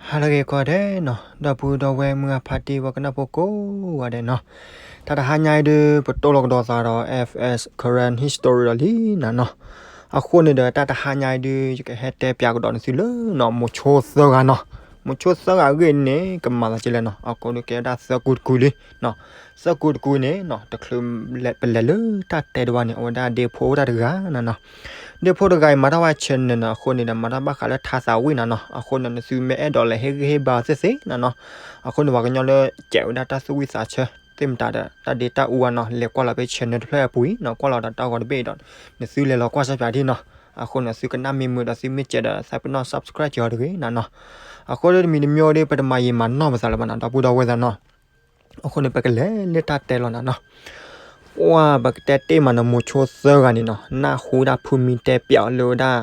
ဟါလၢအဂ့ၤကိးဂၤဒဲးနီၤ, ဒီပုၢ်ဒီဝဲၢ်မုၢ်အဖါတံၢ်ဝဲကနၢ်ဖိကိးဂၤဒဲးနီၤ, တၢ်တဟါညါအံၤဒုး ပတိၢ်လီၤကဒီးသးဒီး F S current history ဒီးလံနၤနီၤ, အဃိန့ၣ်ဒီး တၢ်တဟါညါအံၤဒုး ယကဟဲတဲပၠးကဒီးနသုလၢနီၤ မိၤဆိသၢဂၤနီၤ, မိၤဆိသၢဂၤအဂ့ၢ်န့ၣ် ကမၤသးကလဲၣ်နီၤ, အဃိန့ၣ်ကဲဝဲဒၣ်သၢကူတကူလံနီၤ, သၢကူတကူန့ၣ်နီၤ တချုးပလဲၤလၢတၢ်တဲတဝါန့ၣ် အဝဲဒၣ်ဒ့ဖိအိၣ်တၢ်တဂၤနၤနီၤ ဒ့ဖိတဂၤအံၤမၤတၢ်ဝဲ channel န့ၣ်နီၤ, အဃိန့ၣ်ဒီး မၤတၢ်ဘၣ်ဃးလၢထါသးဝံၣ်နၤနီၤ, အဃိန့ၣ် နသုမ့ၢ်အဲၣ်ဒိးလဲၤဟ့ၣ်ဂံၢ်ဟ့ၣ်ဘါအီၤသ့သ့နၤနီၤ, အဃိန့ၣ် ပှၤကညီလၢကဲးဝဲဒၣ်တၢ်သူၣ်ဝံၣ်သးဆၢ သ့ၣ်မတၤဒီး တၢ်ဒ့တၢ်အူအါနီၤ လဲၤကွၢ်လီၤဖဲ channel တဖျၢၣ်အပူၤအံၤနီၤ, ကွၢ်လီၤဒီးတၢ်ဂီၤတဘ့ၣ်ဒီး နသုလဲၤလီၤကွၢ်စၢ်ပၠးဒံနီၤ, အဃိန့ၣ် သုကနၣ်မ့ၢ်မုာ်ဒီးသုမ့ၢ်ကဲးဒီး သးပ့ၤနီၣ် subscribe က့ၤအီၤတဂ့ၤနၤနီၤ, အဃိဒီးတမံၤတမံၤဒီး ပတမၤယံာ်မၤနီၢ်ပသးလၢၤဘၣ်နီၤ ဒီပုၢ်ဒီဝဲၢ်သးနီၤ အဃိန့ၣ် ပကလဲၤလၢတၢ်တဲလီၤနၤနီၤ, ပှၢ် ပကတဲတ့ၢ်မးနီၤ မိၤဆိသၢဂၤန့ၣ်နီၤ နၢ်ဟူဒၣ်ဖုမံတဲပၠးအီၤလၢဝဲဒၣ်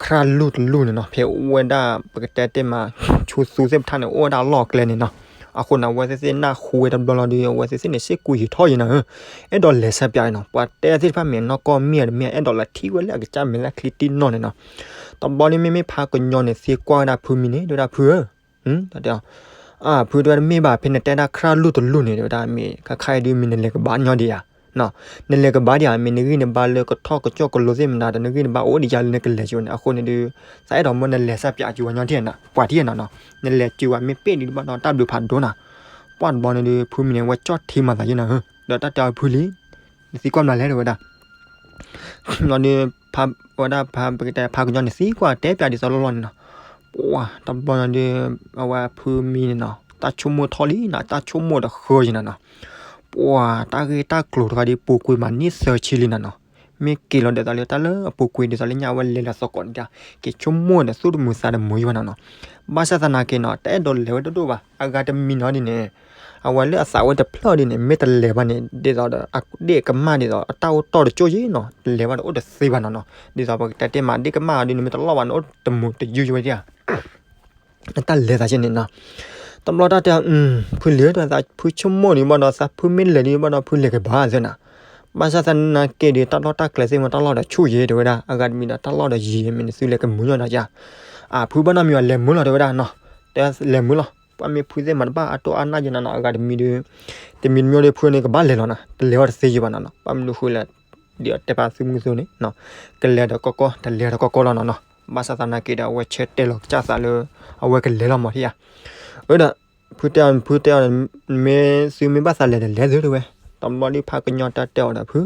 ခရၣ်လူၢ်တလူၢ်န့ၣ်နီၤ, ဖဲအိၣ်ဝဲဒၣ် ပကတဲတ့ၢ်မး ဆူသူသ့ၣ်တဖၣ်န့ၣ် အိၣ်ဝဲဒၣ်အလီၢ်အကျဲန့ၣ်နီၤ, အဃိန့ၣ် အဝဲသ့ၣ်သ့ၣ်နၢ်ဟူဝဲတဘျီလီၤဒီး အဝဲသ့ၣ်သ့ၣ်န့ၣ် စ့ၢ်ကီးယံာ်ထီၣ်ယံာ်နၤဧၢ, အဲၣ်ဒိးလဲၤစၢ်ပၠးအံၤနီၤ, ပှၤတဲသ့ၣ်တဖၣ်မ့ၢ်နီၢ်ကီၢ်မ့ၢ်ဧါတမ့ၢ် အဲၣ်ဒိးလဲၤထံၣ်ဝဲလၢအကစၢ်မဲာ်လၢချံတံၢ်နီၢ်န့ၣ်နီၤ, တဘျီန့ၣ် မ့မ့ၢ်ဖါကညီန့ၣ် သံကွၢ်ဝဲဒၣ်ဖုမံန့ၣ် တဲဝဲဒၣ်ဖုဧၢ တၢ်တဲအီၤ, အၢ ဖုတဲဝဲတမ့ၢ်ဘၣ် ဖဲနတဲဒၣ်ခရၣ်လူၢ်တလူၢ်န့ၣ် တဲဝဲဒၣ်မ့ၢ်ခါခါအံၤဒုး မ့ၢ်နလဲၤကဘၣ်ညီဒံးဧါ, နလဲၤကဘၣ်ဒံးဧါ, မ့ၢ်နဂံၢ်နဘါလၢကထီၣ်ကစီၣ်ကလိသ့ၣ်မတၤဒီး နဂံၢ်နဘါအိၣ်ဒံးယါလၢနကလဲၤကၠိန့ၣ်, အဃိန့ၣ်ဒုး သးအဲၣ်ဒိးမ်နလဲၤစၢ်ပၠးကၠိဝဲညီထံၣ်နၤ, ပှၤထံၣ်နၤနီၤ, နလဲၤကၠိဝဲမ့ၢ်ပ့ၣ်ဒံးဘၣ်ဒီး တၢ်ဘျုးဖးဒိၣ်နၤ, ပှၢ်တဘျီန့ၣ်ဒုး ဖုမံန့ၣ် ဝဲကၠီၣ်ထံမၤသးယဲနၤဧၢ, ဒီးတၢ်တဲအီၤဖုလံ နသံကွၢ်မနုၤလဲၣ် တဲဝဲဒၣ် လီၤဒုး ဖါ ဝဲဒၣ်ဖါ ပကတဲဖါကညီန့ၣ် သံကွၢ်တဲပၠးဒ်သိးလီၢ်လီၢ်န့ၣ်နီၤ, ပှၢ် တဘျီန့ၣ်ဒုး အဝဲဖုမံန့ၣ်နီၤ တၢ်ဆိကမိၣ်ထီၣ်လံနီၤ, တၢ်ဆိကမိၣ်ဒီးဃၢယဲနၤနီၤ, ပှၢ် တၢ်ဂ့ၢ်တၢ်ကျိၤတခါဒုး ပူၤကွံာ်မးနံၣ်သၢဆံလံနၤနီၤ, မ့ၢ်က့ၤလီၤဒ်သိးလၢတၢ်လၢအပူၤကွံာ်ဒ်သိးလၢညါဝဲလဲၤလီၤသကိးန့ၣ်ဒၣ်, က့ၤဆိကမိၣ်ဒီးသူၣ်တမုာ်သးတမုာ်ယဲဘၣ်နၤနီၤ, ဘၣ်ဆၣ်သနာ်က့နီၤ တအဲၣ်ဒိးလဲၤဝဲဒိၣ်ဒိၣ်ဘၣ်, အဂၤတမံၤနီၤဒ်န့ၣ် အဝဲလၢအသးဝဲတဖျၢၣ်ဒ်န့ၣ် မ့ၢ်တလဲၤဘၣ်န့ၣ် ဒ်သိးဒီး အဒ့ၣ်ကမၣ်ဒ်သိး အတၢ်အိၣ်တီၢ်တကၠိၢ်ယဲနီၤ, တလဲၤဘၣ်ဒီးအိၣ်တသ့ဘၣ်နီၤနီၤ, ဒ်သိးပကတဲတ့ၢ်မး ဒ့ၣ်ကမၣ်အီၤဒ်န့ၣ် မ့ၢ်တလီၢ်ဘၣ်န့ၣ် အိၣ်တမုာ်တယုၢ်ယဲဝဲဒၣ်, အတၢ်လဲၤသးယဲန့ၣ်နီၤ, တဘျီတၢ်တဲအီၤ ဖုလံဧၢ တဲဝဲဒၣ် ဖုဆိကမိၣ်န့ၣ်ဘၣ်ဒီး သးဖုမ့ၢ်လဲၤဒံးဘၣ်ဒီး ဖုလဲၤကဘၣ်သ့နီၤ, ဘၣ်ဆၣ်သနာ်က့ဒီး တၢ်လီၢ်တၢ်ကျဲသ့ၣ်မ့ၢ်တၢ်လီၢ်ဒီးဆူၣ်ယဲ တဲဝဲဒၣ်, အဂၤတမံၤဒီး တၢ်လီၢ်ဒီးယံၤယဲ မ့ၢ်နသုလဲၤကမုာ်ညီဒီးယါ အၢ ဖုဘၣ်နီတမံၤဘၣ် လဲၤမုာ်လီၤတဲဝဲဒၣ်နီၤ, တဲလဲၤမုာ်လီၤ, ပှၢ်မ့ၢ်ဖုသ့ၣ်မၤတဘၣ်အတိၢ်အါနၢ်ယဲနၤနီၤ, အဂၤတမံၤဒီး တမံၤတမံၤဒီးဖုန့ၣ်ကဘၣ်လဲၤလီၤနီၤ, တလဲၤဝဲတသ့ယဲဘၣ်နီၤနီၤ, ဘၣ်မနုၤဃိလဲၣ်, ဒ်အတဲပာ်သုမုၢ်သိန့ၣ် ကလဲၤဒီးကီကီ တလဲၤဒီးကီကီလီၤနီၤနီၤ, ဘၣ်ဆၣ်သနာ်က့ဒီး အဝဲဆၢတဲာ်လီၤကစၢ်သးလၢ အဝဲကလဲၤလီၤမးထံၣ်ဧါ, အၢဒီး ဖုတဲအီၤ ဖုတဲအီၤ မ့ၢ်သုမ့ၢ်ဘၣ်သးလဲၤဒီးလဲၤသုတဲဝဲ, တဘျီဒုးဖါကညီတၢ်တဲအီၤဒီးဖု,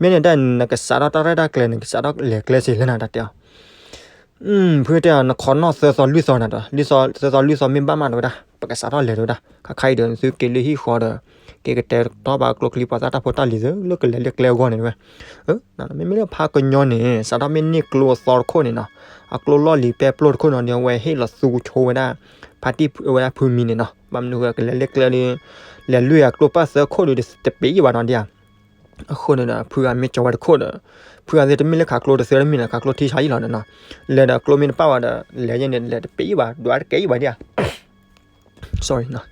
မ့ၢ်န့ၣ်တၢ်နကစးထီၣ်တၢ်ရဲၣ်တၢ်ကျဲၤ နကစးထီၣ်လဲၤကျဲစ့ၢ်လဲၣ်နၤ တၢ်တဲအီၤ ဖုတဲအီၤ နခိးနီၣ်သၢသီလွံၢ်သီနၤဒီး လွံၢ်သီ သၢသီလွံၢ်သီမ့ၢ်ဘၣ်မးတဲဝဲဒၣ် ပကစးထီၣ်လဲၤတဲဝဲဒၣ် ခါခါအံၤဒီး နသုက့ၤလၢဟံၣ်ဃီဒီး က့ၤကတဲာ်ကတီၤဘၣ်ကျိချံပှၤသၣ်တၢ်ဖိတၢ်လံၤသုလၢကလဲၤလၢကျဲအဂီၢ်န့ၣ်တဲဝဲ, မ့မ့ၢ်လၢဖါကညီန့ၣ် စးထီၣ်မ့ၢ်န့ၢ်ကျိအသီတခိၣ်န့ၣ်နီၤ, အကျိလီၢ်လံၤပဲပျိၢ်တခိၣ်နီၤဒီး အဝဲဟ့ၣ်လီၤသူကဆိဝဲဒၣ် ဖါတံၢ်ဝဲဒၣ်ဖုမံန့ၣ်နီၤ, ဘၣ်မနုၤဃိကလဲၤလၢကျဲဒီး လဲၤလွံၢ်အကျိပၣ်သၢခိၣ်ဒီးတပ့ၤယံၤဘၣ်နီၤဒ်ဧါ အဃိန့ၣ်ဒီး ဖုဂၤမ့ၢ်ကၠီဝဲတခိၣ်ဒီး ဖုဂၤသ့ၣ်တမ့ၢ်လၢခးကျိတသ့တမ့ၢ်နီၤ ခးကျိထံဆါယံၤလီၤန့ၣ်နီၤ, လဲၤဒီးကျိမ့ၢ်တပၣ်ဘၣ်ဒီး လဲၤယဲန့ၣ် လဲၤတပ့ၤယံၤဘၣ် ဒွးတကဲယံၤဘၣ်ဒ်ဧါ sorry နီၤ,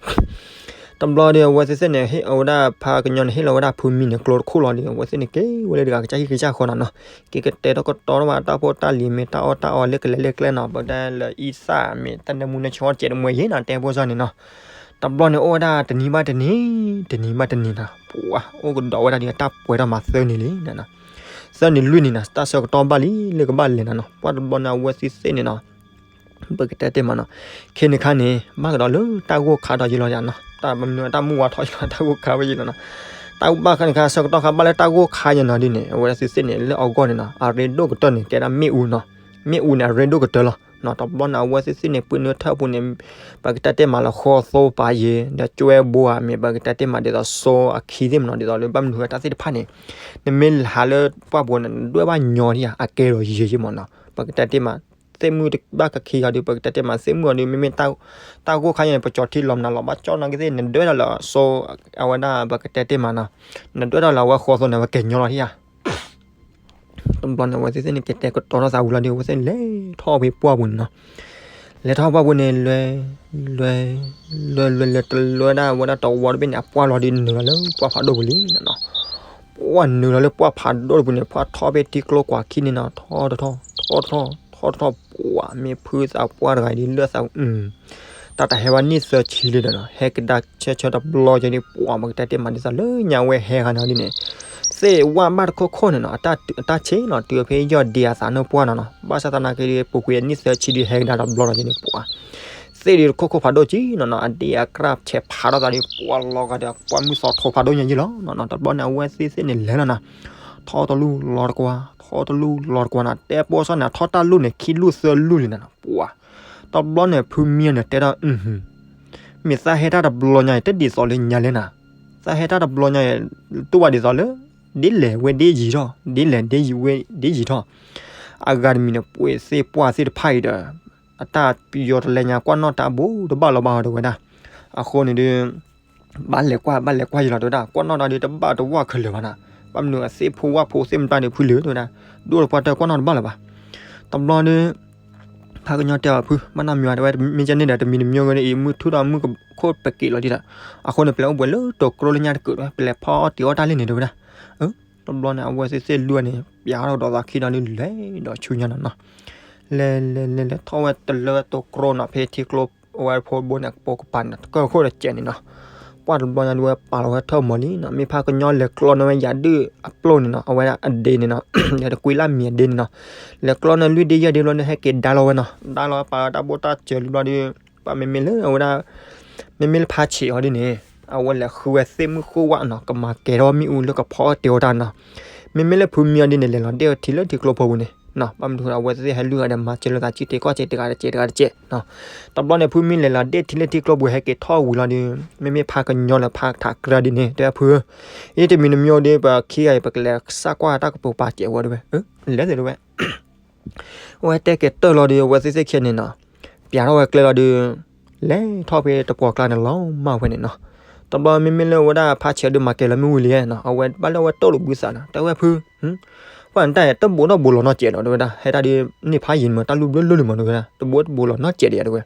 တဘျီဒီး အဝဲသ့ၣ်သ့ၣ်န့ၣ် ဟ့ၣ်အဝဲဒၣ်ဖါကညီန့ၣ် ဟ့ၣ်လီၤဝဲဒၣ်ဖုမံန့ၣ် ကျိတခိၣ်လီၤဒီး အဝဲသ့ၣ်န့ၣ် က့ၤဝဲလၢတဂၤကစၢ်ဟံၣ်ကစၢ်ဃီနီၤနီၤ, က့ၤကတဲာ်ကတီၤထီၣ်ဘၣ်တၢ်ဖိတၢ်လံၤ မ့ၢ်တၢ်အီၣ်တၢ်အီလၢကလဲၤလၢကျဲနီၤ, ပတဲလၢအံသၣ်မ့ၢ်တၢ်နၢမူနၢဆှီစဲးတမှဲၤယံၤနီၤ တဲဖိစီန့ၣ်နီၤ, တဘျီန့ၣ်အိၣ်ဝဲဒၣ်တနံၤဘၣ်တနံၤ တနံၤဘၣ်တနံၤနီၤ, ပှၤအိၣ်ကဒီးဝဲဒၣ်ဒီးတၢ်ပှဲၤထီၣ်မးသၢနံၤလံနီၤ, သၢနံၤလွံၢ်နံၤနီၤ တၢ်ဆၢကတီၢ်ဘၣ်လံ လၢကဘၣ်လဲၤနီၤနီၤ, ပှၤတဘျီန့ၣ် အဝဲသ့ၣ်သ့ၣ်န့ၣ်နီၤ ပကတဲတ့ၢ်မးနီၤ, ခဲန့ၣ်ခါန့ၣ် ဘၣ်ကဒီးလၢတၢ်ဂိၢ်ခါဒီးယံၤလီၤယါနီၤ, တၢ်မနုၤတၢ်မုၢ်ဝါထီၣ်ယံၤလီၤ တၢ်ဂိၢ်ခါဝဲယံၤလီၤနီၤ, တၢ်ဘၣ်ခါန့ၣ်ခါ ဆၢကတီၢ်ခါဘၣ်လၢတၢ်ဂိၢ်ခါယံၤနီၤဒ်န့ၣ် အဝဲသ့ၣ်သ့ၣ်န့ၣ် လၢအဂီၢ်န့ၣ်နီၤ အရ့ဒိၣ်ကတၢၢ်န့ၣ် ကဲဒၣ်မ့ၣ်အူနီၤ, မ့ၣ်အူန့ၣ် အရ့ဒိၣ်ကတၢၢ်လီၤနီၤ, တဘျီန့ၣ် အဝဲသ့ၣ်သ့ၣ်န့ၣ် ပှ့ၤနုာ်ထၢၣ်ပူၤန့ၣ် ပကတဲတ့ၢ်မးလၢဃီသိပာ်ယံၤ ဒီးကွဲဘိဧါ မ့ၢ်ပကတဲတ့ၢ်မးဒ်သိးစိအခံသ့ၣ်မးနီၤ ဒ်သိးလၢဘၣ်မနုၤဃိတၢ်သ့ၣ်တဖၣ်န့ၣ် နမ့ၢ်ဟးလၢပှၢ်ပူၤန့ၣ် နဒွဲၣ်ဘၣ်ညီဒ်ဧါ အကဲဒီးယံၤယံၤမးနီၤ, ပကတဲတ့ၢ်မး သ့ၣ်မုၣ်ဘၣ်ကခံဂၤဒီး ပကတဲတ့ၢ်မး သ့ၣ်မုၣ်အီၤဒီး မ့မ့ၢ်တၢ်ဂိၢ်ခါယံၤန့ၣ် ပကၠီၤထံလီၤမနုၤလီၤ ဘၣ်ကၠီၣ်နီၢ်ကသ့ၣ် နဒွဲၣ်ဒီးလၢစိ အဝဲဒၣ်ပကတဲတ့ၢ်မးနီၤ, နဒွဲၣ်ဒီးလၢအဝဲဃီသိန့ၣ် အဝဲကဲညီလီၤဒ်ဧါ တဘျီန့ၣ် အဝဲသ့ၣ်သ့ၣ်န့ၣ် ကတဲာ်ကတီၤထီၣ်သးဝံၤလီၤဒီး အဝဲသ့ၣ်န့ၣ် လဲၤထီၣ်ဖဲပှၢ်ပူၤန့ၣ်နီၤ, လဲၤထီၣ်ပှၢ်ပူၤန့ၣ် လဲၤ လဲၤ လဲၤ လဲၤ လဲၤတလၢဒၣ်ဝဲဒၣ်တဝီတဘ့ၣ်န့ၣ် အပှၢ်လီၤဒီး နုာ်လီၤလၢပှၢ်ဖးဒိၣ်ပူၤလံနီၤ, ပှၢ်နုာ်လီၤလၢပှၢ်ဖးဒိၣ်တပူၤန့ၣ် ပှၢ်ထီၣ်ဖဲထံကျိကွၢ်ခံန့ၣ်နီၤ ထီၣ်တထီၣ် ထီၣ်တထီၣ် ထီၣ် ထီၣ်ထီၣ်ပှၤ မ့ၢ်ဖုသးပှၢ်တဂၤဒ်လၢသး တၢ်တဟဲဘၣ်နံၣ်သၢဆံလံဒီးနီၤ ဟဲကဒါဆၢဆၢတဘျီကဲဒ်ပှၤ မ့ၢ်ကတဲတ့ၢ်မၤဒ်သိးလၢညါဝဲဟဲဂၤန့ၣ်ဒ်န့ၣ် သ့ၣ်ဝၣ်ဘၣ်တခိၣ်ခိၣ်န့ၣ်နီၤ အတၢ်ဆ့နီၤ တုၤဖဲယီၢ်ဒံအသးနၢၣ်ပှၢ်နီၤနီၤ ဘၣ်ဆၣ်သနာ်က့ဒ် ပူၤကွံာ်အနံၣ်သၢဆံဒ်ဟဲကဒါတဘျီကဲဒ်ပှၤ သ့ၣ်ဒ်တခိၣ်ခိၣ်ဖးဒိၣ်ကံနီၤနီၤ အဒံအကြၢးဆဲးဖးထီၣ်သးဒ်ပှၤလီၤဂာ်ဒီး ပှၤမုၢ်သီထိဖးဒိၣ်ညါယံၣ်လီၤနီၤနီၤ တဘျီန့ၣ် အဝဲသ့ၣ်သ့ၣ်န့ၣ်လဲၤလီၤနီၤ ထီၣ်တလူၢ်လီၤတကွၢ် ထီၣ်တလူၢ်လီၤတကွၢ်နီၤ တဲပိာ်စၢ်န့ၣ် ထီၣ်တၢ်လူၢ်န့ၣ် ခံလူၢ်သၢလူၢ်လံနီၤနီၤ ပှၤ တဘျီန့ၣ် ဖုမံန့ၣ်တဲထီၣ် မ့ၢ်သးဟဲတၢ်တဘျီညါအံၤ တဒ်သိးလၢညါလဲၣ်နၤ, သးဟဲတၢ်တဘျီညါအံၤ တူၢ်ဘၣ်ဒ်သိးလၢ ဒ်လဲၣ်ဝဲဒ်ယံၤထီၣ် ဒ်လဲၣ်ဒ်ဝဲဒ်ယံၤထီၣ်, အဂၤတမံၤန့ၣ် ပှ့ၤသ့ၣ်ပှၢ်သ့ၣ်တဖၣ်အံၤဒီး အတၢ်ပယီၤတလဲညါ ကွၢ်နီၣ်တၢ်ဘိတဘၣ်လီၤဘၣ်ဟီတဲဝဲဒၣ်, အဃိန့ၣ်ဒီး ဘၣ်လဲၤကွၢ်ဘၣ်လဲၤကွၢ်ယံၤလီၤတဲဝဲဒၣ်, ကွၢ်နီၣ်တၢ်ဒီးတဘၣ်တဝၢ်ခဲလၢာ်ဘၣ်နၤ, ဘၣ်မနုၤအသ့ၣ်ဖိဝၣ်ဖိသ့ၣ်မတၤဒီးဖုလၢာ်တဲဝဲဒၣ်, ဒိၣ်တပှၢ်တၢၢ်ကွၢ်နီၣ်တဘၣ်လၢၤဘၣ်, တဘျီဒီး ဖးကညီတဲအီၤဖု ဘၣ်နီတမံၤတဲဝဲ မ့ၢ်ကဲန့ၣ်ဒီး တမံၤတမံၤဂ့ၤန့ၣ် အံၤမုၢ်ထူၣ်ဒီးမုၢ်ကခိၣ်ပက့ၤလီၤဒံးဒီး, အဃိန့ၣ် ပလဲၤအိၣ်ဘှံးလၢတိၤကျိလၢညါတကုာ်ဒီး ပလဲၤဖီအီၣ်တ့ၤအီၣ်တၢ်လံန့ၣ်တဲဝဲဒၣ်, တဘျီန့ၣ် အဝဲသ့ၣ်သ့ၣ်လွံၢ်န့ၣ် ပျးထီၣ်ဒီးသးခံဒီးဒုးလဲၤဒီးဆူညါနီၤနီၤ, လဲၤလဲၤလဲၤလဲၤထီၣ်ဝဲတလၢတိၤကျိနီၤ ဖဲထံကျိ အဝဲဖိဘိန့ၣ်ကပိာ်ကပၤန့ၣ် တကၢၢ်ခိၣ်တစဲးန့ၣ်နီၤ, ပှၢ်တဘျီညါဒုးဝဲပာ်လီၤဝဲထၢၣ်မီၤလံနီၤ, မ့ၢ်ဖးကညီလဲၤကျီန့ၢ်ဝဲယၤဒုးအပျိၢ်န့ၣ်နီၤ, အဝဲဒၣ်အဒ့န့ၣ်နီၤ, ယတကွံလၢမံၤအဒ့န့ၣ်နီၤ, လဲၤကျီန့ၢ်လွံၢ်ဒ့ယဲၢ်ဒ့ဘျီဒီး ဟဲက့ၤဒါလီၤဝဲနီၤ, ဒါလီၤဝဲပာ်ဝဲတၢ်ဘိတၢ်စၢၤလံဘျီဒီး ပှၢ်မ့မ့ၢ်လၢအဝဲဒၣ် မ့မ့ၢ်လၢဖးဆံးအီၤဒ်န့ၣ် အဝဲလဲၤဃုဝဲသ့ၣ်မုၣ်ဃိဝၣ်နီၤ, ကမၤကဲၤထီၣ်မ့ၣ်အူလၢကဖီအီၣ်တ့ၤအီၣ်တၢ်နီၤ, မ့မ့ၢ်လၢဖုမံအီၤဒ်န့ၣ် လဲၤလီၤဒ့ၣ်ထံလၢထံကျိဖိပူၤန့ၣ်နီၤ, ဘၣ်မနုၤအဝဲသ့ၣ်ဟဲလွံၢ်ဂၤဒီးမၤစၢၤလိာ်သးကံၣ်တ့ၤကီၢ်စဲးတဂၤတစဲးတဂၤတစဲးနီၤ, တဘျီန့ၣ် ဖုမံလဲၤလီၤဒ့ၣ်ထံလၢထံကျိပူၤဟဲက့ၤထီၣ်ဝံၤလီၤဒီး မ့မ့ၢ်ဖးကညီလၢဖးထးကြၢဒ်န့ၣ် တဲဝဲဖုဧၢ, အံၤတမံၤတမံၤဒီး ပခံဂၤအံၤ ပကလဲၤစးကွၢ်တၢ်ကပိာ်ပာ်စဲးဝဲတဲဝဲ, လဲၤသ့တဲဝဲ ဝဲတဲက့ၤတၢၢ်လီၤဒီး အဝဲသ့ၣ်သ့ၣ်ခံဂၤန့ၣ်နီၤ, ပျးထီၣ်ဝဲကျဲလီၤဒီး လဲၤထီၣ်ဖဲတပှီၤကျါန့ၣ်လီၤမၢ်ဝဲန့ၣ်နီၤ, တဘျီမ့မ့ၢ်လၢအဝဲဒၣ်ဖးဆံးအီၤဒုးမၤကဲၤလီၤမ့ၣ်အူလံနီၤ, အဝဲဘၣ်လၢအဝဲတိၢ်လိာ်ဘုသးနီၤ, တဲဝဲဖု ပှၢ်နတၢ်အံၤ တဘိးထီၣ်ဘိးလီၤနီတစဲးဒီး တဲဝဲဒၣ်, ဟဲတၢ်ဒုးန့ၢ်ဖးယံၤမး တၢ်လူၢ်ဘျၢလၢလၢမး တဲဝဲဒၣ်, တဘိးတဘိးလီၤနီတစဲးဒီးယၤ တဲဝဲ,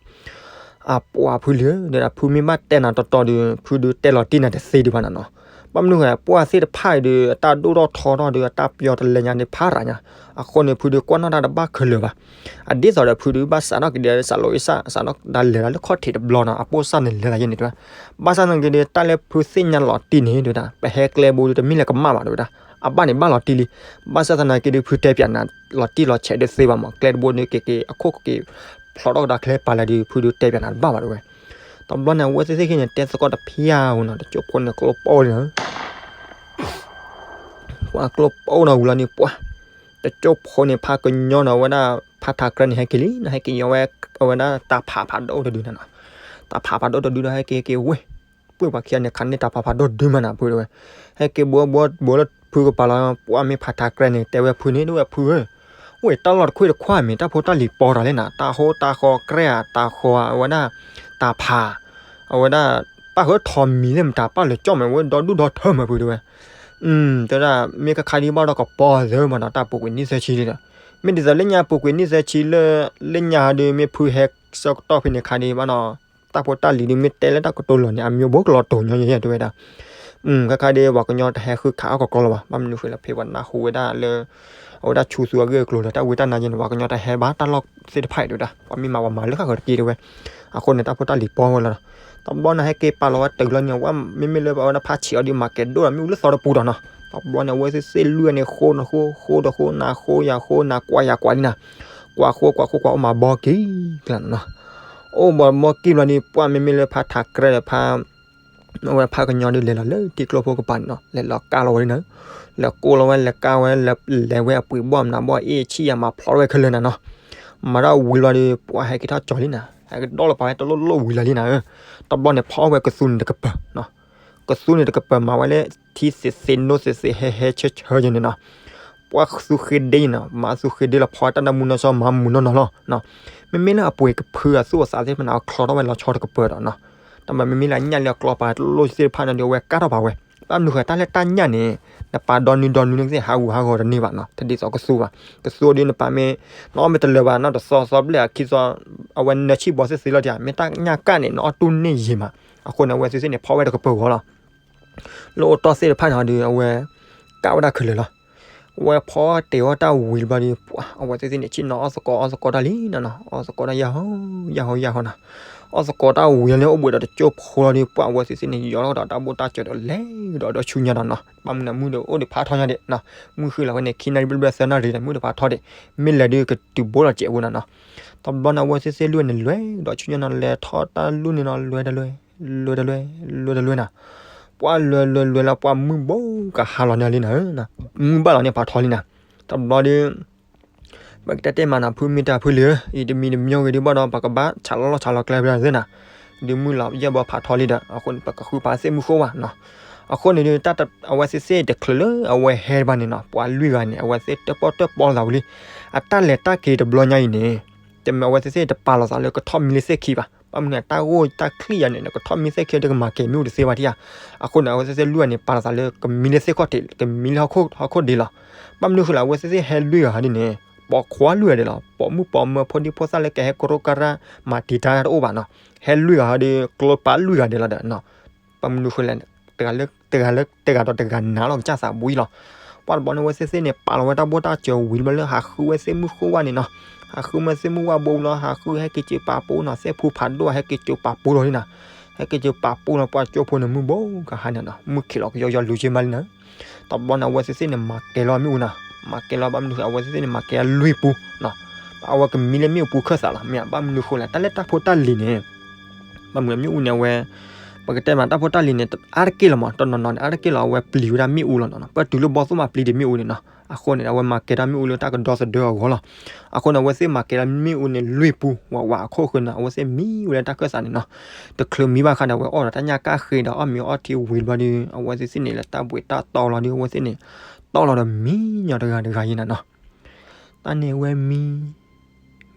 အပှၤဖုလၢာ် တဲဒၣ် ဖုမ့ၢ်ဘၣ်တဲနၤတီတီဒီး ဖုဒုးတဲလီၤတံၢ်နၤတသ့ဒံးဘၣ်နၤနီၤ, ဘၣ်မနုၤဃိ ပှၢ်သ့ၣ်တဖၣ်အံၤဒီး အတၢ်ဒိၣ်ထီၣ်ထီထီၣ်ဒီး အတၢ်ပယီၤတလဲညါန့ၣ်ဖးရၤညါ, အဃိန့ၣ် ဖုဒုးကွၢ်နီၣ်တၢ်တဘၣ်ခဲလၢာ်ဘၣ်, အဒ်သိးဒီးဖုဒုးဘၣ်စးထီၣ်က့ၤဒီး စးလိာ်အ့ၣ်စၢ် စးထီၣ်ဒၣ်လဲာ်လၢခီၣ်ထံးတဘျီနီၤ, အပိၢ်စၢ်န့ၣ်လဲၤသးယဲန့ၣ်တဲဝဲ, ဘၣ်ဆၣ်သနာ်က့ဒီး တၢ်လၢဖုသ့ၣ်ညါလီၤတံၢ်န့ၣ် တဲဝဲဒၣ် ပဟဲကျဲဘိဒီးတမ့ၢ်လၢကမၣ်ဘၣ်တဲဝဲဒၣ်, အဘၣ်န့ၣ်ဘၣ်လီၤတံၢ်လံ, ဘၣ်ဆၣ်သနာ်က့ဒီး ဖုတဲပျးနၤလီၤတံၢ်လီၤဆဲးဒီးသ့ဘၣ်မး ကျဲတဘိန့ၣ်က့ၤက့ၤအခိၣ်က့ၤ ဖျိးထီၣ်ကဒါကျဲပာ်လၢဒီး ဖုဒုးတဲပျးနၤတဘၣ်ဘၣ်တဲဝဲ, တဘျီန့ၣ် အဝဲသ့ၣ်သ့ၣ်ခံန့ၣ် တဲသကိးတဖျၢၣ်ဝဲနီၤ, တကၠိဖိန့ၣ်ကျိပိၢ်လံနီၤ ပှၤကျိပိၢ်နီၤဝံၤလီၤန့ၣ် ပှၤ တကၠိဖိန့ၣ် ဖးကညီနီၤ အဝဲဒၣ် ဖးထးကြၢန့ၣ် ဟဲက့ၤလံနီၤ, ဟဲက့ၤယီၤဝဲ အဝဲဒၣ်တၢ်ဖးဖးဒိၣ်တဒုနီၤ, တၢ်ဖးဖးဒိၣ်တဒုဒီး ဟဲက့ၤက့ၤဝ့ၢ် ပှ့ၢ်ပှၤခံဂၤန့ၣ် ခးန့ၢ်တၢ်ဖးဖးဒိၣ်တဒုမးနီၤ ဖုတဲဝဲ, ဟဲက့ၤဘိဘိဘိလၢဖုကပၤလီၤ, ပှၢ်မ့ၢ်ဖးထးကြၢန့ၣ် တဲဝဲဖုန့ၣ် တဲဝဲဖုဧၢ ဝဲတၢ်လီၢ်တခွ့ၣ်တခွါမ့ၢ် တၢ်ဖိတၢ်လံၤပီတၢ်လဲၣ်နၤ, တၢ်ဟိတၢ်ဃီကြဲဧါ တၢ်ဃီအဝဲဒၣ် တၢ်ဖး အဝဲဒၣ် ပၣ်ဃုထီၣ်မံၤလၢမတၤ ပၣ်လၢာ်ကၠီၣ်မဲာ်ဝဲဒီဒူၣ်ဒီထၢမးဖုတဲဝဲ, တဲဝဲဒၣ် မ့ၢ်ခါခါဒ်ဘၣ်ဒီးကပီၤသၢမးနီၤ တၢ်ပူၤကွံာ်နံၣ်သၢဆံလံဒီး, မ့ၢ်ဒ်သိးလၢညါပူၤကွံာ်နံၣ်သၢဆံလၢ လၢညါဟီဒီး မ့ၢ်ဖုဟဲဆၢကတီၢ်ဖဲန့ၣ်ခါဒ်ဘၣ်နီၤ, တၢ်ဖိတၢ်လံၤဒုး မ့ၢ်တဲလၢတၢ်ကတိၤလီၤန့ၣ် အမံၤဘိကလီၤတိၤညီယဲၢ်တဲဝဲဒၣ် ခါခါဒ် ပှၤကညီတဟဲဃုခးအီၣ်ကီးကီးလၢၤဘၣ်, ဘၣ်မနုၤဃိလဲၣ် ဖဲပှၤနၢ်ဟူဝဲဒၣ်လၢ အဝဲဒၣ်ဆူသူအဂ့ၢ်အကျိၤလၢတၢ်ဝံတၢ်နါယဲၢ်န့ၣ် ပှၤကညီတဟဲဘၣ်တၢ်လီၢ်သ့ၣ်တဖၣ်အံၤတဲဝဲဒၣ်, ပှၤမ့ၢ်မၤပှၤမၤလၢဃၣ်ဃၢၤတက့ၢ်တဲဝဲ, အဃိန့ၣ် တၢ်ဖိတၢ်လံၤပီဝဲလီၤ, တဘျီန့ၣ် ဟဲက့ၤပာ်လီၤဝဲတုၤလီၤန့ၣ် ဝဲမ့မ့ၢ်လၢအဝဲဒၣ်ဖးဆံးအီၤဒုး မၤကဲၤဒိၣ်ဒီးမ့ၣ်အူလၢသီတပူၤဒီးနီၤ, တဘျီန့ၣ် အဝဲသ့ၣ်သ့ၣ်လွံၢ်န့ၣ် ဃိနဃိ ဃိတဃိ နၤဃိယၤဃိ နၤကွၢ်ယၤကွၢ်လံနၤ, ကွၢ်ဃိကွၢ်ဃိကွၢ်အိၣ်မးဘီက့ၤကျါနီၤ, အိၣ်ဘီဘီက့ၤဘျီန့ၣ် ပှၢ်မ့မ့ၢ်လၢဖးထးကြဲဒီးဖး အဝဲဖးကညီဒုးလဲၤလီၤလၢထံကျိဖိကပၤန့ၣ်နီၤ, လဲၤလီၤကါလီၤဝဲလံနၤ, လဲၤကိးလီၤဝဲ လဲၤကါဝဲ လဲၤလဲၤဝဲအပှ့ၤဘီၣ်မနၤဘီၣ် အ့ၣ်ဆံၣ်ယၤမၤဖျိးထီၣ်ဝဲခဲလၢာ်နၤနီၤ, မၤတၢ်ဝံၤလီၤဒီး ပှၢ်ဟဲက့ၤထီၣ်ကၠီၤလံနၤ, ဟဲကဒီးလီၤပာ်ဝဲတလိၣ်လိၣ်ဝံၤလီၤလံနၤဧၢ, တဘျီန့ၣ် ဖီအီၣ်ဝဲကသူန့ၣ်တကပၤနီၤ, ကသူန့ၣ်တကပၤမၤဝဲလၢ ထံသ့းသ့းနိသ့းသ့းဟဲဟဲဆၢဆၢယဲၢ်န့ၣ်နီၤ, ပှၢ်သူဃ့ဒ့နီၤ မၤသူဃ့ဒ့လီၤဖီတၢ်နၢမူနီၢ်စီ မၤမူနီၢ်နီၢ်လီၤ, မ့မ့ၢ်လၢအပှ့ၤကဖုအသူၣ်အသးသ့ၣ်တဖၣ်န့ၣ် အချီထီၣ်ဝဲလီၤဆီတကပၤဒီးနီၤ, တၢ်မၤမ့မ့ၢ်လၢအညၣ်လၢအကျီပာ်တလိၣ်သ့ၣ်တဖၣ်န့ၣ်ဒီး အဝဲကါထီၣ်ပာ်ဝဲ, ဘၣ်မနုၤဃိတၢ်လၢတၢ်ညၣ်န့ၣ် နပာ်ဒီနုၤဒီနုၤန့ၣ်သ့ၣ် ဟးဂူာ်ဟးဂီၤတန့ၢ်ဘၣ်နီၤ, တဒ်သိးကသူဘၣ်, ကသူဒုးနပာ်မ့ၢ် နအီၣ်မ့ၢ်တလၢာ်ဘၣ် နီၢ်တသီသီဘျဲၣ်အခံသီ အဝဲနၢဆံၣ်ဘီသ့ၣ်သ့ၣ်လီၤတံၢ်, မ့ၢ်တၢ်ညၣ်ကၣ်န့ၣ် နအီၣ်တူၢ်န့ၢ်ယံာ်မး, အဃိန့ၣ် အဝဲသ့ၣ်သ့ၣ်န့ၣ် ဖီဝဲတကပၤဂီၤလီၤ လၢအိၣ်တီၢ်သ့ၣ်တဖၣ်န့ၣ်ဒီး အဝဲ ကးဝဲဒၣ်ခဲလၢာ်လီၤ. ဝဲဖီတ့ၢ်အီၣ်တၢ်ဝံၤလံဘျီဒီး ပှၤအဝဲသ့ၣ်သ့ၣ်န့ၣ် ဆ့ၣ်နီၤအီၣ်သကိးအီၣ်သကိးတၢ်လံနီၤနီၤ, အီၣ်သကိးတၢ်ယၢ်ဟီယၢ်ဟီယၢ်ဟီနီၤ, အီၣ်သကိးတၢ်ဝံၤလီၤန့ၣ် အိၣ်ဘှံးဒီးတကၠိဖိလီၤဒီး ပှၤအဝဲသ့ၣ်သ့ၣ်န့ၣ် ယီၤထီၣ်ကဒီးတၢ်ဘိၣ်တၢ်စၢၤဒီးလဲၤကဒီးဒီးဆူညါနီၤနီၤ, ဘၣ်မနုၤမုၢ်ဒီးအိၣ်ဒီးဖးထီညါဒံးနီၤ, မုၢ်ဃ့လီၤဝဲန့ၣ် ခံနၣ်ရံၣ်ဘျဲၣ်ဘျဲၣ်သၢနၣ်ရံၣ်ဒီး မုၢ်ဒီးဖးထီဒံး, မ့ၢ်လဲၤဒီးကတုၤဘိလီၤစဲးဝဲနီၤနီၤ, တဘျီန့ၣ် အဝဲသ့ၣ်သ့ၣ်လွံၢ်န့ၣ် လဲၤကဒီးဆူညါနီၤ လဲၤထီၣ်တၢ်လွံၢ်န့ၣ်နီၤ လဲၤတလဲၤ လဲၤတလဲၤ လဲၤတလဲၤနီၤ, ပှၤလဲၤလဲၤလဲၤလီၤ ပှၤမုၢ်ဘိကဟါလီၤန့ၣ်လံနီၤ, မုၢ်ဘၣ်လီၤန့ၣ်ဖးထီလံနီၤ, တဘျီဒီး ပကတဲတဲမးနီၤ ဖုမ့ၢ်တၢ်ဖုလံဧၢ, အံၤတမံၤတမံၤဂ့ၤဒုးဘၣ်ဒီး ပကဘၣ်ဆးလီၤလီၤဆးလီၤကျဲဖဲလၢနီၤ, ဒုးမုၢ်လီၤယဲၢ်ဘီဖးထီလံဒီး အဃိန့ၣ် ပကဃုဖးသ့ၣ်မုၢ်ဃိဝဲနီၤ, အဃိန့ၣ်ဒီး တၢ်အဝဲသ့ၣ်သ့ၣ်တချုးလၢအဝဲဟဲဘၣ်န့ၣ်နီၤ ပှၤလွံၢ်ဂၤန့ၣ် အဝဲသ့ၣ်တၢၣ်ပီၣ်တၢၣ်ပီလိာ်သးဝံၤလံ, အတၢ်လဲၤတၢ်က့ၤတဘျီညါအံၤန့ၣ် တမ့ၢ်အဝဲသ့ၣ်သ့ၣ်တပာ်လီၤသးလၢကထီၣ်မံလၢသ့ၣ်ခံဘၣ်, ဘၣ်မနုၤတၢ်ဂိၢ်တၢ်ချံၣ်ယၤန့ၣ် ကထီၣ်မံသ့ၣ်ခံဒီးကမၤကဲၤမ့ၣ်အူတသ့ဘၣ်ထံၣ်ဧါ, အဃိန့ၣ် အဝဲသ့ၣ်သ့ၣ်လွံၢ်ဂၤန့ၣ် ပာ်လီၤသးလၢကမံလၢသ့ၣ်ခီၣ်ထံး ကမံလၢဟီၣ်ခိၣ်ဒံးလီၤ, ဘၣ်မနုၤဃိလၢအဝဲသ့ၣ်သ့ၣ်ဟဲလွံၢ်ဂၤဟီဒ်န့ၣ် ပိာ်ခွါလွံၢ်ဂၤဒံးလီၤ, ပိာ်မုၣ်ပိာ်မၢၤဖိဒံဖိသၣ်လၢကဟဲကရိကရၢ် မၤတံာ်တာ်တအိၣ်ဘၣ်နီၤ, ဟဲလွံၢ်ဂၤဟီဒီး ကျိပာ်လွံၢ်ဂၤဒံးလီၤဒီး ဘၣ်မနုၤဃိလဲၣ်, တဂၤလၢတဂၤဒီးတဂၤနးလီၤကစၢ်သးဘှံးလီၤ, ပှၤတဘျီန့ၣ် အဝဲသ့ၣ်သ့ၣ်န့ၣ် ပာ်လီၤဝဲတၢ်ဘိၣ်တၢ်စၢၤဝံၤလီၤလၢဟးဃုဝဲသ့ၣ်မုၢ်ဃိဝဲန့ၣ်နီၤ, ဟးဃုဝဲသ့ၣ်မုၢ်ဝၣ်ဘိလီၤ ဟးဃုဟဲက့ၤစၢၤပာ်ပူၤနီၤ, သ့ၣ်ဖူဖးဒိၣ်ဟဲက့ၤစၢၤပာ်ပူၤလီၤန့ၣ်နီၤ, ဟဲက့ၤစၢၤပာ်ပူၤလီၤ ပှၤကၠိဖိန့ၣ် မုၢ်ဘိကဟါန့ၣ်နီၤ မုၢ်ခံးလီၤကယီယီလူၤက့ၤမးလံနီၤ, တဘျီန့ၣ် အဝဲသ့ၣ်သ့ၣ်န့ၣ် မၤကဲၤလီၤမ့ၣ်အူနီၤ, မၤကဲၤလီၤ ဘၣ်မနုၤဃိ အဝဲသ့ၣ်သ့ၣ်န့ၣ် မၤကဲၤလီၤလွံၢ်ပူၤနီၤ, အဝဲကမံလၢမ့ၣ်အူပူၤခၢၣ်သးလီၤ မ့ၢ်ဧါ, ဘၣ်မနုၤဃိလဲၣ် တၢ်လၢတၢ်ဖိတၢ်လံၤန့ၣ် ဘၣ်မနုၤမ့ၣ်အူန့ၣ် အဝဲ ပကတဲမး တၢ်ဖိတၢ်လံၤန့ၣ် အါတက့ၢ်လီၤမး တနီၤနီၤန့ၣ် အါတက့ၢ်လီၤ အဝဲပျံၤဝဲဒၣ်မ့ၣ်အူလီၤနီၤ, ပတုၤလၢဘီသိၣ်မးပျံၤဒံးမ့ၣ်အူန့ၣ်နီၤ, အဃိန့ၣ် အဝဲမၤကဲၤတၢ်မ့ၣ်အူလၢတၢ်ကဒီသဒၢအဂီၢ်လီၤ, အဃိန့ၣ် အဝဲသ့ၣ်မၤကဲၤတၢ်မ့ၣ်အူန့ၣ် လွံၢ်ပူၤ ဝးဝးအခိၣ်ဃၢၤန့ၣ် အဝဲသ့ၣ်မံဝဲလၢတၢ်ခၢၣ်သးန့ၣ်နီၤ, တချုးမံဘၣ်ခါန့ၣ် အဝဲအီၣ်ဒီးတၢ်ညၣ်ကၣ်ဃ့ဒီး အီၣ်မ့ၤအီထံဝံၤဘျီဒီး အဝဲသ့ၣ်သ့ၣ်န့ၣ် လၢတၢ်ဘှံးတၢ်တီလီၤဒီး အဝဲသ့ၣ်န့ၣ် တီလီၤဒီးမံညီတဂၤတဂၤယံၤနၤနီၤ, တၢ်န့ၣ်ဝဲမံ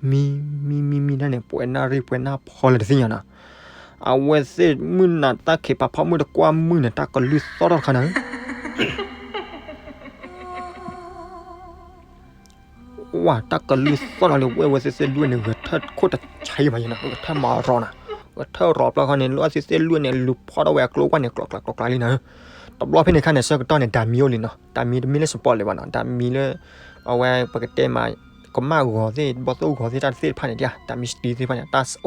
မံ မံ မံ မံတၢ်န့ၣ် ပှဲၤနၣ်ရံၣ်ပှဲၤနၣ်ဖီလၢတသ့ၣ်ညါနီၤ, အဝဲသ့ၣ်မုၢ်နၤတၢ်ခံးပာ်ဖီမုၢ်တကွၢ်မုၢ်န့ၣ် တၢ်ကလုၢ်သီၣ်ထီၣ်တခါန့ၣ် ဝဲ တၢ်ကလုၢ်သီၣ်ထီၣ်လံ ဝဲအဝဲသ့ၣ်သ့ၣ်လွံၢ်န့ၣ် ဂဲၤထၢၣ်ခိၣ်တဆံးမးယံၤနီၤ, ဂဲၤထၢၣ်မၤရီၤနၤ, ဂဲၤထၢၣ်ရီၤပျီခီန့ၣ် လၢအဝဲသ့ၣ်သ့ၣ်လွံၢ်န့ၣ် လူၤဖီၣ်ထီၣ်ဝဲအကျိဝဲန့ၣ် ကျိးကျါကျိးကျါလံနၤ, တဘျီဖဲန့ၣ်ခါန့ၣ် ဆၢကတီၢ်န့ၣ် ဒၤမံအိၣ်လံနီၤ, ဒၤမံတမ့ၢ်လၢစပီးလဲၣ်ဘၣ်နီၤ, ဒၤမံလၢ အဝဲပကတဲမး ကမၣ်ဂီၤသ့ၣ် ဘီသိၣ်ဂီၤသ့ၣ် တၢ်သ့ၣ်တဖၣ်န့ၣ် ဒ်တၢ်မံစတံသ့ၣ်တဖၣ်န့ၣ် တၢ်အိၣ်ထီၣ်လံ,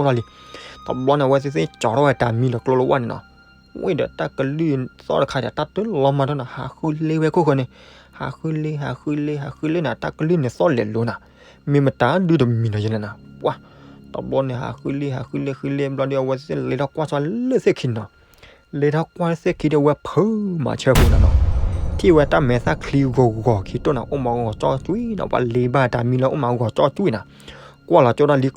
တဘျီန့ၣ် အဝဲသ့ၣ်သ့ၣ်ကၠီထီၣ်ဝဲတၢ်မံလီၤကျိလီၤဝဲန့ၣ်နီၤ, ဝံၤဒီးတၢ်ကလုၢ်သီၣ်တခါဒီး တၢ်တလီၤမၤထီၣ်နီၤ, ဟးဃုလ့ဝဲခိၣ်ဃၢၤန့ၣ်, ဟးဃုလ့ ဟးဃုလ့ ဟးဃုလ့နၤ, တၢ်ကလုၢ်န့ၣ်သီၣ်လဲၤလိၤနၤ, မ့ၢ်မတၤဒုတမံၤနီၤယဲလဲၣ်နၤ, ပှၤ တဘျီန့ၣ် ဟးဃုလ့ ဟးဃုလ့ ဃုလ့ဘျီဒီး အဝဲသ့ၣ်လဲၤထီၣ်ကွၢ်ဆၢလၢသ့ၣ်ခံနီၤ လဲၤထီၣ်ကွၢ်သ့ၣ်ခံဒီး ဝဲဖုးမၤဆၢပူၤနၤနီၤ, ထံၣ်ဝဲတၢ်မဲာ်သၣ်ချံဂီၤဂီၤခံတိၢ်နၤ အိၣ်မးဂီၤကၠီကွံာ်နီၤ, ပှၤလ့ဘၣ်တၢ်မံလၢအိၣ်မးဂီၤကၠီကွံာ်နၤ, ကွၢ်လီၤကၠီတၢ်လံကျိ လံကျ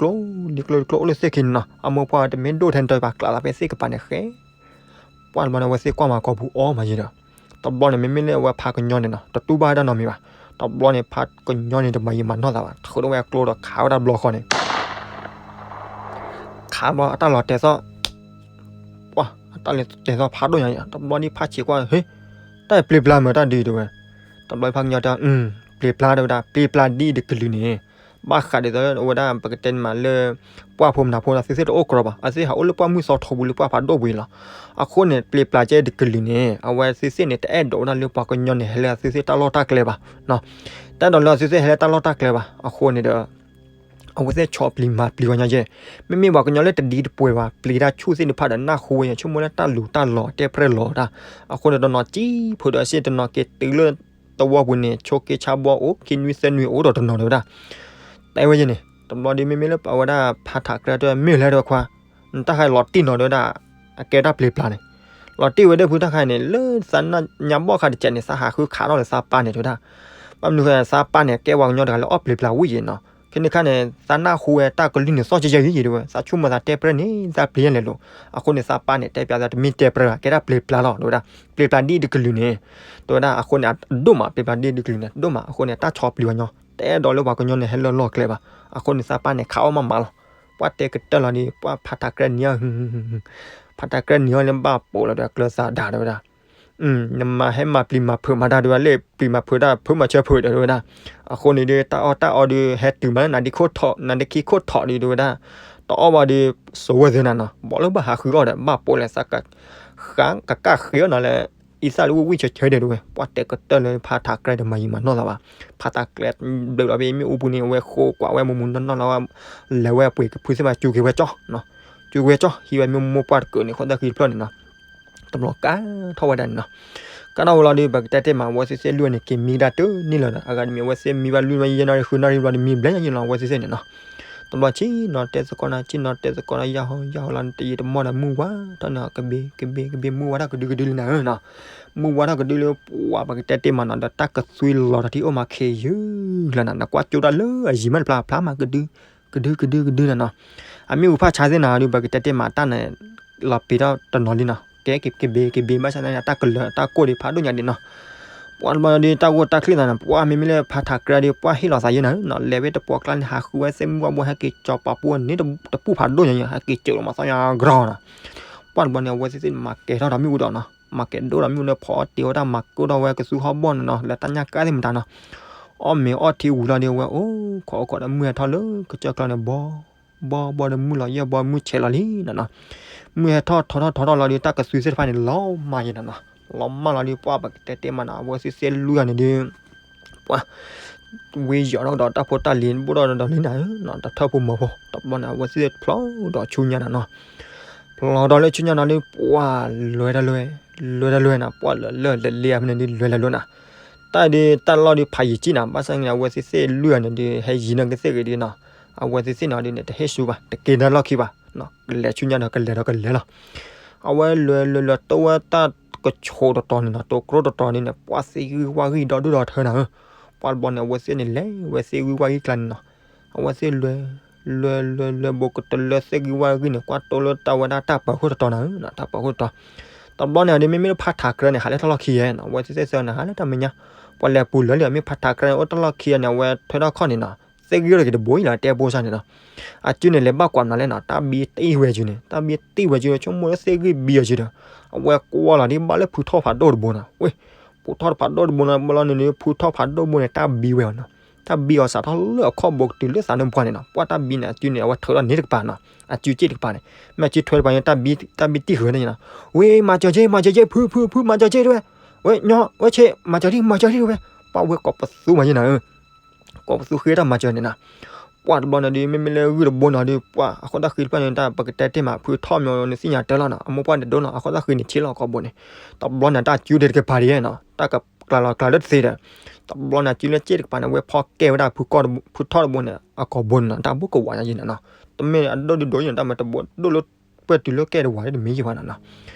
ိလံကျိအိၣ်လၢသ့ၣ်ခံန့ၣ်နီၤ, အမိၢ်ပှၢ်တမ့ၢ်ဒိၣ်ထဲန့ၣ် တပာ်ကျးသးဖဲသ့ၣ်ကပၤန့ၣ်ဃဲ, ပှၤတဘျီန့ၣ် အဝဲသ့ၣ်ကွၢ်မၤကီၢ်ပူၤအီၣ်မးယံၤဒီး, တဘျီန့ၣ် မ့မ့ၢ်လၢအဝဲဖးကညီန့ၣ်နီၤ တတူၢ်ဘၣ်ဝဲတၢ်နီတမံၤဘၣ်, တဘျီန့ၣ် ဖးကညီန့ၣ် တမၤယံၤမၤနီၢ်သးဘၣ် ထုးထီၣ်ဝဲအကျိဒီးခးဝဲဒၣ်ဘျီဃီန့ၣ် ခးဘျီအတၢ်လီၤတဲာ်သီၣ်, ပှၤအတၢ်လီၤတဲာ်သီၣ်ဖးဒိၣ်ညါ, တဘျီဒ်ဖးဆံးကွၢ် ဟ့, တၢ်ပျံၤပျါမ့ၢ်တၢ်ဒ်အံၤတဲဝဲ, တဘျီဖးကညီတဲ ပျံၤပျါတဲဝဲဒၣ် ပျံၤပျါဒ်အံၤတကလုာ်န့ၣ်, ဘၣ်ဃးဒ်သိးအဝဲဒၣ်ပကတဲန့ၣ်မးလၢ ပှၢ်ဖိမနုၤဖိန့ၣ် သုသ့ၣ်တအိၣ်ကြီဘၣ်, အသ့ၣ်ဟးအိၣ်လၢပှၢ်မုၢ်သီထီပူၤလၢပှၢ်ဖးဒိၣ်ပူၤအံၤလီၤ. အဃိန့ၣ် ပျံၤပျါကဲတကလုာ်န့ၣ် အဝဲသုသ့ၣ်န့ၣ် တအဲၣ်ဒိးဝဲဒၣ်လၢပှၤကညီန့ၣ် ဟဲလၢအသုသ့ၣ်တၢ်လီၢ်တၢ်ကျဲဘၣ်, တအဲၣ်ဒိးလၢအသုသ့ၣ်ဟဲလၢတၢ်လီၢ်တၢ်ကျဲဘၣ်. အဃိန့ၣ်ဒီး အဝဲသ့ၣ်ဆီပျံၤမၤပျံၤဝဲညီယဲၢ်, မ့မ့ၢ်ပှၤကညီလၢတဒံတပှဲၤဘၣ် ပျံၤတၢ်ဆူၣ်သ့ၣ်တဖၣ်ဒီးနၢ်ဟူဝဲ ဆိကမိၣ်လၢတၢ်လူၤတၢ်လီၤတဲပြဲၢ်လီၤတၢ်, အဃိန့ၣ်တနီၤစံၣ်ဖုးဒီးစ့ၢ် တနီၤက့ၤတုၤလၢသဝီပူၤန့ၣ် ဆိက့ဆါဘီအိၣ် ခံနွံသၢနွံအိၣ်ဒီးတနီၤတဲဝဲဒၣ် တဲဝဲယဲၢ်န့ၣ် တဘျီဒီးမ့မ့ၢ်လၢအဝဲဒၣ်ဖးထးကြၢးတဲ မ့ၢ်လဲၣ်တဲခွါ, နတၢ်ခါလီၤတံၢ်နီၤတဲဝဲဒၣ်, အကဲတၢ်ပျံၤပျါန့ၣ်, လီၤတံၢ်ဝဲဒၣ်ဖုတၢ်ခါန့ၣ် လၢသးနၢ်ညါဘီၣ်ခါတစဲးန့ၣ် သးဟးဃုခးထီၣ်လၢသးပၢ်န့ၣ်တဲဝဲဒၣ်, ဘၣ်မနုၤဃိသးပၢ်န့ၣ် ကဲပှၤကညီတဂၤလၢအီၣ်ပျံၤပျါဝံၤယဲၢ်နီၤ, ခဲန့ၣ်ခါန့ၣ် သးနၢ်ဟူဝဲတၢ်ကလုၢ်န့ၣ်သီၣ်ကဲယဲၢ်ယဲၢ်တဲဝဲ, သးဆိကမိၣ်သးတဲပြဲၢ်န့ၣ် သးပျံၤယဲၢ်လဲၤလိာ်, အဃိန့ၣ်သးပၢ်န့ၣ် တဲပျးသးတမ့ၢ်တဲပြဲၢ်ဘၣ် ကဲဒၣ်ပျံၤပျါလီၤတဲဝဲဒၣ်, ပျံၤပျါဒ်အံၤတကလုာ်န့ၣ်, တဲဝဲဒၣ် အဃိန့ၣ် အဒိၣ်မး ပျံၤပျါဒ်အံၤတကလုာ်န့ၣ် ဒိၣ်မး အဃိန့ၣ် တၢ်ဆီပျံၤဝဲညီ, တအဲၣ်ဒိးလၢပှၤကညီန့ၣ် ဟဲလၢလီၢ်ကျဲဘၣ်, အဃိန့ၣ်သးပၢ်န့ၣ် ခးအီၣ်မးမးလီၤ, ပှၢ်တဲကတၢၢ်လီၤဒီး ပှၢ်ဖးထးကြၢးနံၤအီၤ ဖးထးကြၢးနံၤအီၤန့ၣ် ဘၣ်ပိာ်လီၤဒီးအကျၢၤသးဒၣ်တဲဝဲဒၣ် နမၤဟဲမၤပျံၤမၤဖုးမၤတၢ်ဒုးဝဲလၢ ပျံၤမၤဖုးတၢ်ဖုးမၤဆၢဖုးဒီးတဲဝဲဒၣ်, အဃိန့ၣ်ဒီး တၢ်အီၣ်တၢ်အီဒီး ဟဲတုၤမးလၢနၤဒ့ခိၣ်ထီၣ် နၤဒ့ခံခိၣ်ထီၣ်ဒီးတဲဝဲဒၣ်, တအီၣ်ဘၣ်ဒီး စိာ်ဝဲသ့နၤနီၤ ဘၣ်လၢဘၣ်ဟးဃုအီၣ်ဒီး ဘၣ်ပိာ်လၢသး ကကၣ်ဃ့အီၣ်နၤလၢ အံသၣ်လၢဝံၣ်ဝံၣ်ဆၢဆၢဒဲးတဝဲ ပှၢ်တဲကတၢၢ်လၢဖးထးကြဲဒီးမၤယံာ်မၤနီၢ်သးဘၣ်. ဖးထးကြဲဘျုးလီၤဖဲမ့ၣ်အူပူၤန့ၣ် အဝဲဃိကွၢ်ဝဲမူးမူးနီၢ်နီၢ်လီၤ လဲၤဝဲအပှ့ၤကဖုသ့ၣ်ဘၣ် စူၤက့ၤဝဲကၠီနီၤ. စူၤက့ၤဝဲကၠီ ဟံးဝဲမ့ၣ်မိၢ်ပှၢ်တကၢၢ်န့ၣ် ဃိသတးဃံတဖျၢၣ်န့ၣ်နီၤ. တဘျီကါထီၣ်ဝဲဒၣ်န့ၣ်နီၤ. ကါထီၣ်ဝဲလီၤဒီး ပကတဲတ့ၢ်မး အဝဲသ့ၣ်သ့ၣ်လွံၢ်ဂၤန့ၣ် က့ၤမံကဒါတန့ၢ်လၢၤဒီး အဂၤတမံၤ အဝဲသ့ၣ်မံဘၣ်လွံၢ်နၣ်ရံၣ် ယဲၢ်နၣ်ရံၣ် ဃုနၣ်ရံၣ်ဘျီဒီး မံဘျဲၣ်ညါယဲၢ်လီၤ အဝဲသ့ၣ်သ့ၣ်န့ၣ်နီၤ. တဘျီဆ့ၣ်နီၤတဲသကိးနီၤ ဆ့ၣ်နီၤတဲသကိးနီၤ ယၢ်ဟီယၢ်ဟီလီၤန့ၣ် တယံာ်တမီၢ်ဒီး မုၢ်ဝါထီၣ်န့ၣ် ကဘ့ၣ်ကဘ့ၣ်ကဘ့ၣ် မုၢ်ဝါထီၣ်ကဒုကဒုလံနၤဧၢနီၤ. မုၢ်ဝါထီၣ်ကဒုလံ ပှၤပကတဲတ့ၢ်မးနီၤ ဒီးတၢ်ကသွံလီၤတၢ်ထံအိၣ်မးခ့ယုၢ်လၢနၤ နကွၢ်ကၠိတၢ်လၢအယံၤမးတဖျါဖျါမး ကဒု ကဒုကဒုကဒုနၤနီၤ. အမ့ၣ်အူဖးဆါသ့ၣ်နၤဒီး ပကတဲတ့ၢ်မး တၢ်န့ၣ် လီၤပ့ၤထီၣ်တနီၤလံနီၤ ကဲက့ၤကဘ့ၣ်ကဘ့ၣ် ဘၣ်ဆၣ်သနာ်က့ တၢ်ကလၢၤတၢ်ကိၢ်ဒံးဖးဒိၣ်ညါဒံးနီၤ. ပှၤတဘျီဒီး တၢ်ဂိၢ်တၢ်ချံၣ်သးန့ၣ် ပှၤမ့မ့ၢ်လၢဖးထးကြဲဒီး ပှၤဟ့ၣ်လီၤသးယဲၢ်နၤဧၢနီၤ လဲၤဝဲတပှီၢ်ကျါန့ၣ် ဟးဃုဝဲသ့ၣ်မုၢ်ဝါဘိ ဟဲက့ၤကၠီၤပာ်ပူၤန့ၣ် တပူၤဖးဒိၣ်ညါ ဟဲက့ၤကၠိးလီၤမၤသီညါကရီနီၤ. ပှၤတဘျီန့ၣ် အဝဲသ့ၣ်သ့ၣ်န့ၣ် မၤကဲၤထီၣ်ဒီးမ့ၣ်အူဒီးနီၤ မၤကဲၤဒိၣ်ဒီးမ့ၣ်အူန့ၣ် ဖီအီၣ်တ့ၢ်ဝဲဒၣ် မၤကိၢ်ထီၣ်ဝဲကသူဟီၣ်ဘီၣ်န့ၣ်နီၤ လၢတၢ်ညၣ်ကါသ့ၣ်မတၤနီၤ. အီၣ်မ့ၤအီထံဝံၤလီၤဒီး အဝဲအိၣ်ခိးအိၣ်ခိးဒီးမုၢ်ဟဲထီၣ်လၢကစၢၢ်ကျါန့ၣ် ဘီ ဘီဘီဒီးမုၢ်လီၤ ယဲၢ်ဘီမုၢ်ဆဲးလီၤလံနီၤနီၤ. မုၢ်ဟဲထီၣ်ထီထီၣ်ထီထီၣ်လီၤဒီး တၢ်ကသွံသ့ၣ်တဖၣ်န့ၣ် လီၤမၢ်ယဲၢ်နီၤနီၤ. လီၤမၢ်လီၤဒီး ပှၤပကတဲတ့ၢ်မးနီၤ အဝဲသ့ၣ်သ့ၣ်လွံၢ်ဂၤန့ၣ်ဒီး ပှၤ ဝံယီၤထီၣ်ကဒီးတၢ်ဖိတၢ်လံၤ ဘိၣ်ထီၣ်ဒီးလံနၤဧၢနီၤ တၢ်ထၢၣ်ဖိမီၤဖိ တဘျီန့ၣ် အဝဲသ့ၣ်ဖျိဒီးဆူညါနၤနီၤ. ဖျိဒီးလၢဆူညါနီၤဒီး ပှၤလွဲတၢ်လွဲ လွဲတၢ်လွဲနၤ ပှၤလၢလၢလၢလၢအဖဲန့ၣ်ဒီး လွဲတၢ်လွဲနၤ. တၢ်ဒီးတၢ်လီၢ်ဒီးဖးယံၤကံနၤ ဘၣ်ဆၣ်န့ၣ် အဝဲသ့ၣ်သ့ၣ်လွံၢ်ဂၤန့ၣ်ဒီး ဟဲယံၤန့ၢ်ကသ့ၣ်ဂ့ၤဒီးနီၤ အဝဲသ့ၣ်သ့ၣ်န့ၣ်ဒီးန့ၣ် တဟ့ၣ်ဆူဘၣ် တက့ၤတၢ်လီၢ်ခံဘၣ် ကလဲၤဆူညါဒီးကလဲၤဒီးကလဲၤလီၤ. အဝဲလွဲလွဲလွဲတိဝဲတၢ်ကဆိးတတီၤန့ၣ်နီၤ တိကျိတတီၤန့ၣ်န့ၣ် ပှၤသ့ၣ်ဂံၢ်ဝၣ်ဂံၢ်ဒီဒူၣ်ဒီထၢနၤဧၢ. ပှၤတဘျီန့ၣ် အဝဲသ့ၣ်န့ၣ်လဲၤဝဲသ့ၣ်ဂံၢ်ဝၣ်ဂံၢ်ကျါန့ၣ်နီၤ အဝဲသ့ၣ်လွဲ လွဲလွဲလွဲ ဘူးကတလၢသ့ၣ်ဂံၢ်ဝၣ်ဂံၢ်န့ၣ် ကွၢ်တိလၢတၢ်ဝဲဒၣ်တၢ်ပၢၤခိၣ်တတီၤနၤဧၢ တၢ်ပၢၤခိၣ်တတီၤ. တဘျီန့ၣ်ဒီး မ့မ့ၢ်ဖးထးကြဲန့ၣ် ဟးလၢတၢ်လီၢ်ခံယဲၢ်နီၤ အဝဲသ့ၣ်သ့ၣ်သၢန့ၣ် ဟးလၢတၢ်မဲာ်ညါ ပှၤလဲၤပူၤလၢာ်လံ မ့ၢ်ဖးထးကြဲန့ၣ် အိၣ်တၢ်လီၢ်ခံန့ၣ် အဝဲထွဲထီၣ်ခီၣ်န့ၣ်နီၤ သ့ၣ်ဂံၢ်အိၣ်တဂ့ၤတဘိအံၤလီၤ တဲဘိစၢ်န့ၣ်နီၤ. အစုန့ၣ် လဲၤဘၣ်ကွၢ်မနုၤလဲၣ်နီၤ တၢ်ဘံတံၢ်ဝဲစုန့ၣ် တၢ်ဘံတံၢ်ဝဲစု ဆိကမိၣ်လၢသ့ၣ်ဂံၢ်ဘံအီၤစုဒီး အဝဲကွၢ်လီၤဒ်ဘၣ်လၢဖုထီၣ်ဖးဒိၣ်တဘိနီၤ ဝဲ ဖုထီၣ်ဖးဒိၣ်တဘိနီၤ ဘျီန့ၣ်ဒီး ဖုထီၣ်ဖးဒိၣ်တဘိန့ၣ် တၢ်ဘံဝဲအီၤနီၤ တၢ်ဘံအီၤစးထီၣ်လၢအခီၣ်ဘိကတုၤလၢသးနၢၣ်ပှၢ်န့ၣ်နီၤ ပှၤတၢ်ဘံန့ၣ် အစုန့ၣ် အဝဲထုးထီၣ်န့ၢ်တကပၤနီၤ အစုစ့ၣ်တကပၤန့ၣ် မ့ၢ်အစုထွဲတကပၤန့ၣ် တၢ်ဘံတံၢ်ဃၢၤန့ၣ်နီၤ ဝဲ မၤစၢၤက့ မၤစၢၤက့ ဖု ဖု ဖု မၤစၢၤက့တဝဲ ဝဲ ညီ ဝဲဆ့ မၤစၢၤဒံး မၤစၢၤဒံးတဝဲ ပှၤဝဲကိးပသူမးယဲၢ်နၤဧၢ ကိးပသူဃ့တၢ်မၤစၢၤန့ၣ်နီၤ. ပှၤတဘျီန့ၣ်ဒီး မ့မ့ၢ်လၢဂုၢ်တဘိန့ၣ်ဒီး ပှၤအဃိသတးဃံတဖျၢၣ်န့ၣ် တၢ်ပကတဲတ့ၢ်မး ဖုထီၣ်မီၤန့ၣ်သ့ၣ်ညါတၢ်လီၤနီၤ အမိၢ်ပှၢ်န့ၣ်ဒိနီၤ အဃိသတးဃံန့ၣ်ဆ့လီၤကိးဘိန့ၣ် တဘျီန့ၣ် တၢ်စုဒံးတကပၤဒံးနီၤ တၢ်ကကျါလီၤကျါလၢတသ့ဒီး တဘျီန့ၣ် စုလၢစ့ၣ်တကပၤန့ၣ် ဝဲဖီကဲဝဲဒၣ်ဖုထီၣ်တဘိန့ၣ် အကိာ်ဘိန့ၣ်နီၤ တၢ်ဘိကဝးညါယဲၢ်နီၤနီၤ တမ့ၢ်အဒိၣ်ဒုဒိၣ်ယဲၢ်နီၤ တၢ်မ့ၢ်တဘိဒိၣ်လၢ ပှဲၤတုၤလၢကဲတဝၤဒ်တမံၤယံၤဘၣ်နီၤနီၤ.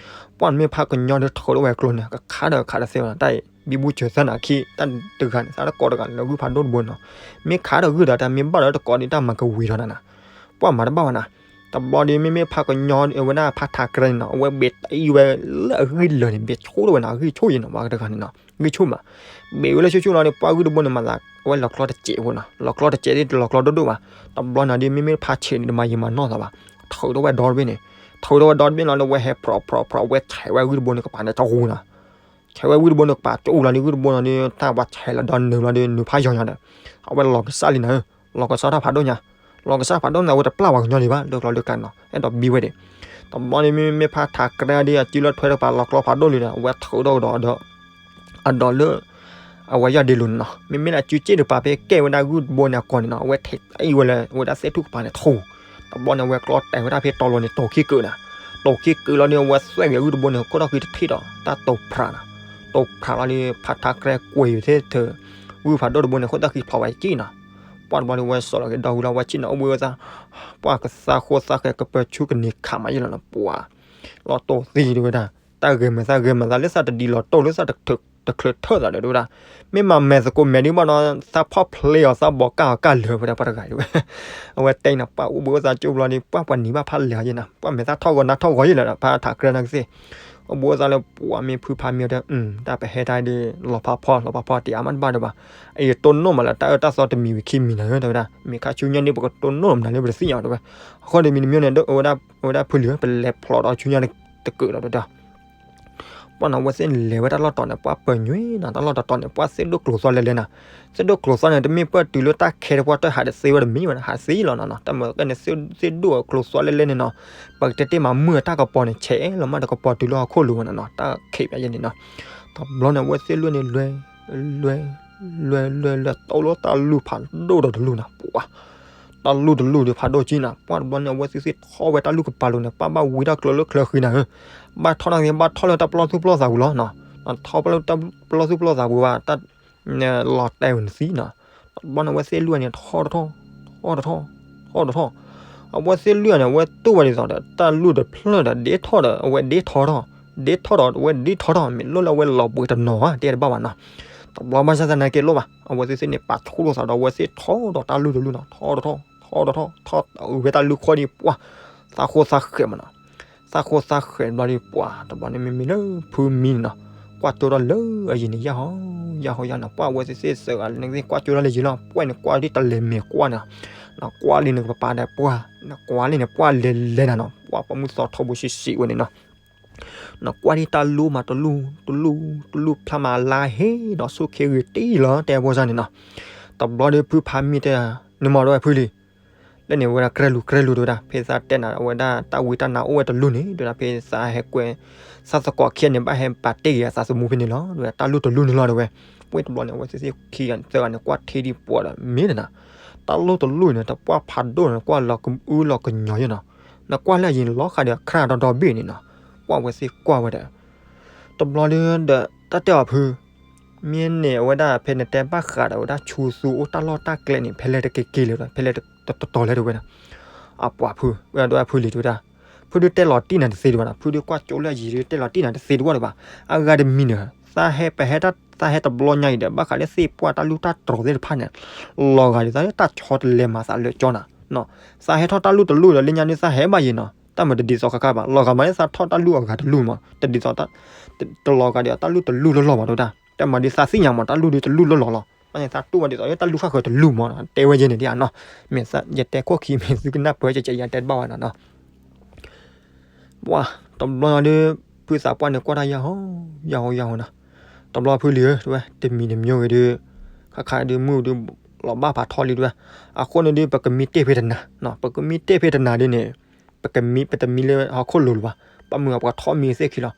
ပှၤမ့ၢ်ဖးကညီဒုးထုးထီၣ်ဝဲကျိန့ၣ် ကခးဒီးခးတသ့ဘၣ်နီၤ တၢ်ဘံဘူစၢၤသၢနၤခံ တၢ်တဂၤန့ၣ် သးတကိးတဂၤန့ၣ် လၢဂုၢ်ဖးဒိၣ်တဘိနီၤ မ့ၢ်ခးဒီးဂုၢ်ဒီး တၢ်မ့ၢ်ဘၣ်ဒီးတကိးဒံး တၢ်မၤကဝံၤထီၣ်နၤနီၤ ပှၤမၤတဘၣ်ဘၣ်နီၤ. တဘျီဒီး မ့မ့ၢ်ဖးကညီအဝဲဒၣ်ဖးထးကြဲန့ၣ်နီၤ အဝဲဘ့ၣ်တအံၤဝဲလၢအဂံၢ်လၢာ်န့ၣ် ဘ့ၣ်ဆိၣ်ထီၣ်ဝဲနီၤ အဂံၢ်ဆိၣ်ယဲၢ်နီၤ ပှၤတဂၤန့ၣ်နီၤ ဂံၢ်ဆိၣ်မး ဘ့ၣ်ဝဲလၢဆိဆိလီၤဒီး ပှၤဂုၢ်တဘိန့ၣ်မၤသး အဝဲလီၤကျီတစဲးဖိနီၤ လီၤကျီတစဲးဒ်တလီၤကျီဒိၣ်ဒိၣ်ဘၣ်. တဘျီန့ၣ်ဒီး မ့မ့ၢ်ဖးဆံးန့ၣ် တမၤယံာ်မၤနီၢ်သးဘၣ် ထုးထီၣ်ဝဲဒီတဘ့ၣ်န့ၣ် ထုးထီၣ်ဝဲဒီတဘ့ၣ်လီၤဒီး ဝဲဟဲဖြီဖြီဖြီ အဝဲဆဲးဝဲဂုၢ်တဘိန့ၣ် ကပၤန့ၣ်တဂူၤနီၤ ဆဲးဝဲဂုၢ်တဘိန့ၣ် ကပၤကၠိလီၤဒီး ဂုၢ်တဘိန့ၣ်ဒီး တၢ်ဝဲဆဲးလီၤဒီးနုာ်လီၤဒီး နုာ်ဖးယီၤညါဒီး အဝဲလီၤကစၢ်လံနၤဧၢ လီၤကစၢ်ထီၣ်ဖးဒိၣ်ညါ လီၤကစၢ်ဖးဒိၣ်န့ၣ် အဝဲတပျၢ်ဝဲကညီလံဘၣ် လၢကျီလၢကျါန့ၣ်နီၤ အဲၣ်ဒိးဘံဝဲဒၣ် တဘျီန့ၣ် မ့မ့ၢ်ဖးထးကြဲဒီး အစုလၢထွဲတကပၤလီၤကျီဖးဒိၣ်လံဒီး အဝဲထုးထီၣ်ကဒီးဒီး အဒီးလၢ အဝဲယီၢ်ဒ့လိၤန့ၣ်နီၤ မ့မ့ၢ်လၢအစုစ့ၣ်တကပၤဖဲကဲဝဲဒၣ်ဂုၢ်တဘိန့ၣ်အကိာ်န့ၣ်နီၤ အဝဲထဲးအံၤဝဲလၢ အဝဲဒၣ်သ့ၣ်ထူၣ်ကပၤန့ၣ်ထူၣ် တဘျီန့ၣ် အဝဲကျီတဲာ်ဝဲဒၣ်ဖဲတီလိၤန့ၣ် တိာ်ခံကုာ်နၤ တိာ်ခံကုာ်လီၤဒီး အဝဲသွဲၣ်ဂ့ၤဂုၢ်တဘိန့ၣ် ခိၣ်ထီၣ်ဃံတထံၣ်ဒီး တၢ်တိာ်ဖြးနၤ တိာ်ဖြးလီၤဒီး ဖးထးကြဲကွံာ်သ့ၣ်ထၢၣ် ဂုၢ်ဖးဒိၣ်တဘိန့ၣ် ခိၣ်ထီၣ်ဃံဖျိးဝဲကံၣ်နၤ ပှၢ်တဘျီန့ၣ် ဝဲစိာ်လီၤက့ၤဒီဝံၤလီၤ ဝဲဆ့ၣ်နီၤအိၣ်ဘှံးအိၣ်သါ ပှၢ်ကသါဃိသါဃဲၤကပၢၤဆူကန့ၤခးမးယဲၢ်လီၤနီၤ ပှၢ် လီၤတိၢ်သံတဝဲဒၣ် တၢ်ဂဲၤမၤသးဂဲၤမၤသးလၢသးတဒ်လီၤတိၢ်လၢသးတချၢးထၢၣ်သးဒီးတဝဲဒၣ် မ့ၢ်မၤမဲာ်သကိးမဲာ်ဒံးဘၣ်နီၤ သးဖီၣ်ဖျ့အီၤသးဘီးကၢ်အီၤကၢ်လၢာ်ဝဲဒၣ်ပှၤတဂၤအံၤဝဲ အဝဲတဲနၤ ပှၢ်အိၣ်ဘှံးအိၣ်သါကၠိဘျီဒီး ပှၢ်ပှၤနံၤဘၣ်ဖးလဲၢ်အီၤယဲၢ်နၤ ပှၢ်မဲာ်သၣ်ထီၣ်ဂီၤနါထီၣ်ဂီၤယဲၢ်လီၤ ဖးထးကြဲနၤကသ့ၣ် အိၣ်ဘှံးအိၣ်သါလၢပှၢ်မ့ၢ်ဖုဖးမ့ၢ်အီၤတဲ တၢ်ပဟဲတၢ်ဒ် လီၤဖးဖီ လီၤဖးဖီတ့ၢ်အါမးတဘၣ်ဒီးဘၣ် အံၤတိၢ်နီၣ်မးလၢတၢ်အၢတၢ်သီတမံၤဝံၤခံမံၤနၤဧၢ တဲဝဲဒၣ် မ့ၢ်ခါဆူညါဒ်ပကတိၢ်နီၣ်မနုၤလၢပတသ့ၣ်ညါတဲဝဲ အဃိန့ၣ်မံၤတမံၤန့ၣ် အဝဲဒၣ်ဖုလံၤ ပလဲၤဖျိးဒီးဆူညါတကုာ်ဒီးတဲ ပှၢ်နီၤ အဝဲသ့ၣ်လဲၤဝဲတၢ်လီၢ်တီၤန့ၣ် ပှၢ်ပၢၤညွံနီၤ, တၢ်လီၢ်တီၤတီၤန့ၣ် ပှၢ်သ့ၣ်ဒိၣ်ကျိၤသီလဲလဲနီၤ. သ့ၣ်ဒိၣ်ကျိၤသီန့ၣ် တမ့ၢ်ပၢၢ်တုၤလၢတၢ်ခဲတပှၢ်တၢၢ်ဟးတသ့ဝဲတမံၤဘၣ်နီၤ, ဟးသ့လီၤနီၤနီၤ. တၢ်မၤကဲန့ၣ် သ့ၣ်ဒိၣ်ကျိၤသီလဲလဲန့ၣ်နီၤ, ပကတဲတ့ၢ်မးမုၢ်အတၢ်ကပီၤန့ၣ် ဆဲးလီၤမးတကပီၤတုၤလၢဟီၣ်ခိၣ်လိၤဝဲနီၤနီၤ, တၢ်ခံးပယဲန့ၣ်နီၤ. တဘျီန့ၣ် အဝဲသ့ၣ်လွံၢ်န့ၣ် လွဲ လွဲ လွဲ လွဲ လွဲ တိၢ်လီၤတၢ်လူၢ်ဖးဒိၣ်ဒီးတလူၢ်နီၤ, ပှၢ် တၢ်လူၢ်တလူၢ်ဒီးဖးဒိၣ်ကံနီၤ. ပှၢ်တဘျီန့ၣ် အဝဲသ့ၣ်သ့ၣ်ထီၣ်ဝဲတၢ်လူၢ်ကပၤလိၤန့ၣ် ပှၢ်ဘၣ်ဝံထီၣ်ကျၢၤလၢချၢဃံနၤဧၢ, ဘၣ်ထီၣ်န့ၣ် ဘၣ်ထီၣ်လၢတၢ်ပျီသူၣ်ပျီသးပူၤလီၤနီၤ, ထီၣ်လၢတၢ်ပျီသူၣ်ပျီသးပူၤဘၣ် တၢ် လီၤတဲာ်ဝဲနသံနီၤ. တဘျီန့ၣ် အဝဲသ့ၣ်လွံၢ်န့ၣ် ထီၣ်တထီၣ် ထီၣ်တထီၣ် ထီၣ်တထီၣ်, အဝဲသ့ၣ်လွံၢ်န့ၣ် အဝဲတူၢ်ဝဲဒ်သိးဒီး တၢ်လူၢ်တဖျၢၣ်ဒီး ဒ့ထီၣ်ဒီး အဝဲဒ့ထီၣ်ထီၣ်, ဒ့ထီၣ်ဒီး အဝဲဒ့ထီၣ်ထီၣ်, မ့ၢ်လိၣ်လၢအဝဲလီၤဘှံးတနီၤဧါ တဲတဘၣ်ဘၣ်နီၤ. တဘျီဘၣ်ဆၣ်သနာ်က့လိၣ်ဘၣ် အဝဲသ့ၣ်သ့ၣ်န့ၣ် ပာ်ဆူၣ်လိာ်သးဒီး အဝဲသ့ၣ်ထီၣ်ဒီးတၢ်လူၢ်တလူၢ်နီၤ, ထီၣ်တထီၣ် ထီၣ်တထီၣ် ထီၣ်ဝဲတၢ်လူၢ်ခီၣ်ဒံး ပှၢ် သးဃိသးဃဲးမးနီၤ. သးဃိသးဃဲးတဘျီဒီး ပှၢ် တဘျီန့ၣ်မ့မ့ၢ်လၢဖုမံန့ၣ်နီၤ, ကွၢ်ကၠိထီၣ်လၢအယံၤန့ၣ် ယၢ်ဟီ ယၢ်ဟီယၢ်နီၤ. ပှၢ်အဝဲသ့ၣ်သ့ၣ်သၢဂၤန့ၣ်သ့ၣ်ကွၢ်ကၠိထီၣ်လၢယံၤလီၤ, ပှၢ်န့ၣ်ကွၢ်ဒ်တလဲၤမဲာ်ကွၢ်န့ၣ်, နကွၢ်လံနကပာ်ဒီးပှၢ်, နကွၢ်လံန့ၣ် ပှၢ်လဲၤလဲၤနၤနီၤ, ပှၢ်ပိာ်မုၣ်သီထီဘိဆံးဆံးဝဲန့ၣ်နီၤ. နကွၢ်ဒ်တၢ်လူၢ်မးတလူၢ် တလူၢ် တလူၢ်ဖျါမးလါဟ့ဒီး ဆိၣ်ခ့ဂ့ၤတံၢ်လီၤ တဲအဖိစၢ်န့ၣ်နီၤ. တဘျီဒီးဖုဖးမံတဲ နမၤဒိဝဲဖုလံ လၢန့ၣ်ဝဲဒၣ် ကြဲၢ်လူၤ ကြဲၢ်လူၤ တဲဝဲဒၣ်, ဖဲသးတဲနၤဝဲဒၣ် တၢ်ဝံတၢ်နါအိၣ်ဝဲတလူၢ်န့ၣ် တဲဝဲဒၣ်, ဖဲသးဟဲကွဲ သးသကိးခံဂၤန့ၣ် ဘၣ်ဟဲပာ်တ့ၢ်က့ၤအသးသမူဖဲန့ၣ်လီၤ တဲဝဲဒၣ်, တၢ်လူၢ်တလူၢ်န့ၣ်လီၤ တဲဝဲ. ပှၢ်တဘျီန့ၣ် အဝဲသ့ၣ်သ့ၣ်ခံဂၤန့ၣ် သၢဂၤန့ၣ် ကွၢ်ထံဒံးပှၢ်ဒီး မ့ၢ်တနၤ, တၢ်လူၢ်တလူၢ်န့ၣ် တပှၢ်ဖးဒိၣ်န့ၣ် ကွၢ်လီၤကအုလီၤကညီယဲနီၤ, နကွၢ်လၢအယံၤန့ၣ် လီၤဃာ်ဒီးခရၣ်ဒီဒီဘ့ၣ်န့ၣ်နီၤ. ပှၢ်အဝဲသ့ၣ်ကွၢ်ဝဲဒီး တဘျီဒီး တၢ်တဲအီၤဖု မ့ၢ်န့ၣ် အဝဲဒၣ်ဖဲနတဲဘၣ်ဃးဒီးဝဲဒၣ်ဆူသူအိၣ်တၢ်လီၢ်တၢ်ကျဲန့ၣ် ဖဲလဲၣ်တက့ၤက့ၤလဲၣ်ဒီး ဖဲလဲၣ်တတီၤလဲၣ်တဲဝဲဒၣ်. အပှၢ်ဖု ဝဲဒၣ်ဖုလံၤတဲဝဲဒၣ်, ဖုဒုးတဲလီၤတံၢ်နၤတသ့ဒံးဘၣ်နီၤ, ဖုဒုးကွၢ်ကၠိလၢအယံၤဒုး တဲလီၤတံၢ်နၤတသ့တဝီဒံးဘၣ်. အဂၤတမံၤန့ၣ် သးဟဲပဟဲတၢ် သးဟဲတဘျီညါအံၤဒီး ဘၣ်ဃးလၢသ့ၣ်ပှၢ်တၢ်လူၢ်တၢ်တြီၤသ့ၣ်တဖၣ်န့ၣ် လီၤဂာ်ဒ်သိးလၢတၢ်ဆီတလဲမၤသးလၢကၠီနၤ သးဟဲထီၣ်တၢ်လူၢ်တလူၢ်ဒီး လၢညါဒုးသးဟဲဘၣ်ယံၤနီၤ, တၢ်မၤတဒ်သိးဃၣ်ဃၣ်ဘၣ်, လီၤဂာ်မးလၢသးထီၣ်တၢ်လူၢ်အဂၤတလူၢ်မး, တဒ်သိး တလီၤဂာ်ဒီးတၢ်လူၢ်တလူၢ်လၢလီၤဘၣ်တဲဝဲဒၣ်, တၢ်မၤဒုးသးသ့ၣ်ညါမး တၢ်လူၢ်ဒုးတလူၢ်လၢလီၤလီၤ, ဘၣ်န့ၣ်သးတူၢ်ဝဲဒ်သိးလၢတၢ်လူၢ်ဃၣ်ဃၢၤတလူၢ်မး, တဲဝဲယဲန့ၣ်ဒ်နီၤ, မ့ၢ်ယတဲခိၣ်ခံ မ့ၢ်သုကနၢ်ပၢၢ်ကဲကဲ ယတဲတဘၣ်ဝဲနီၤနီၤ. ပှၢ် တဘျီညါဒုး ဖုသးပှၢ်န့ၣ် ကွၢ်တၢ်ယၢ်ဟီ ယၢ်ဟီ ယၢ်ဟီနီၤ, တဘျီဖုလံၤဧၢ တဲဝဲ တမံၤတမံၤဂ့ၤဒုး ခါခါဒုး မုၢ်ဒုးလီၤဘၣ်ဖးထီလံတဲဝဲ, အဃိန့ၣ်ဒုး ပကမံတ့ၢ်ဖဲတနၤ, ပကမံတ့ၢ်ဖဲတနၤဒုးန့ၣ် ပကမံ ပတမံလၢဟီၣ်ခိၣ်လိၤလၢၤဘၣ်, ဘၣ်မနုၤပှၤထီၣ်မံသ့ၣ်ခံလီၤ,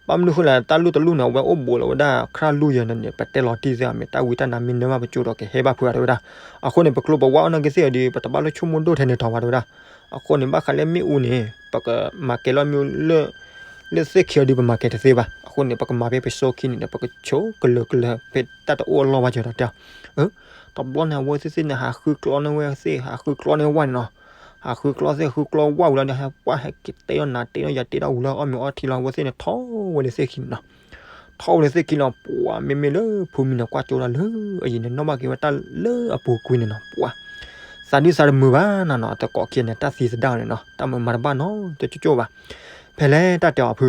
ဘၣ်မနုၤဃိလဲၣ် တၢ်လူၢ်တလူၢ်န့ၣ် အဝဲအိၣ်ဘူးလီၤဝဲဒၣ် ခရၣ်လူၢ်ယဲန့ၣ်န့ၣ် ပတဲလီၤတံၢ်သ့ၣ် မ့ၢ်တၢ်ဝံတၢ်နါမ့ၢ်နၢဘၣ်ပကၠိဒီးကဟဲဘၣ်ဖုတဲဝဲဒၣ်, အဃိန့ၣ် ပကျိပဝါအီၣ်နာ်က့သ့ၣ်အီၤဒုး ပတဘၣ်လိၣ်ဆိကမိၣ်ဒိၣ်ထဲန့ၣ်ထီၣ်ဘၣ်တဲဝဲဒၣ်, အဃိန့ၣ် ဘၣ်ဃးလၢမ့ၣ်အူန့ၣ် ပကမၤကဲလီၤမ့ၣ်အူလၢ လၢသ့ၣ်ခံအီၤဒုးပမၤကဲတသ့ဘၣ်, အဃိန့ၣ် ပကမၤဖဲပစိခံန့ၣ်ဒီး ပကဆိးကလၢၤကလၢၤ ဖဲတၢ်တအိၣ်အလီၢ်ဘၣ်ကၠီၤဒီးတဲအီၤ, တဘျီန့ၣ် အဝဲသ့ၣ်သ့ၣ်န့ၣ် ဟးဃုကျီန့ၢ်ဝဲသ့ၣ် ဟးဃုကျီန့ၢ်ဝဲန့ၣ်နီၤ, ဟးဃုကျီသ့ၣ် ဟးဃုကျီဝၣ်ဝံၤလီၤဒီး ဟဲပှၢ်ဟဲက့ၤတဲအီၣ်နၤ တဲအီၣ်ယၤ တဲဒၣ်ဝံၤလၢအီၣ်မ့ၤအီထံလီၤ, အဝဲသ့ၣ်န့ၣ် ထီၣ်ဝဲလၢသ့ၣ်ခံန့ၣ်နီၤ, ထီၣ်ဝဲလၢသ့ၣ်ခံလီၤ, ပှၤမ့မ့ၢ်လၢဖုမံန့ၣ် ကွၢ်ကၠိဒၣ်လၢအယံၤန့ၣ် နီၣ်ဘၣ်က့ၤဝဲတၢ်လၢအပူၤကွံာ်န့ၣ်နီၤ, ပှၤ သးဒုးသးတမုာ်ဘၣ်နၤနီၤ, တကိးခံဂၤန့ၣ် တၢ်သံသဒၣ်န့ၣ်နီၤ, တၢ်မုာ်မၤတဘၣ်နီတကၠိၣ်ဘၣ်, ဖဲလဲၣ်တၢ်တဲအီၤဖု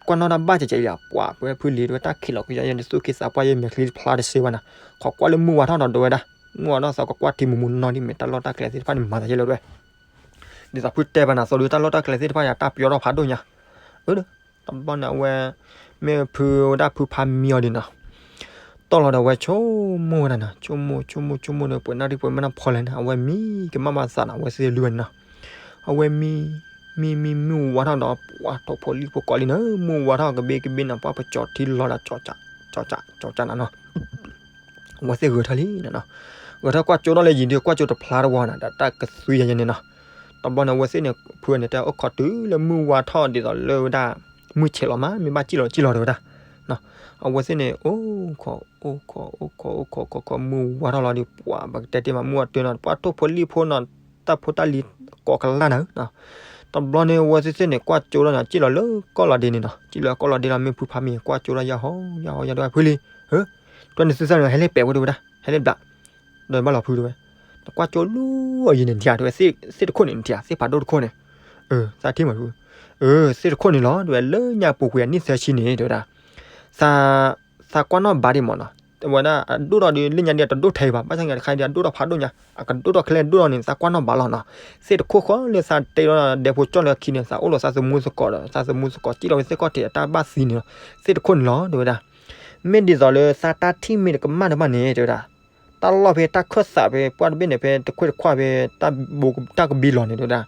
ကွၢ်နီၣ်တၢ်ဘၣ်ကဲကဲလံ, ပှၤ ပဝဲဖုလံၤတဲဝဲ တၢ်ခံးလီၤကယီယဲန့ၣ် သူၣ်က့သးပှၢ်ယဲ မဲာ်ချံတဖျါတစ့ဘၣ်နၤ, ခိးကွၢ်လၢမုၢ်ဝါထီၣ်ဒီးတဲဝဲဒၣ်, မုၢ်ဝါထီၣ်သးကကွၢ်ထံမူးမူးနီၢ်ဒ်မ့ၢ်တၢ်လီၢ်တၢ်ကျဲသ့ၣ်တဖၣ်န့ၣ် မၤသးယဲလၢတဲဝဲ, ဒ်သိးဖုတဲဘၣ်နၤသိးဒီး တၢ်လီၢ်တၢ်ကျဲသ့ၣ်တဖၣ်ယၤ တၢ်ပျီထီၣ်ဖးဒိၣ်ညါ, အၢ တဘျီန့ၣ် အဝဲ မ့ၢ်ဖုဝဲဒၣ်ဖုဖးမံအီၤဒ်နီၤ, တီၢ်လီၤဒီးအဝဲဆိကမိၣ်ဝဲဒၣ်နီၤ, ဆိကမိၣ် ဆိကမိၣ် ဆိကမိၣ်ဒီး ပှဲၤနၣ်ရံၣ်ပှဲၤမ့ၢ်နၢ်ဖီလဲၣ်န့ၣ် အဝဲမံကမၣ်ဘၣ်သးနီၤ, အဝဲသ့ၣ်လွံၢ်ဝဲန့ၣ်နီၤ, အဝဲမံ မံ မံ မုၢ်ဝါထီၣ်ဒီး ပှၤထိၣ်ဖိလံၣ်ဖိကိးလံန့ၣ် မုၢ်ဝါထီၣ်ကဘ့ကဘ့န့ၣ် ပှၤပကၠီၤထံလီၤဒီး ကၠီၤကၠး ကၠီၤကၠး ကၠီၤကၠးနၤနီၤ, အဝဲသ့ၣ်ဂဲၤထၢၣ်လံနီၤ, ဂဲၤထၢၣ်ကွၢ်ကၠိထီၣ်လၢယံၤဒီး ကွၢ်ကၠိတဖျါတဝီနၤ ဒီးတၢ်ကသွံယဲန့ၣ်နီၤ, တဘျီန့ၣ် အဝဲသ့ၣ်န့ၣ် ဖုန့ၣ် တဲအိၣ်ခိးတုၤလၢမုၢ်ဝါထီၣ်ဒ်သိးလၢဝဲဒၣ် မုၢ်ဆဲးလီၤမး မ့ၢ်ဘၣ်စံၣ်လီၤစံၣ်လီၤတဲဝဲဒၣ်, အဝဲသ့ၣ်န့ၣ် အိၣ်ခိး အိၣ်ခိး အိၣ်ခိး အိၣ်ခိး ခိးခိး မုၢ်ဝါထီၣ်လီၤဒီး ပှၤ ပကတဲတ့ၢ်မး မုၢ်အီၤတုၤနီၤ ပှၤထိၣ်ဖိလံၣ်ဖိနီၤ တၢ်ဖိတၢ်လံၤကိးကလၢ်နၤ, တဘျီန့ၣ် အဝဲသ့ၣ်သ့ၣ်န့ၣ် ကွၢ်ကၠိထီၣ်န့ၣ် စံၣ်လီၤလၢကီၢ်လီၤဒ့န့ၣ်နီၤ, စံၣ်လီၤကီၢ်လီၤဒ့လီၤ မ့ၢ်ဖုဖးမံ ကွၢ်ကၠိထီၣ်ယၢ်ဟီ ယၢ်ဟီ ယၢ်ဟီ ဖုလံၤ ဟၢ တွၢ်န့ၣ်သုသၣ်န့ၣ် ဟဲလၢပှဲၤဝဲတဲဝဲဒၣ် ဟဲလၢဘျး ဒီးဘၣ်လီၤဖုတဲဝဲ, နကွၢ်ကၠိလူၤအယံၤန့ၣ် နထံၣ်ဧါ တဲဝဲ သ့ၣ်တခိၣ်န့ၣ် နထံၣ်ဧါ သ့ၣ်ဖးဒိၣ်တခိၣ်န့ၣ်, သးထံၣ်မးဖု, သ့ၣ်တခိၣ်န့ၣ်လီၤ တဲဝဲ လၢညါပူၤကွံာ်အနံၣ်သၢဆံန့ၣ် တဲဝဲဒၣ်, သး သးကွၢ်နီၣ်ဘးဒံးမးနီၤ, ဝဲဒၣ်အဒိၣ်ထီၣ်ဒီး လၢညါဒီးတဒိၣ်ထဲအံၤဘၣ်, ဘၣ်ဆၣ်သနာ်က့တခါဒီးအဒိၣ်ထီၣ်ဖးဒိၣ်ညါ, အကဒိၣ်ထီၣ်ခဲလၢာ်ဒိၣ်ထီၣ်န့ၣ် သးကွၢ်နီၣ်ဘၣ်လီၤနီၤ. သ့ၣ်တခိၣ်ဃီလၢသးတဲဒီးဒဲဖိကၠီၣ်လၢခံန့ၣ် သးအိၣ်လီၤသးသမူသကိးဒီး သးသမူသကိး စံၣ်လီၤဝဲသ့ၣ်ခီၣ်ထံးအတၢ်ဘၣ်သံန့ၣ်လီၤ. သ့ၣ်တခိၣ်န့ၣ်လီၤ တဲဝဲဒၣ်. မ့ၢ်ဒ်သိးလၢသးတၢ်ထံၣ်မ့ၢ်တကမၣ်တဘၣ်န့ၣ် တဲဝဲဒၣ်, တၢ်လီၢ်ဖဲတၢ်ခၢၣ်သးဖဲပှၢ်တဘ့ၣ်န့ၣ် ဖဲတခွ့ၢ်တခွ့ၢ်ဖဲတၢ်ဘိးတၢ်ကဘံလီၤန့ၣ် တဲဝဲဒၣ်,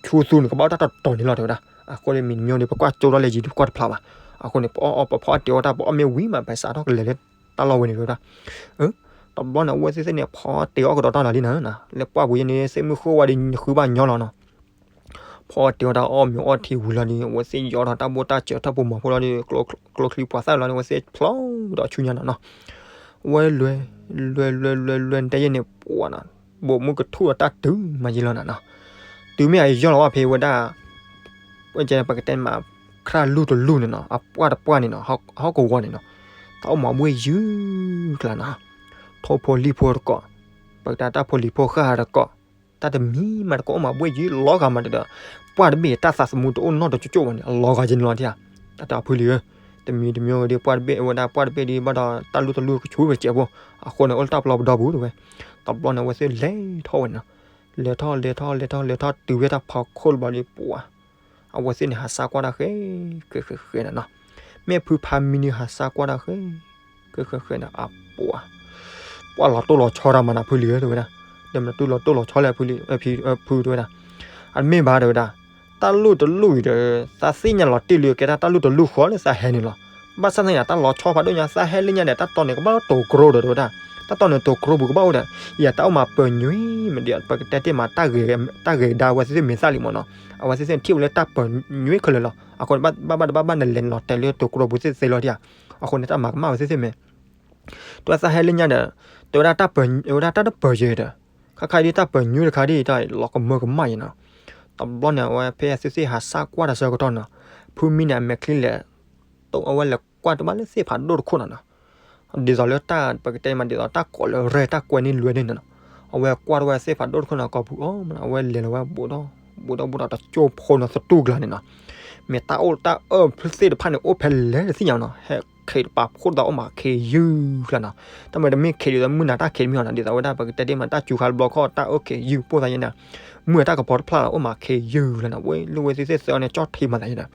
ဆူသူန့ၣ် ကဘၣ်အိၣ်တၢ်တတီၤန့ၣ်လီၤ တဲဝဲဒၣ်. အဃိန့ၣ် မံၤတမံၤဒီး ပကွၢ်ကၠိထီၣ်လၢယံၤဒီး ပကွၢ်တဖျါဘၣ်. အဃိန့ၣ် ပအီၣ်အီပဖီအီၣ်တ့ၤအီၣ်တၢ် ပအီၣ်မ့ၢ်ဝံၤမး ပစးထီၣ်ကလဲၤလၢတၢ်လီၢ်ဝဲန့ၣ် တဲဝဲဒၣ်. တဘျီန့ၣ် အဝဲသ့ၣ်သ့ၣ်န့ၣ် ဖီအီၣ်တ့ၤအီၣ်ကဒီးတၢ်လီၤလံနီၤ, လၢပှၢ်ပူၤယဲန့ၣ် သ့ၣ်မုၢ်ဃိဝါဒီး ဃုဘၣ်ညီလီၤနီၤ. ဖီအီၣ်တ့ၤအီၣ်တၢ်အီၣ်မ့ၤအီထံဝံၤလီၤဒီး အဝဲသ့ၣ်ယီၣ်ထီၣ်တၢ်ဘိၣ်တၢ်စၢၤထီၣ်ပူၤမီၤဖိလီၤဒီး ကျိချံပှၤသၣ်လီၤဒီး အဝဲသ့ၣ်ဖျီဒီးဆူညါနီၤနီၤ. ဝဲလဲၤ လဲၤလဲၤလဲၤလဲၤလဲၤ တဲယဲန့ၣ် ပှၤနီၤ, ဘိးမုၢ်ကထူၣ်ဒီးတၢ်တုၤမးယံၤလီၤနီၤနီၤ. တုၤမ့ၢ်အယီၢ်လီၤဘၣ်ဖဲဝဲဒၣ် ပကတဲမး ခရၣ်လူၢ်တလူၢ်န့ၣ်နီၤ, အပှၢ်တပှၢ်န့ၣ်နီၤ, ဟီၣ်ကဝီၤန့ၣ်နီၤ, တၢ်အိၣ်မးဘှ့ၣ်ယုၢ်ကျါနီၤ. ထိၣ်ဖိလံၣ်ဖိတကိး, ပကတဲတၢ်ဖိလံၤဖိဃၣ်တကိး, တၢ်တမံၤမးတကိးအိၣ်မးဘှ့ၣ်ယုၢ်လီၤဂာ်မးဒီး ပှၢ်တဘ့ၣ်တၢ်သးသမူတအိၣ်နီတကၠိၣ်ဘၣ်န့ၣ် အလီၤဂာ်က့ၤန့ၣ်လီၤဒၣ်ဧါ. တၢ်တဲအီၤဖုလံၤဧၢ, တမံၤတမံၤဒီး ပှၢ်တဘ့ၣ်ဝဲဒၣ် ပှၢ်တဘ့ၣ်ဒီး ဘၣ်ဒီးတၢ်လူၢ်တလူၢ်ကဆူၣ်ကစဲးဖိ, အဃိန့ၣ် အိၣ်လၢတၢ်ပျီပဒီပူၤတဲဝဲ. တဘျီန့ၣ် အဝဲသ့ၣ်လဲၤထီၣ်ဝဲန့ၣ်နီၤ, လဲၤထီၣ်လဲၤထီၣ်လဲၤထီၣ်လဲၤထီၣ်တုၤဝဲတၢ်ဖီခိၣ်တဘျီဒီး ပှၤ အဝဲသ့ၣ်န့ၣ် ဟးဆါကွၢ်တၢ်ဃဲ ဃဲဃဲဃဲနီၤနီၤ. မ့ၢ်ဖုဖါမံန့ၣ် ဟးဆါကွၢ်တၢ်ဃဲ ဃဲဃဲဃဲန့ၣ် အပှၤ ပှၤလီၤတိၢ်လီၤဆီတၢ်မးနီၤ ဖုလံၤဧၢ တဲဝဲဒၣ်. ဒီးမနုၤတုၤလီၤတိၢ်လီၤဆီလဲၣ် ဖုလံၤ ဖုတဲဝဲဒၣ်. အမ့ၢ်ဘၣ်တဲဝဲဒၣ်, တၢ်လူၢ်တလူၢ်အံၤဒီး သးသ့ၣ်ညါလီၤတံၢ်လံ ကဲဒၣ်တၢ်လူၢ်တလူၢ်ဃီလၢသးဟဲန့ၣ်လီၤ. ဘၣ်ဆၣ်သနာ်က့ တၢ်လီၤဆီဖးဒိၣ်ညါ သးဟဲလၢညါဒီး တၢ်တီန့ၣ် ကဘၣ်လၢတိၤကျိဒီးတဲဝဲဒၣ်. တၢ်တီန့ၣ်တိၤကျိပူၤကဘၣ်အိၣ်ဒီး ယတၢ်အိၣ်မးပၢၤညွံမးဒီး ပကတဲတ့ၢ်မး တၢ်ဂဲၤဒါဝဲသ့ၣ်သ့ၣ်မ့ၢ်သၣ်လံမးနီၤ. အဝဲသ့ၣ်သ့ၣ်ထံၣ်ဝဲလၢတၢ်ပၢၤညွံခဲလၢာ်လီၤ. အဃိန့ၣ် ဘၣ်ဘၣ်တဘၣ်ဘၣ်နလဲၤလီၤတဲာ်လၢတိၤကျိပူၤသ့ၣ်သ့ၣ်လီၤဒၣ်ဧါ. အဃိန့ၣ် တၢ်မၤကမၣ်ဝဲသ့ၣ်သ့ၣ်မ့ၢ် တဲဝဲသးဟဲလၢညါဒီး တဲဝဲဒၣ်တၢ်ပၢၤ ဝဲဒၣ်တၢ်တပၢၤယဲၤဒီး ခါခါဒ်တၢ်ပၢၤညွံတခါဒ်တၢ်လီၤကမၢကမၣ်ယဲၤနီၤ. တဘျီန့ၣ် အဝဲဖဲအသုသ့ၣ်ဟးဆါကွၢ်တၢ်ဆၢကတီၢ်နီၤ, ဖုမံန့ၣ် အမဲာ်ချံလဲၤ အဝဲလဲၤကွၢ်တဘၣ်လၢသ့ၣ်ဖးဒိၣ်တခိၣ်နီၤနီၤ. ဒ်သိးလၢတၢ်ပကတဲမး ဒ်သိးတၢ်ကိးလၢရဲၣ်တၢ်ကွဲန့ၢ်လွဲန့ၣ်နီၤ. အဝဲကွၢ်တဝဲသ့ၣ်ဖးဒိၣ်တခိၣ်နီၤ ကိာ်ပူၤအီၤ အဝဲလဲၤလီၤဝဲဘူးဒီး ဘူးဒီးဘူးဒီးတကၠိၢ်ဖိနီၤ သတူၢ်ကျါန့ၣ်နီၤ. မ့ၢ်တၢ်အိၣ်တၢ်အၢၣ်သ့ၣ်တဖၣ်န့ၣ် အိၣ်ဖဲလဲၣ်တသ့ၣ်ညါနီၤ. ဟဲခ့တပာ်ဖှိၣ်သးအိၣ်မးခ့ယုၢ် ကျါနီၤ. တၢ်မၤတမ့ၢ်ခ့ဒ်သိးမုၢ်နၤတၢ်ခ့တမ့ၢ်အီၤနီၤ, ဒ်သိးဝဲဒၣ်ပကတဲဒ်မးတၢ်စူၤခါတဘျီခီၣ် တၢ်အၢၣ်ခ့ယုၢ်ပိၢ်သးယဲန့ၣ်, မုၢ်အတၢ်ကပီၤတဖျါလီၤ အိၣ်မးခ့ယုၢ်လီၤနီၤ. ဝဲလၢဝဲသ့ၣ်သ့ၣ်သၢအီၤန့ၣ် ကၠီၣ်ထံမးသးယဲဒီး,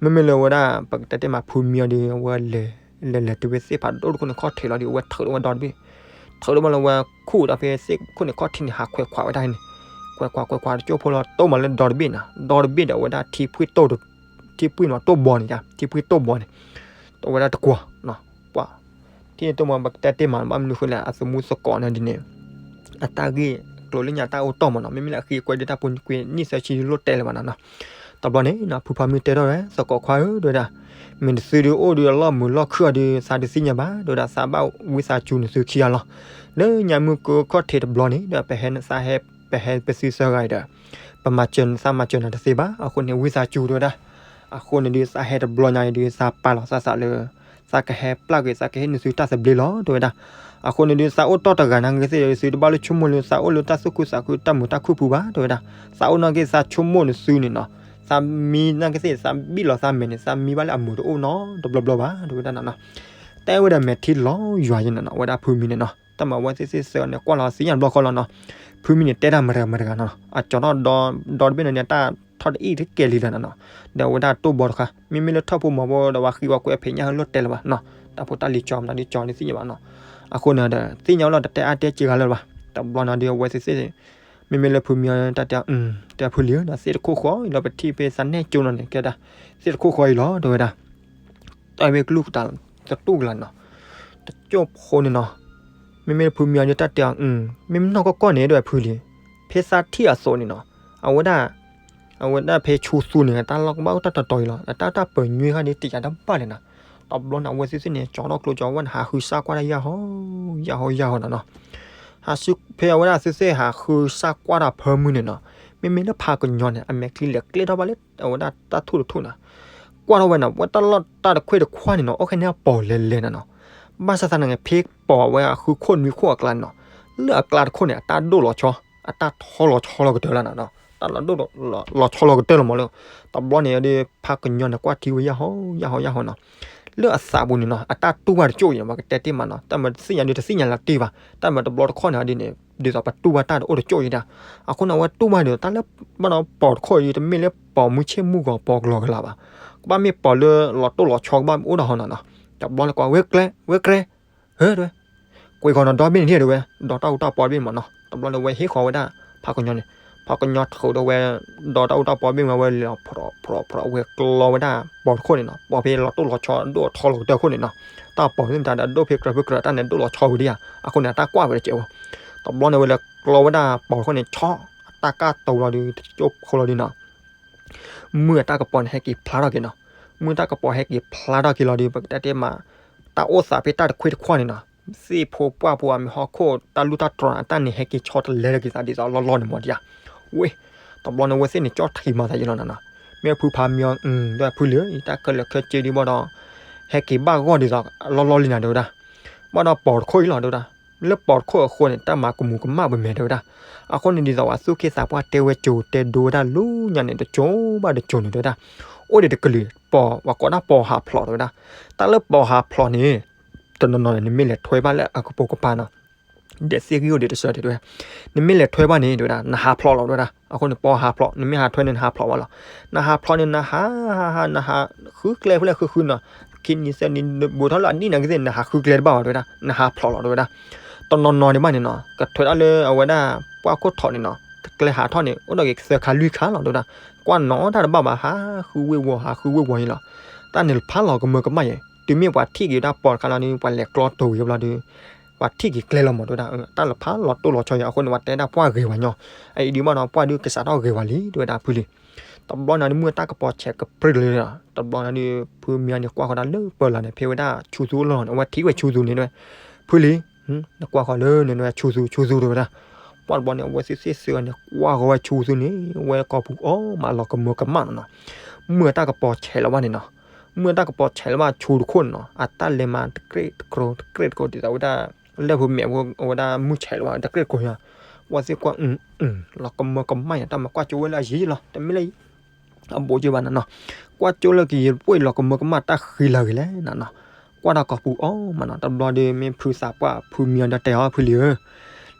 မ့မ့ၢ်လၢဝဲဒၣ် ပကတဲတဲမးဖုမံအီၤဒီး အဝဲလဲၤ လဲၤလဲၤတုၤဝဲသ့ၣ်ဖးဒိၣ်တခိၣ်န့ၣ်ခီၣ်ထံးလီၤဒီး အဝဲထုးထီၣ်ဝဲဒီတဘ့ၣ်, ထုးထီၣ်ဘၣ်လၢဝဲခူၣ်ဒီးဖဲသ့ၣ်ခိၣ်န့ၣ်ခီၣ်ထံးန့ၣ် ဟးခွဲးခွးဝဲဒၣ်န့ၣ်, ခွဲးခွးခွဲးခွးတကၠိၢ်ဖိလီၤ တိၢ်မးလၢဒီတဘ့ၣ်နီၤ, ဒီတဘ့ၣ်ဒီးအဝဲဒၣ်ထံဖှံတိၢ် ထံဖှံမးတိၢ်ဘီန့ၣ် ထံဖှံတိၢ်ဘီန့ၣ် အဝဲဒၣ်တကွၢ် ပှၤ ထံၣ်တိၢ်မး ပကတဲတ့ၢ်မး ဘၣ်မနုၤဃိလဲၣ် အသမူသကိးန့ၣ်ဒ်န့ၣ် အတၢ်ဂ့ၢ်ကျိၤလၢညါတၢ်အိၣ်တီၢ်မးနီၤ, မ့မ့ၢ်လၢအဃ့ကွဲဒ်တၢ်ပူၤကွံာ်နံၣ်သၢဆံလိၣ်တဲလၢၤဘၣ်နီၤနီၤ. တဘျီန့ၣ်နီၤ ဖုဖးမံတဲထီၣ်ဝဲ သကိးခွါဧၢ တဲဝဲဒၣ်, မ့ၢ်တသုဒုးအိၣ်ဒုးအလီၢ်မုာ်လီၢ်ခုၣ်အီၤဒုး သးဒုးသ့ၣ်ညါဘၣ် တဲဝဲဒၣ်, သးဘၣ်ဝံသးစူၤနသုခံဂၤလီၤ. လၢညါမုၢ်ကခီၣ်ထံးတဘျီန့ၣ် ဒီးပဟဲသးဟဲ ပဟဲပသုသၢဂၤအံၤဒီး ပမၤစၢၤနသးမၤစၢၤနၤတသ့ဘၣ် အဃိန့ၣ် ဝံသးစူၤ တဲဝဲဒၣ်. အဃိန့ၣ်ဒုး သးဟဲတဘျီညါအံၤဒုး သးပာ်လီၤသးသးလၢ သးကဟဲပျၢ်ကွံာ် သးကဟ့ၣ်နသုတၢ်သဘျ့လီၤ တဲဝဲဒၣ်. အဃိန့ၣ်ဒုး သးအိၣ်တီၢ်တဂၤနာ်က့သ့ၣ်ဒီး သုတဘၣ်လၢဆိကမိၣ်လၢသးအိၣ်လၢတၢ်သူၣ်ခုသးခုတၢ်မုာ်တၢ်ခုၣ်ပူၤဘၣ် တဲဝဲဒၣ်. သးအိၣ်နာ်က့သးဆိကမိၣ်နသုန့ၣ်နီၤ, သးမံနာ်က့သ့ၣ် သးဘံၣ်လီၤသးမဲာ်န့ၣ် သးမံဘၣ်လၢအမုာ်တအိၣ်နီတဘျီဘျီဘၣ် တဲဝဲဒၣ်နီၤနီၤ. တဲဝဲဒီးမဲာ်ထံလီၤယွၤယဲန့ၣ်နီၤ ဝဲဒၣ်ဖုမံန့ၣ်နီၤ. တၢ်မၤဝဲသ့ၣ်သ့ၣ်သၢန့ၣ် ကွၢ်လီၤသ့ၣ်ညါတဘျီဃီလီၤနီၤ. ဖုမံန့ၣ်တဲတၢ်မတၤဂၤမတၤဂၤနီၤ, အကၠီထီၣ်ဒီ ဒီတဘ့ၣ်န့ၣ်န့ၣ် တၢ်ထီၣ်တအံၣ်တကဲလံလီၤနီၤနီၤ. ဒီးအဝဲဒၣ်တိၢ်ဘီတခါ မ့မ့ၢ်လၢထီၣ်ဖိမီၤဖိဒီး ပှၤဃံပှၤကွဲးဖဲညါဟဲလိၣ်တဲလၢၤဘၣ်နီၤ. တၢ်ဖိတၢ်လံၤကၠီမတၤဒ်ကၠီဒ်သ့ၣ်ညါဘၣ်နီၤ. အဃိန့ၣ်ဒီး သ့ၣ်ညါဝဲလီၤ တတဲအါတဲစှၤဂၤလၢၤဘၣ်. တဘျီနီၤဒုး အဝဲသ့ၣ်သ့ၣ် မ့မ့ၢ်လၢဖုမံအီၤတၢ်တဲအီၤ တဲဖုလံၤဧၢ ဒီးသ့ၣ်တခိၣ်ဃီအံၤလီၤ ပထံၣ်ဖဲသးနဲၣ်ကၠိနီၤန့ၣ် ကဲဒၣ် သ့ၣ်တခိၣ်ဃီအံၤလီၤ တဲဝဲဒၣ်. တၢ်မ့ၢ်ကလူၢ်ကတၢၢ်သတူၢ်ကလာ်နီၤ, တကၠိၢ်ဖိန့ၣ်နီၤ. မ့မ့ၢ်ဖုမံအီၤဒုးတၢ်တဲအီၤ မ့မ့ၢ်နီၢ်ကီၢ်ကီၢ်န့ၣ် တဲဝဲဖုလံၤ, ဖဲသးထံၣ်အသိးန့ၣ်နီၤ, အဝဲဒၣ် အဝဲဒၣ်ဖဲဆူသူန့ၣ် တၢ်လီၢ်ကဘၣ်အိၣ်တၢ်တတီၤအံၤလီၤ. တၢ်တၢ်ပၢၤညွံခါဒ်တယာ်တဘၣ်လဲၣ်နီၤ. တဘျီန့ၣ် အဝဲသ့ၣ်သ့ၣ်န့ၣ် ကၠီထီၣ်ကျိကၠီဝဲန့ၣ် ဟးဃုစၢ်ကွၢ်တၢ်ယၢ်ဟီ ယၢ်ဟီ ယၢ်ဟီနီၤနီၤ. ဟးဆူဖဲအဝဲဒၣ်သ့ၣ်သ့ၣ်ဟးဃုစၢ်ကွၢ်တၢ်ဖၢမုၢ်န့ၣ်နီၤ, မ့မ့ၢ်လၢဖးကညီၤန့ၣ် အမဲာ်ချံလဲၤကျဲထီၣ်ဘၣ်လၢအဝဲဒၣ်တၢ်ထူၣ်တထူၣ်နီၤ. ကွၢ်ထီၣ်ဝဲနီၤ ဝဲတၢ်လီၢ်တၢ်တခွ့ၣ်တခွါန့ၣ်နီၤ အိၣ်ခဲန့ၣ်အပီၤလဲၤလဲၤနီၤနီၤ. ဘၣ်ဆၣ်သနာ်က့ ဖဲပီၤဝဲအဃုခိၣ်နွံခိၣ်အကျါန့ၣ်နီၤ, လၢအကျါတခိၣ်န့ၣ် အတၢ်ဒိၣ်လီၤဆီ အတၢ်ထီလီၤဆီလီၤကတၢၢ်လီၤနီၤနီၤ. တၢ်လီၤဒိၣ်လီၤဆီလီၤကတၢၢ်လီၤမးလၢ တဘျီန့ၣ်ဒီး ဖးကညီၤန့ၣ် ကွၢ်ထံဝဲယၢ်ဟီ ယၢ်ဟီ ယၢ်ဟီနီၤ. လၢအသးပူၤန့ၣ်နီၤ အတၢ်တူၢ်ဘၣ်တကၠိၣ်အံၤ ပကတဲတ့ၢ်မးနီၤ တၢ်မၤတသ့ၣ်ညါဒုးတသ့ၣ်ညါလၢတ့ၢ်ဘၣ် တၢ်မၤတဘျီတခီၣ်န့ၣ်ဒ်န့ၣ် ဒ်သိးပတူၢ်ဘၣ်တၢ်တအိၣ်တကၠိၣ်အံၤဒၣ် အဃိန့ၣ် အဝဲတူၢ်ဘၣ်ဒ်သိး တၢ်လၢဘၣ်ဒီးပိာ်တခီၣ်အံၤ တမ့ၢ်လၢပိာ်မုၢ်ဆ့ၣ်မုၢ်ဂီၤပိာ်ကျီၤကလာ်ဘၣ် ကဘၣ်မ့ၢ်ပိာ်လၢလီၤတိၢ်လီၤဆီကဘၣ်အိၣ်ဒီးဟီနီၤနီၤ တဘျီန့ၣ်ကွၢ်ဝဲကျဲ ဝဲကျဲ ဟၢ တဲဝဲ ကွံာ်ဂီၤနီၤဒီဘ့ၣ်န့ၣ်ထံၣ်တဲဝဲ ဒီတၢ်အူတၢ်ပီတဘ့ၣ်မးနီၤ တဘျီန့ၣ်ဝဲဟ့ၣ်ဃီၤဝဲဒၣ် ဖးကညီန့ၣ် ဖးကညီထုးဒီးဝဲ ဒီတၢ်အူတၢ်ပီတဘ့ၣ်မးဝဲလီၤဖျိးဖျိးဖျိးဝဲကျီဝဲဒၣ်ပိာ်တခီၣ်န့ၣ်နီၤ ပိာ်ဖဲလီၤတိၢ်လီၤဆီဒိၣ်ထီလီၤကတၢၢ်ခိၣ်န့ၣ်နီၤ တၢ်ပိာ်သ့ၣ်မတၤဒီးဒိၣ်ဖဲကြၢးဖုကြၢးတၢ်န့ၣ်ဒိၣ်လီၤဆီဝံၤဒံးဧါ အဃိန့ၣ် အတၢ်ကွၢ်ဝဲတကဲးဝဲ တဘျီန့ၣ်ဝဲလၢကျီဝဲဒၣ်ပိာ်တခီၣ်န့ၣ် ဆီ အတၢ်ကၢ်တိၤလီၤဒုး တကၠိၢ်ဖိလီၤဒုးနီၤ မုၢ်အတၢ်ကပီၤန့ၣ် ဟဲက့ၤဖျါထီၣ်က့ၤနီၤ. မုၢ်တၢ်ကပီၤဟဲက့ၤဖျါထီၣ်က့ၤလီၤဒီး ပကတဲတ့ၢ်မး တၢ်အိၣ်သးဖဲတၢ်တခွ့တခွါန့ၣ်နီၤ, သ့ၣ်ဖိပှၢ်ဖိအမံၤဟီၣ်ခိၣ် တၢ်လူၢ်တၢ်တြီၤန့ၣ် အတၢ်န့ၣ်ဟဲက့ၤဆီတလဲလၢက့ၤသးဒ်သိးလီၢ်လီၢ်န့ၣ်မးဒံးဧါ. ဝ့ၢ် တဘျီန့ၣ် ဝဲသ့ၣ်န့ၣ် ကၠီၣ်ထံးမၤသးယံၤလီၤနီၤနီၤ. မ့ၢ်ဖုဖးမံအီၤ ဒီးဖုလၢ တၢ်ခဲလၢာ်ခဲဆ့ဒံးဘၣ်ဒီး ဟဲက့ၤဘၣ်ဂီၢ်ဒ်သိးလီၢ်လီၢ်လံနီၤ တဲဝဲဒၣ်. ဘၣ်ဒီးပိာ်တခိၣ်အံၤလီၤ တဲဝဲဒၣ်. လၢပိာ်တခိၣ်အဃိန့ၣ် တၢ်မၤကမူၤကမၣ်ပမဲာ် တဲဝဲဒၣ်. အဃိန့ၣ် ဒ်သိးပှၤသူၣ်က့သးပှၢ်တဲဝဲ ကၠိၤတဲဒိဝဲဒၣ်လၢညါန့ၣ် တကၠိၤဘၣ်တကၠိၤန့ၣ် တဲဝဲဒၣ်. အိၣ်ဒံးတကလုာ် ပိာ် ပှၤကိးဒၣ်ပိာ်ဟးဖျိး တဲဝဲဒၣ်. တၢ်လၢပိာ်ဟးဖျိးန့ၣ် တနီၤနီၤန့ၣ် နမ့ၢ်လဲၤထွဲဘၣ်လၢအကပိာ်ကပၤနီၤ ဒဲးသ့ၣ်ဂံၢ်အိၣ်ဒံးတစၢၤ တဲဝဲ. နမ့ၢ်လဲၤထွဲဘၣ်န့ၣ် တဲဝဲဒၣ် နဟးဖျိးလီၤ တဲဝဲဒၣ်. အဃိန့ၣ် ပိာ်ဟးဖျိး နမ့ၢ်ဟးထွဲန့ၣ် နဟးဖျိးဘၣ်လီၤ. နဟးဖျိးန့ၣ် နဟး ဟး ဟး နဟး ဃုကျဲဖဲလဲၣ်ဃုဃုနီၤ. ခံနံၤသၢနံၤ ဘူးထီၣ်လၢအနံၣ်နာ်က့သ့ၣ် နဟးဃုကျဲတဘၣ်ဘၣ် တဲဝဲဒၣ်. နဟးဖျိးလီၤ တဲဝဲဒၣ်. တနီၤနီၤဒံးဘၣ်န့ၣ်နီၤ ကထွဲဒၣ်လၢအဝဲဒၣ် ပှၢ်ခိၣ်ထီးန့ၣ်နီၤ ကျဲဟးထီၣ်န့ၣ် အိၣ်ဒီးက့ၤသၢခါလွံၢ်ခါလီၤ တဲဝဲဒၣ်. ကွၢ်နီၤတၢ်တဘၣ်ဘၣ် ဟးဃုဝ့ၢ်ဝီၤ ဟးဃုဝ့ၢ်ဝီၤအံၤလီၤ. တၢ်န့ၣ်ဖးလီၤကမၢကမၣ်ယဲ တုၤမ့ၢ်ပှၤထံၣ်က့ၤဝဲဒၣ်ပိာ်တခါလီၤဒီး ပှၤလဲၤကျီတိၤဝံၤဘျီဒီး ပှၤထံၣ်က့ၤကျဲလီၤမး တဲဝဲဒၣ်. တၢ်လၢဖးလီၤတိၢ်လီၤဆီယဲ အဃိန့ၣ် ပှၤတဲဒၣ်ပှၢ်ဂ့ၤဝဲညီ အအံၤဒံးဘၣ်နီၤ ပှၢ်ဒုးကစးထီၣ်ဂ့ၤဝဲလံ တဲဝဲဒၣ်ဖုလံ. တဘျီန့ၣ်ဒီး မုၢ်တၢ်ကပီၤဆဲးကပြုၢ်လီၤ. တဘျီန့ၣ်ဒီး ဖုမံအီၤန့ၣ်ကွၢ်ဃီၤဒၣ်လၢပၢလီၤန့ၣ် ဖဲဝဲဒၣ်ဆူသူအလီၢ်န့ၣ် အဝဲထံၣ်ဝဲဆူသူန့ၣ် တဲဝဲ ဖုလံ နကွၢ်ဃီၤလၢန့ၣ် ဆူသူ ဆူသူ တဲဝဲဒၣ်. ပှၢ်တဘျီန့ၣ် အဝဲသ့ၣ်သ့ၣ်သ့ၣ်အီၤန့ၣ် ကွၢ်ဃီၤဝဲဆူသူန့ၣ် ဝဲကိာ်ပူၤအီၣ်မးလီၤကမၢကမၣ်နီၤနီၤ. မုၢ်အတၢ်ကပီၤဆဲးလီၤဘၣ်န့ၣ်နီၤ မုၢ်အတၢ်ကပီၤဆဲးလီၤဘၣ်ဆူတခိၣ်န့ၣ်နီၤ အတၢ်လဲၤမၤတကြ့ၢ်တကြိၤ တကြ့ၢ်တကြိၤ ဒ်သိးဝဲဒၣ် လၢဖုမဲာ်ဝဲဒၣ်မုၢ်ဆဲးလီၤဘၣ်တကြ့ၢ်တကြိၤညါ ဝဲသ့ၣ်ကွၢ် လီၤကမၢကမၣ်ညါ တၢ်မၤကွၢ်ကၠိဝဲလၢအယံၤလီၤ တမ့ၢ်လၢ အဘူးကၠိဘၣ်နီၤနီၤ. ကွၢ်ကၠိလၢကယံၤပှ့ၢ်လီၤကမၢကမၣ် တၢ်ဃံလၤဂ့ၤလဲၣ်နီၤနီၤ. ကွၢ်တၢ်ကိာ်ပူၤအီၣ်မးနီၤ တဘျီဒီး မ့ၢ်ဖုသးပှၢ်ဖုမံအီၤဒီးတဲအီၤ ဖုလံဧၢ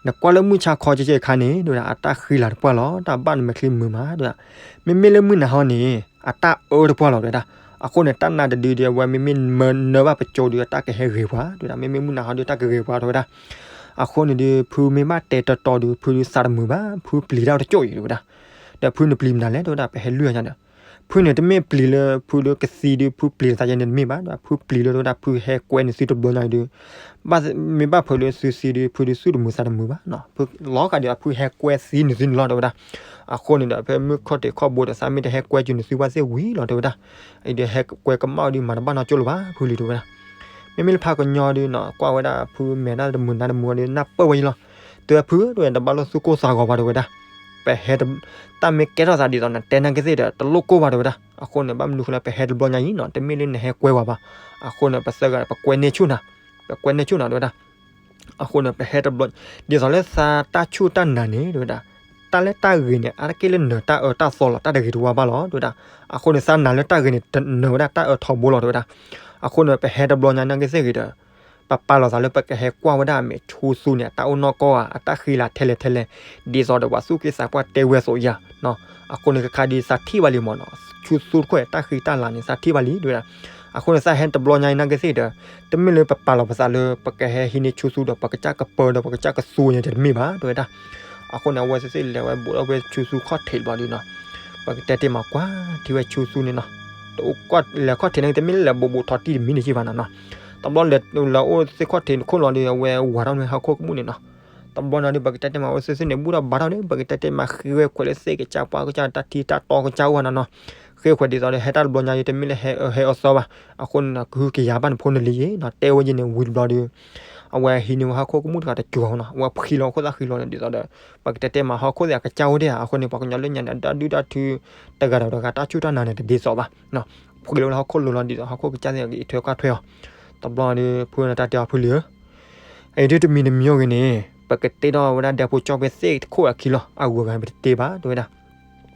နကွၢ်လၢမုၢ်ဆါခီကဲကဲအခါန့ၣ် တဲဝဲဒၣ် အတၢ်ဃံလၤတပှၢ်လီၤ တၢ်ဘၣ်နမဲာ်ချံမုာ်မး တဲဝဲဒၣ်. မ့မ့ၢ်လၢမုၢ်နၤဟီန့ၣ် အတၢ်အၢတပှၢ်လီၤ တဲဝဲဒၣ်. အဃိန့ၣ် တၢ်နါတဒုဒီး အဝဲမ့မ့ၢ်မၢနၢဘၣ်ပကၠိဒီး အတၢ်ကဟဲဂ့ၤပှၤ တဲဝဲဒၣ်. မ့မ့ၢ်မုၢ်နၤဟီဒီး တၢ်ကဂ့ၤပှၤ တဲဝဲဒၣ်. အဃိန့ၣ်ဒီး ဖုမ့ၢ်ဘၣ်တဲတီတီဒီး ဖုသးတမုာ်ဘၣ် ဖုပျံၤတၢ်တကၠိၣ်အံၤ တဲဝဲဒၣ်. ဒီးဖုန့ၣ်ပျံၤမနုၤလဲၣ် တဲဝဲဒၣ် ပဟဲလွံၢ်ညါဒီး ဖုန့ၣ်တမ့ၢ်ပျံၤလၢဖုဒီးကသံဒီး ဖုပျံၤသးယဲန့ၣ်တမ့ၢ်ဘၣ် ဒီးဖုပျံၤလၢ တဲဝဲဒၣ် ဖုဟဲကွဲနုာ်သုတဘျီညါအံၤဒီး ဘၣ်မ့ၢ်ဘၣ်ဖုဒီးသုသံဒီး ဖုဒီးသူၣ်တမုာ်သးတမုာ်ဘၣ်နီၤ ဖုလီၤဃာ်ဒီးဖုဟဲကွဲသံနုာ်သုန့ၣ်လီၤ တဲဝဲဒၣ်. အဃိန့ၣ်ဒီး ဖဲမုၢ်ခီၣ်ထံးခီၣ်ဘိဒီး သးမ့ၢ်တဟဲကွဲကနုာ်သုဘၣ်သ့ၣ်ဝံၤလီၤ တဲဝဲဒၣ်. အံၤဒီးဟဲကွဲကမၣ်အီၤဒီး မၤတဘၣ်နီတကၠိလၢၤဘၣ် ဖုလံ တဲဝဲဒၣ်. မ့မ့ၢ်လၢဖးကညီဒီးနီၤ ကွၢ်ဝဲဒၣ်ဖုမဲာ်တၢ်တမုာ်နါတမုာ်အီၤဒီး နၢ်ပၢၢ်ဝဲအံၤလီၤ. တဲဝဲဖု တဲဝဲ တဘၣ်လိၣ်သူၣ်ကိၢ်သးဂီၤဘၣ် တဲဝဲဒၣ်. ပဟဲ တၢ်မ့ၢ်ကဲထီၣ်သးဒ်သိးနတဲနာ်က့သ့ၣ်ဒီး တလိၣ်ကိၢ်ဘၣ် တဲဝဲဒၣ်. အဃိန့ၣ် ဘၣ်မနုၤဃိလၢ ပဟဲတဘျီညါအံၤနီၤ တမ့ၢ်လၢနဟဲကွဲဝဲဘၣ်. အဃိန့ၣ် ပသၢဂၤ ပကွဲန့ၢ်ဆူၣ်နၤ ပကွဲန့ၢ်ဆူၣ်နၤ တဲဝဲဒၣ်. အဃိန့ၣ် ပဟဲတဘျီ ဒ်သိးလၢသးတၢ်ဆူၣ်တၢ်နာ်န့ၣ် တဲဝဲဒၣ် တၢ်လၢတၢ်ဂ့ၤန့ၣ် အါတက့ၢ်လၢနၢၤတၢ်အၢတၢ်သီလီၤ တၢ်တဂ့ၤတဝါဘၣ်လီၤ တဲဝဲဒၣ်. အဃိန့ၣ် သးနာ်လၢတၢ်ဂ့ၤန့ၣ် တနၢၤဝဲဒၣ်တၢ်အၢထီဘိလီၤ တဲဝဲဒၣ်. အဃိန့ၣ် ပဟဲတဘျီညါနာ်က့သ့ၣ်ဂ့ၤဒီး ပပာ်လီၤသးလၢပကဟဲကွၢ်ဝဲဒၣ်အမဲာ်ဆူသူန့ၣ် အတၢ်အိၣ်နီၢ်ကီၢ်ဧါ အတၢ်ဃံလၤထဲလဲၣ်ထဲလဲၣ် ဒ်သိးဒီးပှၤသူၣ်က့သးပှၢ်တဲဝဲအသိးဧါ. အဃိန့ၣ် ကခါဒုးသးထံၣ်ဘၣ်လံမးနီၤ ဆူသူတခိၣ်န့ၣ် တၢ်ဃံတၢ်လၤန့ၣ် သးထံၣ်ဘၣ်လံ တဲဝဲဒၣ်. အဃိန့ၣ် သးဟဲတဘျီညါနာ်က့သ့ၣ်ဒီး တမ့ၢ်လၢပပာ်လီၤပသးလၢ ပကဟဲဟံးန့ၢ်ဆူသူဒီး ပကစၢ်ကပၢဒီး ပကစၢ်ကသူန့ၣ်တမ့ၢ်ဘၣ် တဲဝဲဒၣ်. အဃိန့ၣ် အဝဲသ့ၣ်သ့ၣ်လဲၤဝဲဘူးထီၣ်ဝဲဆူသူခီၣ်ထံးတဘျီဒီးနီၤ ပကတဲတ့ၢ်မးကွၢ်ထံဝဲဆူသူန့ၣ်နီၤ တအိၣ်ကွၢ်လဲၤခီၣ်ထံးန့ၣ် တမ့ၢ်လၢလဲၤဘူးဘူးထီၣ်တံၢ်တမံၤန့ၣ်က့ဘၣ်နီၤနီၤ. တဘျီလဲၤအိၣ်သ့ၣ်ခီၣ်ထံးတခိၣ်လီၤဒီး အဝဲဝးထီၣ်န့ၣ်ဟီၣ်ခိၣ်ကမူၣ်န့ၣ်နီၤ. တဘျီနီၤဒီး ပကတဲတ့ၢ်မး အဝဲသ့ၣ်သ့ၣ်န့ၣ် ဘူးထီၣ်ဘါထီၣ်န့ၣ် ပကတဲတ့ၢ်မး ဃ့ဝဲခွဲးလၢသ့ၣ်ကစၢ်ပှၢ်ကစၢ် တၢ်ထံတၢ်တီကစၢ်အိၣ်နီၤနီၤ. ဃ့ခွဲးဒ်သိးဒီး ဟဲတၢ်တဘျီညါဒီး တမ့ၢ်လၢဟဲအၢဟဲအသီဘၣ်. အဃိန့ၣ်နီၤ ကဟုကယာ်ဘၣ်နဖိနလံၤယ့ၤနီၤ တဲဝဲယ့ၤန့ၣ် ဝံၤတဘျီဒီး အဝဲဟံးန့ၢ်ဝဲဟီၣ်ခိၣ်ကမူၣ်တဂၤတစိၤနီၤ အဝဲဖှံလီၤခိၣ်သၣ်ဃံလီၤန့ၣ် ဒ်သိးဒီး ပကတဲတ့ၢ်မးဟီၣ်ခိၣ်သ့ၣ်အကစၢ်အိၣ်ဒၣ်ဧါ. အဃိန့ၣ် ပှၤကညီလၢညါန့ၣ် အတၢ်ဒုၣ်တၢ်ထု တဂၤဒီးတဂၤ တၢ်ဆူၣ်တၢ်နာ်န့ၣ် တဒ်သိးဘၣ်. ဖှံလီၤဝဲလၢဟီၣ်ခိၣ်လိၤလီၤ ဒ်သိးဟီၣ်ခိၣ်ကစၢ်သ့ၣ်အံၤထွဲကွၢ်ထွဲအီၤ. တဘျီဒီး ဖုန့ၣ်တၢ်တဲအီၤ ဖုလံဧၢ အံၤဒုးတမံၤတမံၤအိၣ်ဂ့ၤန့ၣ် ပကတ့ထီၣ်ဝဲဒၣ်ဒဲဖိကၠီဖဲသ့ၣ်တခိၣ်အခံလီၤ အဂုၤအဂၤပတတ့ဘၣ် တဲဝဲဒၣ်.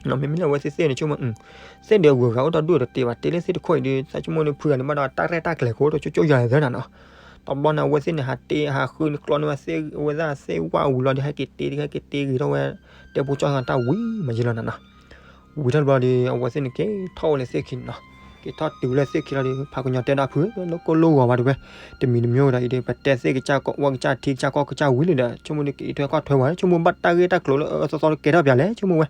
မ့မ့ၢ်လၢအဝဲသ့ၣ်သ့ၣ်န့ၣ် ဆိကမိၣ် သ့ၣ်ဒီးဂုၤဂၤအိၣ်ဒီးဒူၣ်တတ့ဘၣ် တ့လၢသ့ၣ်တခိၣ်အံၤဒီး သးဆိကမိၣ်န့ၣ် ဖုဂၤန့ၣ်ဘၣ်ဒီးတၢ်ရဲၣ်တၢ်ကျဲၤခိၣ်တကၠိကၠိယၤသၢနၤနီၤ. တဘျီန့ၣ် အဝဲသ့ၣ်န့ၣ် ဟးတ့ဟးဃုန့ၣ်ကျီန့ၢ်ဝဲသ့ၣ် အဝဲသ့ၣ်သ့ၣ်ဝၣ်ဝံၤလီၤဒီး ဟဲက့ၤတ့ ဟဲက့ၤတ့ဂ့ၤထီၣ်ဝဲ တဲဖိကၠီဂၤတၢ်ဝံၤမးယဲလီၤနၤနီၤ. ဝံၤထီၣ်တဘျီဒီး အဝဲသ့ၣ်န့ၣ်က့ၤထီၣ်ဝဲလၢသ့ၣ်ခံန့ၣ်နီၤ. က့ၤထီၣ်တုၤလၢသ့ၣ်ခံလီၤဒီး ဖးကညီတဲဒၣ်ဖု လၢကိၢ်လိဂီၤဘၣ်တဲဝဲ, တမံၤတမံၤဝဲဒီးအံၤဒီး ပတဲသ့ၣ်ကစၢ်ကီး ဝဲကစၢ်ထံကစၢ်ကီၢ်ကစၢ်ဝံၤလံဒီး ဆိကမိၣ်ဒီးက့ၤထွဲကွၢ်ထွဲဝဲ ဆိကမိၣ်ဘၣ်တၢ်ဂ့ၢ်တၢ်ကျိၤလၢအသီသီတကဲထီၣ်ပၠးလဲၣ် ဆိကမိၣ်ဝဲ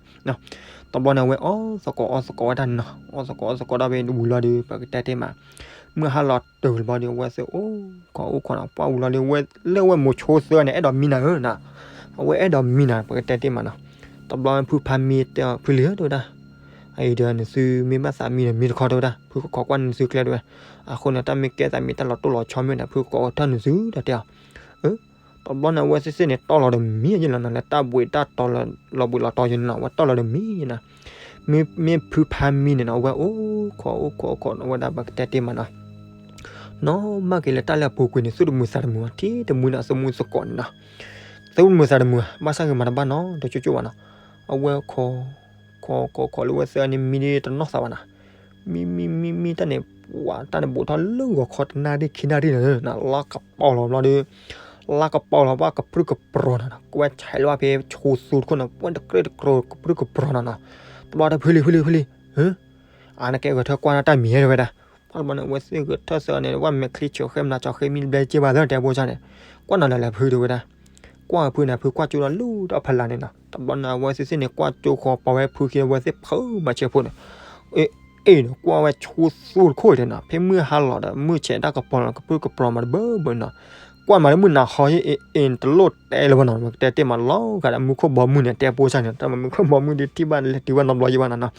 တဘျီန့ၣ် အဝဲအီၣ်သကိးအီၣ်သကိးဝဲဒၣ်နီၤ, အီၣ်သကိးအီၣ်သကိးဒီးဝံၤလီၤဒီး ပကတဲတ့ၢ်မး, မုၢ်ဟါလီၤတုၤတဘျီဒီး အဝဲသ့ၣ်အိၣ်ခိးအိၣ်ခိးနီၤ ပှၢ်ဝံၤလီၤဒီး လၢဝဲမိၤဆိသၢန့ၣ် အဲၣ်ဒိးမံနၤဧၢနီၤ, အဝဲအဲၣ်ဒိးမံနၤ ပကတဲတ့ၢ်မးနီၤ. တဘျီဖုဖးမံတဲအီၤ ဖုလံၤဧၢ တဲဝဲဒၣ်, အံၤဒီးနသုမ့ၢ်ဘၣ်သးမံန့ၣ် မံတခီတဲဝဲဒၣ်, ဖုကခိးကွၢ်နသုကျဲတဲဝဲ, အဃိန့ၣ် တၢ်မ့ၢ်ကဲသးမံတၢ်လီၤတိၢ်လီၤဆီမ့ၢ်န့ၣ် ဖုကကိးထီၣ်နသုဒီးတဲအီၤ တဘျီန့ၣ် အဝဲသ့ၣ်သ့ၣ်န့ၣ် တီၢ်လီၤဒီးမံယဲလီၤနီၤ, လၢတၢ်ဘှံးတၢ်တီၤလီၤဘှံးလီၤတီၤယဲန့ၣ်နီၤ, အဝဲတီၢ်လီၤဒီးမံယဲနီၤ. မ့မ့ၢ်ဖုဖးမံန့ၣ်နီၤ အဝဲအိၣ်ခိးအိၣ်ခိးအိၣ်ခိးနီၤ ဝဲဒၣ်ပကတဲတ့ၢ်မးနီၤ, နီၢ်မၢ်က့ၤလၢတၢ်လၢအပူၤကွံာ်န့ၣ် သူၣ်တမုာ်သးတမုာ် ထံၣ်တမုာ်ဒီးအသမူသကိးန့ၣ်နီၤ, သူၣ်တမုာ်သးတမုာ် ဘၣ်ဆၣ်ဂ့ၤမၤတဘၣ်နီတကၠိကၠိဘၣ်နီၤ, အဝဲခိး ခိးခိးခိးလၢဝဲသ့ၣ်န့ၣ် မံဒ်တနီၢ်သးဘၣ်နီၤ, မံမံမံမံတၢ်န့ၣ် ပှၤတၢ်န့ၣ်ဘူးထီၣ်လၢဂီၤခီတနၣ်ရံၣ်ခံနၣ်ရံၣ်န့ၣ်နီၤ, လါကပီၤလီၤဘျီဒီး လါကပီၤလီၤဘၣ်ကပြုၢ်ကပြီၤနီၤနီၤ, ကွဲးဆဲးလီၤဖဲဆိသူတခိၣ်န့ၣ် ပှၤတကြၢးတကြၢးကပြုၢ်ကပြီၤနီၤနီၤ, တဘျီတၢ်ဖုလံၤဖုလံၤဖုလံၤ, အါနကဲဂဲၤထၢၣ်ကွၢ်တၢ်မံၤတဲဝဲဒၣ်, ပှၢ်တဘျီန့ၣ် အဝဲသ့ၣ်ဂဲၤထၢၣ်သၢန့ၣ် ဝဲမဲာ်ချံဆၢဃဲမနၤကၠီဃဲမံဘျဲက့ဘၣ်သၢတဲဖိစၢ်န့ၣ်, ကွၢ်နီၤလၢလၢဖုတဲဝဲဒၣ် ကွၢ်ဖုန့ၣ် ဖုကွၢ်ကၠိဒီးလူၤဒီးဖလးန့ၣ်နီၤ, တဘျီန့ၣ် အဝဲသ့ၣ်သ့ၣ်န့ၣ် ကွၢ်ကၠိဃီၤပာ်ဝဲဖုခံအဝဲသ့ၣ်ဖုမၤဆဲးဖိန့ၣ်, အ့ၣ် အ့ၣ်န့ၣ် ကွၢ်ဝဲဆိသူတခိၣ်တဲနီၤ, ဖဲမုၢ်ဟါလီၤဒီး မုၢ်ဆဲးတၢ်ကပီၤလီၤ ကပြုၢ်ကပြီၤမးတဘၢဘၢနီၤ, ကွၢ်မးလၢမုၢ်နၤဟီ အ့ၣ် အ့ၣ် တလိၣ်တဲလၢၤဘၣ်နီၤ, ပကတဲတ့ၢ်မးလီၤဂာ်ဒီးမူခိၣ်ဘီမုၢ်န့ၣ် တဲဖိစၢ်န့ၣ် တၢ်မၤမူခိၣ်ဘီမုၢ်ဒ်ထံၣ်ဘၣ်လဲၤတုၤဘၣ်နီတဘျီယံၤဘၣ်နီၤနီၤ,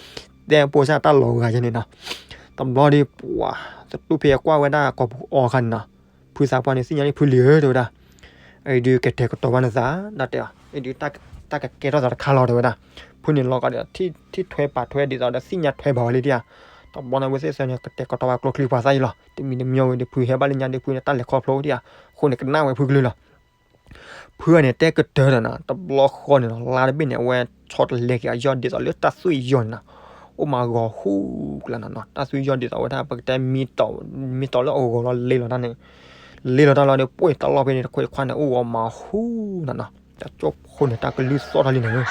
တဲဖိစၢ်တၢ်လီၤဂာ်ယဲန့ၣ်နီၤ, တဘျီဒီး ပှၤ သတူၢ်ဖဲအကွၢ်ဝဲဒၣ်ကိာ်ပူၤအီၤခါန့ၣ်နီၤ, ဖုသးပှၢ်န့ၣ် သ့ၣ်ညါလံဖုလံၤဧၢ တဲဝဲဒၣ်, အံၤဒုးကတဲာ်ကတီၤဘၣ်နသး ဒ်တဲအီၤ အံၤဒုး တၢ်ကကဲထီၣ်သးတခါလီၤ တဲဝဲဒၣ်, ဖုန့ၣ်လီၤဂာ်ဒီး ထံၣ်ထွဲပာ်ထွဲဒ်သိးဒီးသ့ၣ်ညါထွဲဘၣ်ဝဲလံဒံဧါ, တဘျီန့ၣ် အဝဲသ့ၣ်သၢန့ၣ်ကတဲာ်ကတီၤဘၣ်ကျိချံပှၤသၣ်အံၤလီၤ, တမံၤတမံၤဝဲဒီး ဖုဟဲဘၣ်လၢညါဒီး ဖုန့ၣ် တၢ်လဲၤခီဖျိဒံဧါ, အဃိန့ၣ် ကနၣ်ဝဲဖုကလုၢ်လီၤ ဖုန့ၣ် တဲကတၢၢ်ဒီးနီၤ, တဘျီဃီန့ၣ်နီၤ လါတဘ့ၣ်န့ၣ် အဝဲဆီတလဲက့ၤအယီၢ်ဒ်သိးလၢတၢ်သွံၣ်ယီၢ်န့ၣ်နီၤ, အိၣ်မးဂီၤဟူကလါနီၤနီၤ, တၢ်သွံၣ်ယီၢ်ဒ်သိးဝဲဒၣ် ပကတဲမံတီၤ မံတီၤလၢအဂီၤလီၤ လ့လီၤတၢ်န့ၣ်, လ့လီၤတၢ်လီၤဒီး ပှ့ၢ်တၢ်လီၢ်ဖဲန့ၣ် တခွဲးတခွါန့ၣ်အိၣ်ဂီၤမးဟူနီၤနီၤ, တၢ်ကၠိဖိန့ၣ် တၢ်ကလုၢ်သီၣ်ထီၣ်လံန့ၣ်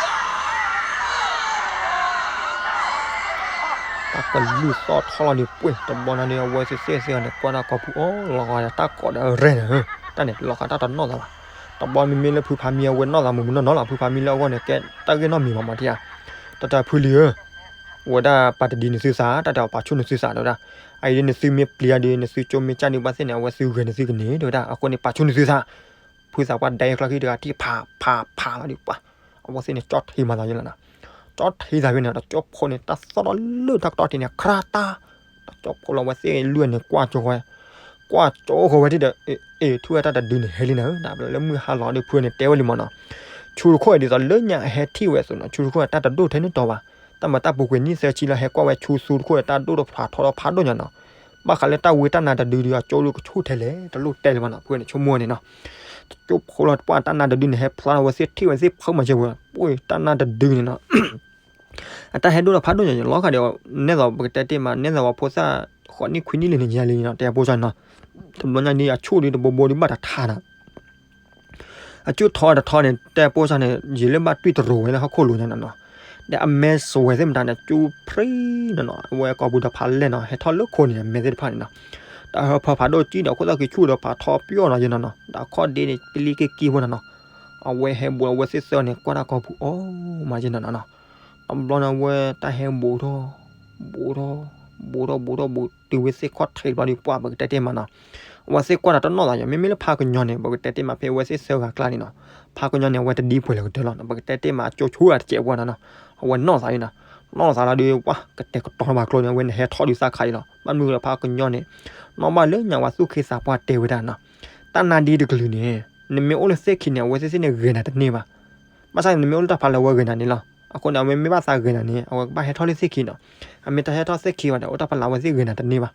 တၢ်ကလုၢ်သီၣ်ထီၣ်လီၤဒီး ပှ့ၢ်တဘျီန့ၣ်ဒီး အဝဲသ့ၣ်သ့ၣ်သ့ၣ်န့ၣ် ကွၢ်တၢ်ကိာ်ပူၤအီၤ လီၤဂာ်ဒီးတၢ်ကိးဒီးရဲၣ်န့ၣ်, တၢ်န့ၣ်လီၤဂာ်တၢ်တနီၣ်သးဘၣ်, တဘျီမ့မ့ၢ်လၢဖုဖးမံအဝဲနီၣ်သးမုာ်မုာ်နီၢ်နီၢ်လီၤ, ဖုဖးမံလၢအဂီၢ်န့ၣ် ကဲတၢ်ဂ့ၢ်နီတမံၤဘၣ်မးထံဧါ, တၢ်တဲဖုလံၤဧၢ ဝဲဒၣ်ပာ်တဒုနသုသး တၢ်တဲအီၤပာ်ဆူၣ်နသုသးတဲဝဲဒၣ်, အအံၤဒ်နသုမ့ၢ်ပျံၤအီၤဒီး နသုကၠိမ့ၢ်ကၢ်ဒုးဘၣ်သ့ၣ်န့ၣ် အဝဲသုဂဲၤနသုကန့ၢ်တဲဝဲဒၣ်, အဃိန့ၣ် ပာ်ဆူၣ်နသုသး, ဖုသးပှၢ်ဒဲကျီၢ်ခံတဂၤထံၣ်ဖးဖးဖးလီၤဒီးပှၤ, အဝဲသ့ၣ်န့ၣ် ကၠီထံမၤသးယဲလီၤနီၤ, ကၠီထံသးဖဲန့ၣ် တၢ်ကၠိဖိန့ၣ် တၢ်သီၣ်ထီၣ်လၢတၢ်ကတီၢ်ထံးန့ၣ် ခရၣ်တၢ်, တၢ်ကၠိဖိလီၤဝဲသ့ၣ်လွံၢ်န့ၣ် ကွၢ်ကၠိဃီ ကွၢ်ကၠိဃီဝဲထံၣ်ဒီး အ့ၣ် ထူၣ်ဝဲတၢ်တဒုန့ၣ်ဟဲလံနၤဧၢ, လၢမုၢ်ဟါလီၤဒီးဖုန့ၣ်တဲဝဲလံမးနီၤ, ဆူတခိၣ်ဒ်သိးလၢညါအဟဲထံၣ်ဝဲအသိးနီၤ, ဆူတခိၣ်တၢ်တဒိၣ်ထဲန့ၣ်တီၤဘၣ်, တၢ်မၤတၢ်ပူၤကွံာ်နံၣ်သၢဆံလၢဟဲကွၢ်ဝဲဆူသူတခိၣ်တၢ်ဒိၣ်တဖးထီဒီးဖးဒိၣ်ညါနီၤ, ဘၣ်ဃးလၢတၢ်ဝံတၢ်နါတဒုဒီး အကၠိဒုးကဆူၣ်ထဲလဲၣ် တလိၣ်တဲလၢၤဘၣ်နီၤ, ဖုန့ၣ်ဆိကမိၣ်န့ၣ်နီၤ, တကၠိဖိလီၤပှၢ်တၢ်နါတဒုန့ၣ် ဟဲဖျါထီၣ်ဝဲသ့ၣ်ထံၣ်ဝဲသ့ၣ်ဖုမၤစၢၤပှၤ, ပှ့ၢ်တၢ်နါတဒုန့ၣ်နီၤ အတၢ်ဟဲဒိၣ်ဒီးဖးဒိၣ်ညါ လီၤဂာ်ဒီး နဲသိးပကတဲတ့ၢ်မး နဲသိးပှၤဖိသၣ် ဃိးနံၣ်ခွံနံၣ်လံန့ၣ်ယဲလံနီၤ တဲဖိစၢ်နီၤ, တဘျီညါဒ်အဆူၣ်ဒ်တဘိဘိဒ်ဘၣ်တထါနီၤ အကၠိထီတထီန့ၣ် တဲဖိစၢ်န့ၣ် ယံာ်လၢဘၣ်တွံၢ်တရိၤဝဲလၢဟီၣ်ခိၣ်လိၤညါနီၤနီၤ, ဒီးအမဲစဝဲသ့ၣ်မတၤန့ၣ် ကၠူဖရံနီၤနီၤ အဝဲကိာ်ပူၤဒီးဖးလဲၢ်နီၤ ဟဲထီၣ်လၢခိၣ်န့ၣ် အမဲသ့ၣ်တဖၣ်န့ၣ်နီၤ, တၢ်ဟၢဖၢဖးဒိၣ်ကံဒီး ခိၣ်သၣ်ကံဆူၣ်ဒီးဖးထီပျီၢ်နီၤယဲနီၤနီၤ ဒီးခီၣ်ဒ့န့ၣ်ပလံက့ၤက့ၤဖိနီၤနီၤ, အဝဲဟဲဘူးအဝဲသ့ၣ်သၢန့ၣ် ကွၢ်တၢ်ကိာ်ပူၤအီၤမးယဲနီၤနီၤနီၤ, တဘျီန့ၣ် အဝဲတၢ်ဟဲဘူးထီၣ် ဘူးထီၣ် ဘူးထီၣ်ဘူးထီၣ်ဘူးထီၣ် တုၤဝဲသ့ၣ်ခီၣ်ထံးတဘျီဒီး ပှၤပကတဲတ့ၢ်မးနီၤ, အဝဲသ့ၣ်ကွၢ်တၢ်တနီၣ်သးယီၤ မ့မ့ၢ်လၢဖးကညီန့ၣ် ပကတဲတ့ၢ်မးဖဲအဝဲသ့ၣ်သၢဂၤကျါန့ၣ်နီၤ, ဖးကညီန့ၣ် အဝဲတဒ်ပှဲၤလၢကတၢၢ်လီၤ ပကတဲတ့ၢ်မး အကၠိဆူၣ်အတစဲးပှၤနီၤနီၤ, အဝဲနီၣ်သးလံနီၤ, နီၣ်သးလီၤဒီး ပှၤကတဲာ်ကတီၤဘၣ်ကျိန့ၣ် အဝဲန့ၣ်ဟဲထီၣ်ဒုးသးခးအံၤလီၤ, ဘၣ်မနုၤဒီးဖးကညီန့ၣ် နီၣ်ဘၣ်လၢညါဝဲသူၣ်ခ့သးပှၢ်တဲဝဲဒၣ်နီၤ, တၢ်နါဒ်တကလုာ်န့ၣ် နမ့ၢ်အိၣ်လၢသ့ၣ်ခံန့ၣ် အဝဲသ့ၣ်သ့ၣ်န့ၣ်ဂဲၤနၤတန့ၢ်ဘၣ် ဘၣ်ဆၣ်န့ၣ် နမ့ၢ်အိၣ်လၢတၢ်ဖးလၢအဝဲဂဲၤနၤန့ၣ်လီၤ. အဃိန့ၣ် အဝဲမ့ၢ်ဘၣ်သးဂဲၤနၤန့ၣ် အဝဲကဘၣ်ဟဲထီၣ်လၢသ့ၣ်ခံနီၤ. အမ့ၢ်တဟဲထီၣ်သ့ၣ်ခံဘၣ်ဒီး အိၣ်တၢ်ဖးလၢအဝဲသ့ၣ်ဂဲၤနၤတန့ၢ်ဘၣ်.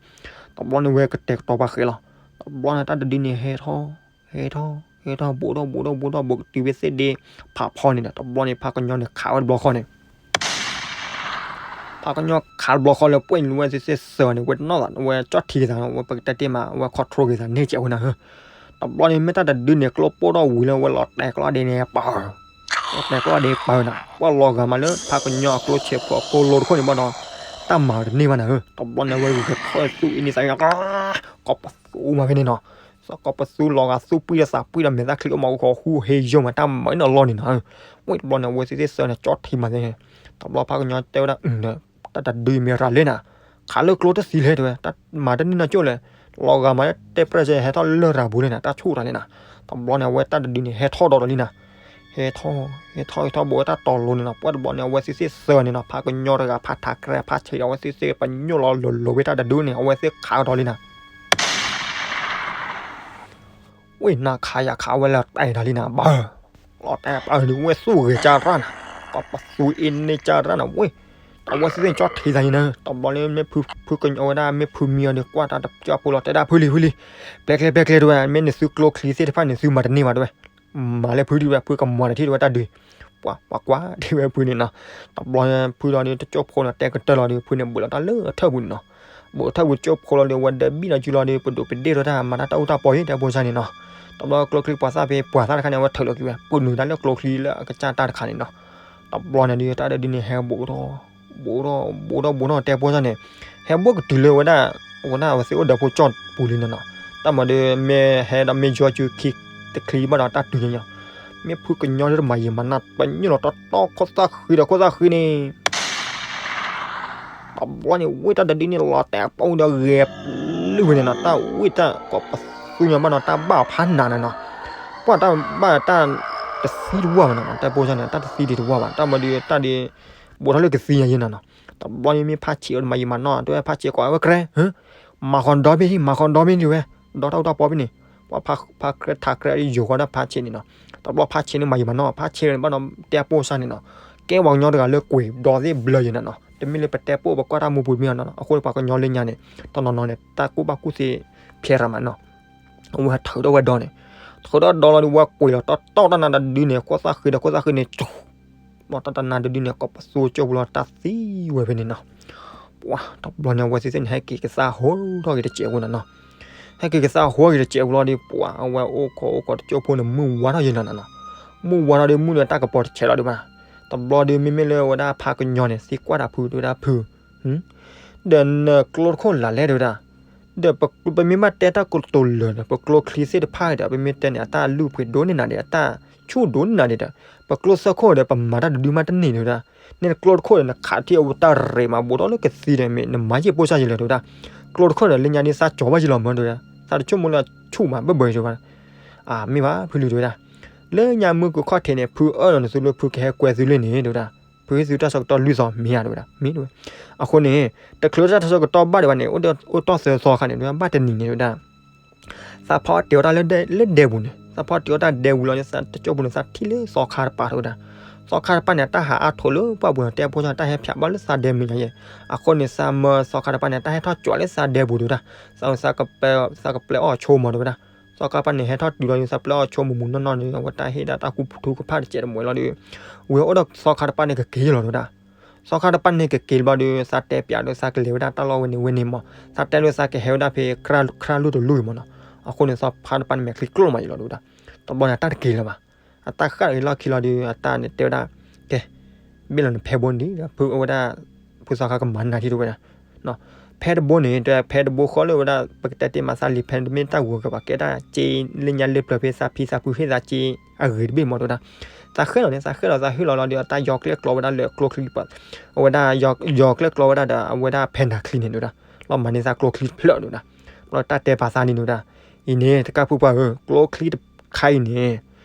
တဘျီန့ၣ်ဝဲကတဲာ်ကတီၤပှၤဃဲၤလီၤ. တဘျီန့ၣ် တၢ်တဒုန့ၣ်ဟဲထီၣ် ဟဲထီၣ် ဟဲထီၣ် ဘူးထီၣ်ဘူးထီၣ်ဘူးထီၣ်ဘူးတုၤဝဲသ့ၣ်ဒ့ဖးဖီန့ၣ်ဒီး တဘျီန့ၣ် ဖးကညီန့ၣ်ခးဝဲတဘျီဃီန့ၣ် ဖးကညီခးတဘျီဃီလၢပှဲၢ်န့ၣ် ဝဲသ့ၣ်သ့ၣ်စၢၤန့ၣ် ဝဲတနီၣ်သး ဝဲကၠီၣ်ထံကသး ဝဲပကတဲတ့ၢ်မး ဝဲ control က့ၤသးန့ၢ်ကဲးဝဲနၤဧၢ. တဘျီန့ၣ် မ့ၢ်တၢ်တဒုန့ၣ် ကျိပိၢ်ထီၣ်ဝံၤလၢ ဝဲလီၤတဲာ်ကျီၢ်ဒ့န့ၣ်ပၢၤ လီၤတဲာ်ကျီၢ်ဒ့ပၢၤနၤ ပှၢ်လီၤဂာ်မးလၢဖးကညီအကျိဆဲးဖိအကိၢ်လိတခိၣ်န့ၣ်ဘၣ်ဒီး တၢ်မၤတန့ၢ်ဘၣ်နၤဧၢ. တဘျီန့ၣ် အဝဲဂဲၤထီၣ်သူၣ်အ့န့သး ကီၢ်ပသူမးဖဲန့ၣ်နီၤ. စီၤကီၢ်ပသူလီၤဂာ်သူၣ်ပှံၢ်ဒီးသးပှံၢ်ဒီး မဲာ်သၣ်ချံအိၣ်မး အူဃီဟူဟ့ယိာ်မး တၢ်မၤအံၤနီၤလီၢ်န့ၣ်နၤဧၢ. ဝဲတဘျီန့ၣ် အဝဲသ့ၣ်သ့ၣ်စၢၤန့ၣ် ကၠီၣ်ထံမးသ့ တဘျီဖးကညီတဲဝဲဒၣ် တၢ်တဒုမ့ၢ်ရၤလဲၣ်နၤ, ခးလၢကျိတသံလဲၣ်တဲဝဲ, တၢ်မၤတန့ၢ်နီၢ်ကၠိၣ်လဲၣ်, လီၤဂာ်မးလၢတဲပြဲၢ်စဲဟဲထီၣ်လၢရၤပူၤလံနၤ, တၢ်ဆူၣ်တၢ်လံနၤ. တဘျီန့ၣ် အဝဲတၢ်တဒုန့ၣ် ဟဲထီၣ်ဒီးလံနၤ, ဟဲထီၣ် ဟဲထီၣ် ဟဲထီၣ်ဘိးဝဲတၢ်တီၤလိၤန့ၣ်နီၤ. ပှၢ်တဘျီန့ၣ် အဝဲသ့ၣ်သ့ၣ်စၢၤန့ၣ်နီၤ, ဖးကညီတဂၤ ဖးထးကြဲး ဖးဆံးဒီး အဝဲသ့ၣ်သ့ၣ်ပညိၣ်လီၤလိၤလိၤဝဲတၢ်တဒုန့ၣ် အဝဲသ့ၣ်ခးကဒီးလံနၤ. ဝဲနၤခးယၤခးဝဲလၢတဲတၢ်လံနၤ, ဘၣ် လီၤတဲာ်ပၢ်ဒုးဝဲသူၣ်ဂဲၤကၢ်ရၣ်နၤ, ကီၢ်ပသူအ့န့ကၢ်ရၣ်နၤဝဲ, အဝဲသ့ၣ်သ့ၣ်ကၠီၣ်ထံသးန့ၣ်နၤ. တဘျီလၢမ့ၢ်ဖုကညီဝဲဒၣ် မ့ၢ်ဖုမံအီၤဒီး ကွၢ်တၢ်တကၠီၣ်ဖိလီၤတဲဒၣ်ဖုလံ ဖုလံ, ပျဲကျဲ ပျဲကျဲတဲဝဲ, မ့ၢ်နသုကျိချံသ့ၣ်တဖၣ်န့ၣ် သုမၤတန့ၢ်ဘၣ်တဲဝဲ, မၤလၢဖုဒုးဝဲ ဖုကမၤတထံၣ်တဲဝဲတၢ်ဒုး, ပှၤ ပှၤကွၢ်တဲဝဲဖုန့ၣ်နီၤ. တဘျီဖုဒီးတကၠိၣ်ဖိန့ၣ် တဲကတၢၢ်လီၤဒီး ဖုန့ၣ်ဘုးလီၤတၢ်လၢထၢၣ်ပူၤန့ၣ်နီၤ. ဘုးထၢၣ်ပူၤတကၠိၣ်ဖိလီၤဒီး အဝဲဒၢးဘံၣ်ဒီးစုလီၤဒီး ပဒိးပဒ့ၣ်ထီၣ်တၢ် မၤတၢ်တၢ်အူတၢ်ပီယဲ တဲဖိစၢ်န့ၣ်နီၤ. တဘျီကျိချံပှၤသၣ်ဖဲပှၤသၣ်တခါန့ၣ် အဝဲထုးလီၤက့ၤဝဲ ပနုာ်တၢ်လၢကျိချံလၢအကစၢ်တၢ်တခါန့ၣ်နီၤ. တဘျီန့ၣ်ဒီး တၢ်ဒုးန့ၣ် ဟဲဘူးထီၣ် ဘူးထီၣ် ဘူးထီၣ် ဘူးထီၣ် တဲဖိစၢ်န့ၣ်, ဟဲဘူးကတုၤလၢဝဲဒၣ် ဝဲဒၣ်အဝဲသ့ၣ်အိၣ်ဒီးဖိကၠီၣ်ပူၤလံန့ၣ်နီၤ. တၢ်မၤဒီး မ့ၢ်ဟဲဒီးမ့ၢ်ယီၤစုခံတချံဘၣ်ဒီးတၢ်တုၤညါ, မ့ၢ်ဖုကညီဒုးတမၤယံာ်မၤနီၢ် ပညိၣ်လီၤတီတီခိၣ်သၣ်ဃံဒီးခိၣ်သၣ်ဃံန့ၣ် တဘျီန့ၣ် ဝ့ၢ်တၢ်တဒုန့ၣ် လီၤတဲာ်ပီဒီးဂဲၤပျုၢ်ဝဲန့ၣ်နီၤ. တၢ်ဝ့ၢ်တၢ်ကီၢ်ပသူညါဘၣ်နီၤ တၢ်ဘၣ်အီၤဖးနးန့ၣ်နီၤ. ပှၢ်တၢ်ဘၣ်တၢ်တသံတဝၢ်ဘၣ်နီၤ, တဲဖိစၢ်န့ၣ် တၢ်တသံဒံးတဝၢ်ဘၣ်. တၢ်မၤဒီးတၢ်ဒုး ဘူးထီၣ်လၢကသံညါယဲနီၤနီၤ. တဘျီန့ၣ်မ့ၢ်ဖးဆံးအီၤတမၤယံာ်မၤနီၢ် တဲဝဲဖးဆံးကိးဝဲကြဲ မၤဃီဒီဘ့ၣ် မၤဃီဒီဘ့ၣ်န့ၣ်ဝဲ, ဒီတၢ်အူတၢ်ပီဘ့ၣ်န့ၣ်, ပှၢ်ဖးကြဲထးကြဲယိၤဃီဒၣ်ဖးဆံးန့ၣ်နီၤ. တဘျီဖးဆံးန့ၣ်မၤယံာ်မၤနီၢ် ဖးဆံးန့ၣ်ဘၣ်နီၤ တဲဖိစၢ်န့ၣ်နီၤ, ကဲပှၤကညီတဂၤလၢကွံာ်ဒီသ့ၣ်ဘျၢယဲနီၤနီၤ. တမ့ၢ်လၢပတဲပိၢ်ပကွၢ်တၢ်မူပူၤတမ့ၢ်နီၤနီၤ. အဃိန့ၣ်ပှၤကညီလၢညါန့ၣ် တနီၤနီၤန့ၣ် တၢ်ကူၣ်ဘၣ်ကူၣ်သ့ဖျဲးရၤမးနီၤ. အဝဲထုးထီၣ်ဝဲဒီးန့ၣ်, ထုးထီၣ်ဒီးလီၤဒီး ဝဲကွံာ်လီၤတီတီတၢ်နါတဒုန့ၣ် ခိၣ်သၣ်ဃံဒီးခိၣ်သၣ်ဃံန့ၣ် ဘၣ်တၢ်တနါတဒုန့ၣ် ကီၢ်ပသူကၠိၢ်ပူၤလီၤတၢ်သံဝဲဖဲန့ၣ်နီၤ. ပှၢ်တဘျီန့ၣ် အဝဲသ့ၣ်သ့ၣ်န့ၣ် ဟဲက့ၤကသါဟိထီၣ်က့ၤတစဲးဝဲနီၤနီၤ. ဟဲက့ၤကသါဟိက့ၤတစဲးဝဲလီၤဒီး ပှၢ်အဝဲအိၣ်ခိးအိၣ်ခိးတကၠိၢ်ဖိန့ၣ် မုၢ်ဝါထီၣ်ယဲနီၤနီၤနီၤ. မုၢ်ဝါထီၣ်ဒီး မုၢ်ဒီးတၢ်ကပီၤတဆဲးလီၤဒံးဘၣ်. တဘျီဒီး မ့မ့ၢ်လၢဝဲဒၣ်ဖးကညီန့ၣ် သံကွၢ်တၢ်ဖုတဲဝဲဒၣ်ဖု ဒီးနကျိတခိၣ်လၢ်လဲၣ်တဲဝဲဒၣ်. ဒီးပမ့ၢ်ဘၣ်တဲတၢ်ကတိၤလၢာ်ဒီး ပကျိချံသ့ၣ်တဖၣ်ဒီး ပမ့ၢ်တဲန့ၣ် အတၢ်လုၢ်ပှ့ၤဒိၣ်န့ၢ်နၤဒီး အတၢ်ဆူၣ်ဒိၣ်န့ၢ်နၤဒီး ပကျိသၢခိၣ်ဒီး ပမၤတၢ်တဒုမးတန့ၢ်တဲဝဲဒၣ်. န့ၣ်နကျိတခိၣ်ဒီး နခးထံၣ်အဝဲတၢ်ရ့းမး ဘူးထီၣ်လၢကသံဒီး မ့ၢ်နမၤယဲၢ်ပိၢ်စၢ်ယဲၢ်လၢၤတဲဝဲဒၣ်. ကျိတခိၣ်ဒီး လၢညါဒ်သးကၠီၤဘၣ်ယဲၢ်လီၤမးတဲဝဲဒၣ်. သးတဆိကမိၣ်လၢဆူၣ်မးဘၢၣ်ဘၢၣ်တဲဝဲဒၣ်. အမ့ၢ်ဘၣ်ဖုလုၢ်တဲဝဲဒၣ်. လၢညါမုၢ်ကခီၣ်ထံးန့ၣ် ဖုအၢၣ်လီၤန့ၢ်သုလၢဖုကဟဲကွဲသုလၢန့ၣ်တဲဝဲဒၣ်. ဖုဟ့ၣ်သုတၢ်ဆၢကတီၢ်လွံၢ်သီမ့ၢ်ဧါတဲဝဲဒၣ်. မ့ၢ်တဲဝဲ. အဃိန့ၣ် တချုးလၢတၢ်ဆၢကတီၢ်ဘၣ်ဒံးဘၣ်န့ၣ် အိၣ်တ့ၢ်သၢသီခါန့ၣ် ဘၣ်တနံၤန့ၣ်တဲဝဲဒၣ် သးဖီတ့ၤအီၣ်တၢ်လၢဒဲပူၤန့ၣ် သးဖီတ့ၤအီၣ်တၢ်ဒဲပူၤလီၤန့ၣ် သးတကၠိၢ်ပူၤန့ၣ် သးထံၣ်လၢသီခါတပၤတဲဝဲဒၣ်. သီခါတပၤန့ၣ် တၢ်ဟးအါထိးလၢပှၢ်ပူၤန့ၣ် တဲဖိစၢ်န့ၣ် တၢ်ဟဲဖျိးဘၣ်လၢသးဒဲမ့ၢ်ညါယဲၢ်. အဃိန့ၣ် သးမၢသီခါတပၤန့ၣ် တၢ်ဟဲထီၣ်ကၠီၤလၢသးဒဲပူၤတဲဝဲဒၣ်. သး သးကပျဲအီၣ်ဆိကမိၣ်တဲဝဲဒၣ်. သီခါတပၤန့ၣ် ဟဲထီၣ်တုၤလီၤဒီး သးပျဲအီၣ်ဆိမုၢ်မုၢ်နီၢ်နီၢ်န့ၣ် အဝဲတၢ်ဟ့ၣ်ဒၣ်တၢ်ကူပထူကဖၣ်တစဲးတမှဲၤလီၤဒီး ဝဲအိၣ်ဒီးသီခါတပၤန့ၣ်ကက့ၤလီၤတဲဝဲဒၣ်. သီခါတပၤန့ၣ်ကက့ၤလီၤဒီး သးတဲပၠးဒီးသးကလဲၤဝဲဒၣ်တၢ်လီၢ်ဝဲန့ၣ်ဝဲန့ၣ်မး သးတဲဒီးသးကဟဲဝဲဒၣ်ဖဲ ခရၣ်လူၢ်တလူၢ်အံၤမးနီၤ. အဃိန့ၣ် သီခါတပၤန့ၣ်မဲာ်ချံကျိၣ်မးယံာ်လီၤတဲဝဲဒၣ်. တဘျီန့ၣ် တၢ်တက့ၤလၢၤဘၣ်. အတၢ်ဃၣ်လီၢ်ခံလီၤဒီး အတၢ်န့ၣ်တဲဝဲဒၣ် ကဲ ဘ့ၣ်လီၤန့ၣ်ဖဲဘိန့ၣ်ဒီး ဖုဝဲဒၣ် ဖုသီခါကမၤနၤထံတဲဝဲဒၣ်. ဖဲတဘိန့ၣ် တဲဖဲတဘိဃီလၢဝဲဒၣ် ပကတဲတ့ၢ်မးသးလံာ်ဖဲတမ့ၢ်တၢ်ဂီၤကဘၣ်ကဲဒၣ်စ့ လၢညါလၢပျၢၤဖဲသးဖံသးဖုဟ့ၣ်သးစ့ အဂ့ၤတဘ့ၣ်မးတဲဝဲဒၣ်. သးဃဲလီၤန့ၣ် သးဃဲလီၤ သးဟ့ၣ်လီၤလီၤဒီး အတၢ်ယီၤကျဲကျီဝဲဒၣ်လၢကျိချံ အဝဲဒၣ် ယီၤကျဲကျီဝဲဒၣ်ဒီး အဝဲဒၣ်ဖဲနၤချံန့ၣ်တဲဝဲဒၣ်. လီၤမၤန့ၢ်သးကျိချံတဖျၢၣ်တဲဝဲဒၣ်. ဘျီတၢ်တဲပာ်သးန့ၣ်တဲဝဲဒၣ်. အံၤန့ၣ် တကၢ်ဖုပှၢ်ဧၢ ကျိချံတခါအံၤန့ၣ်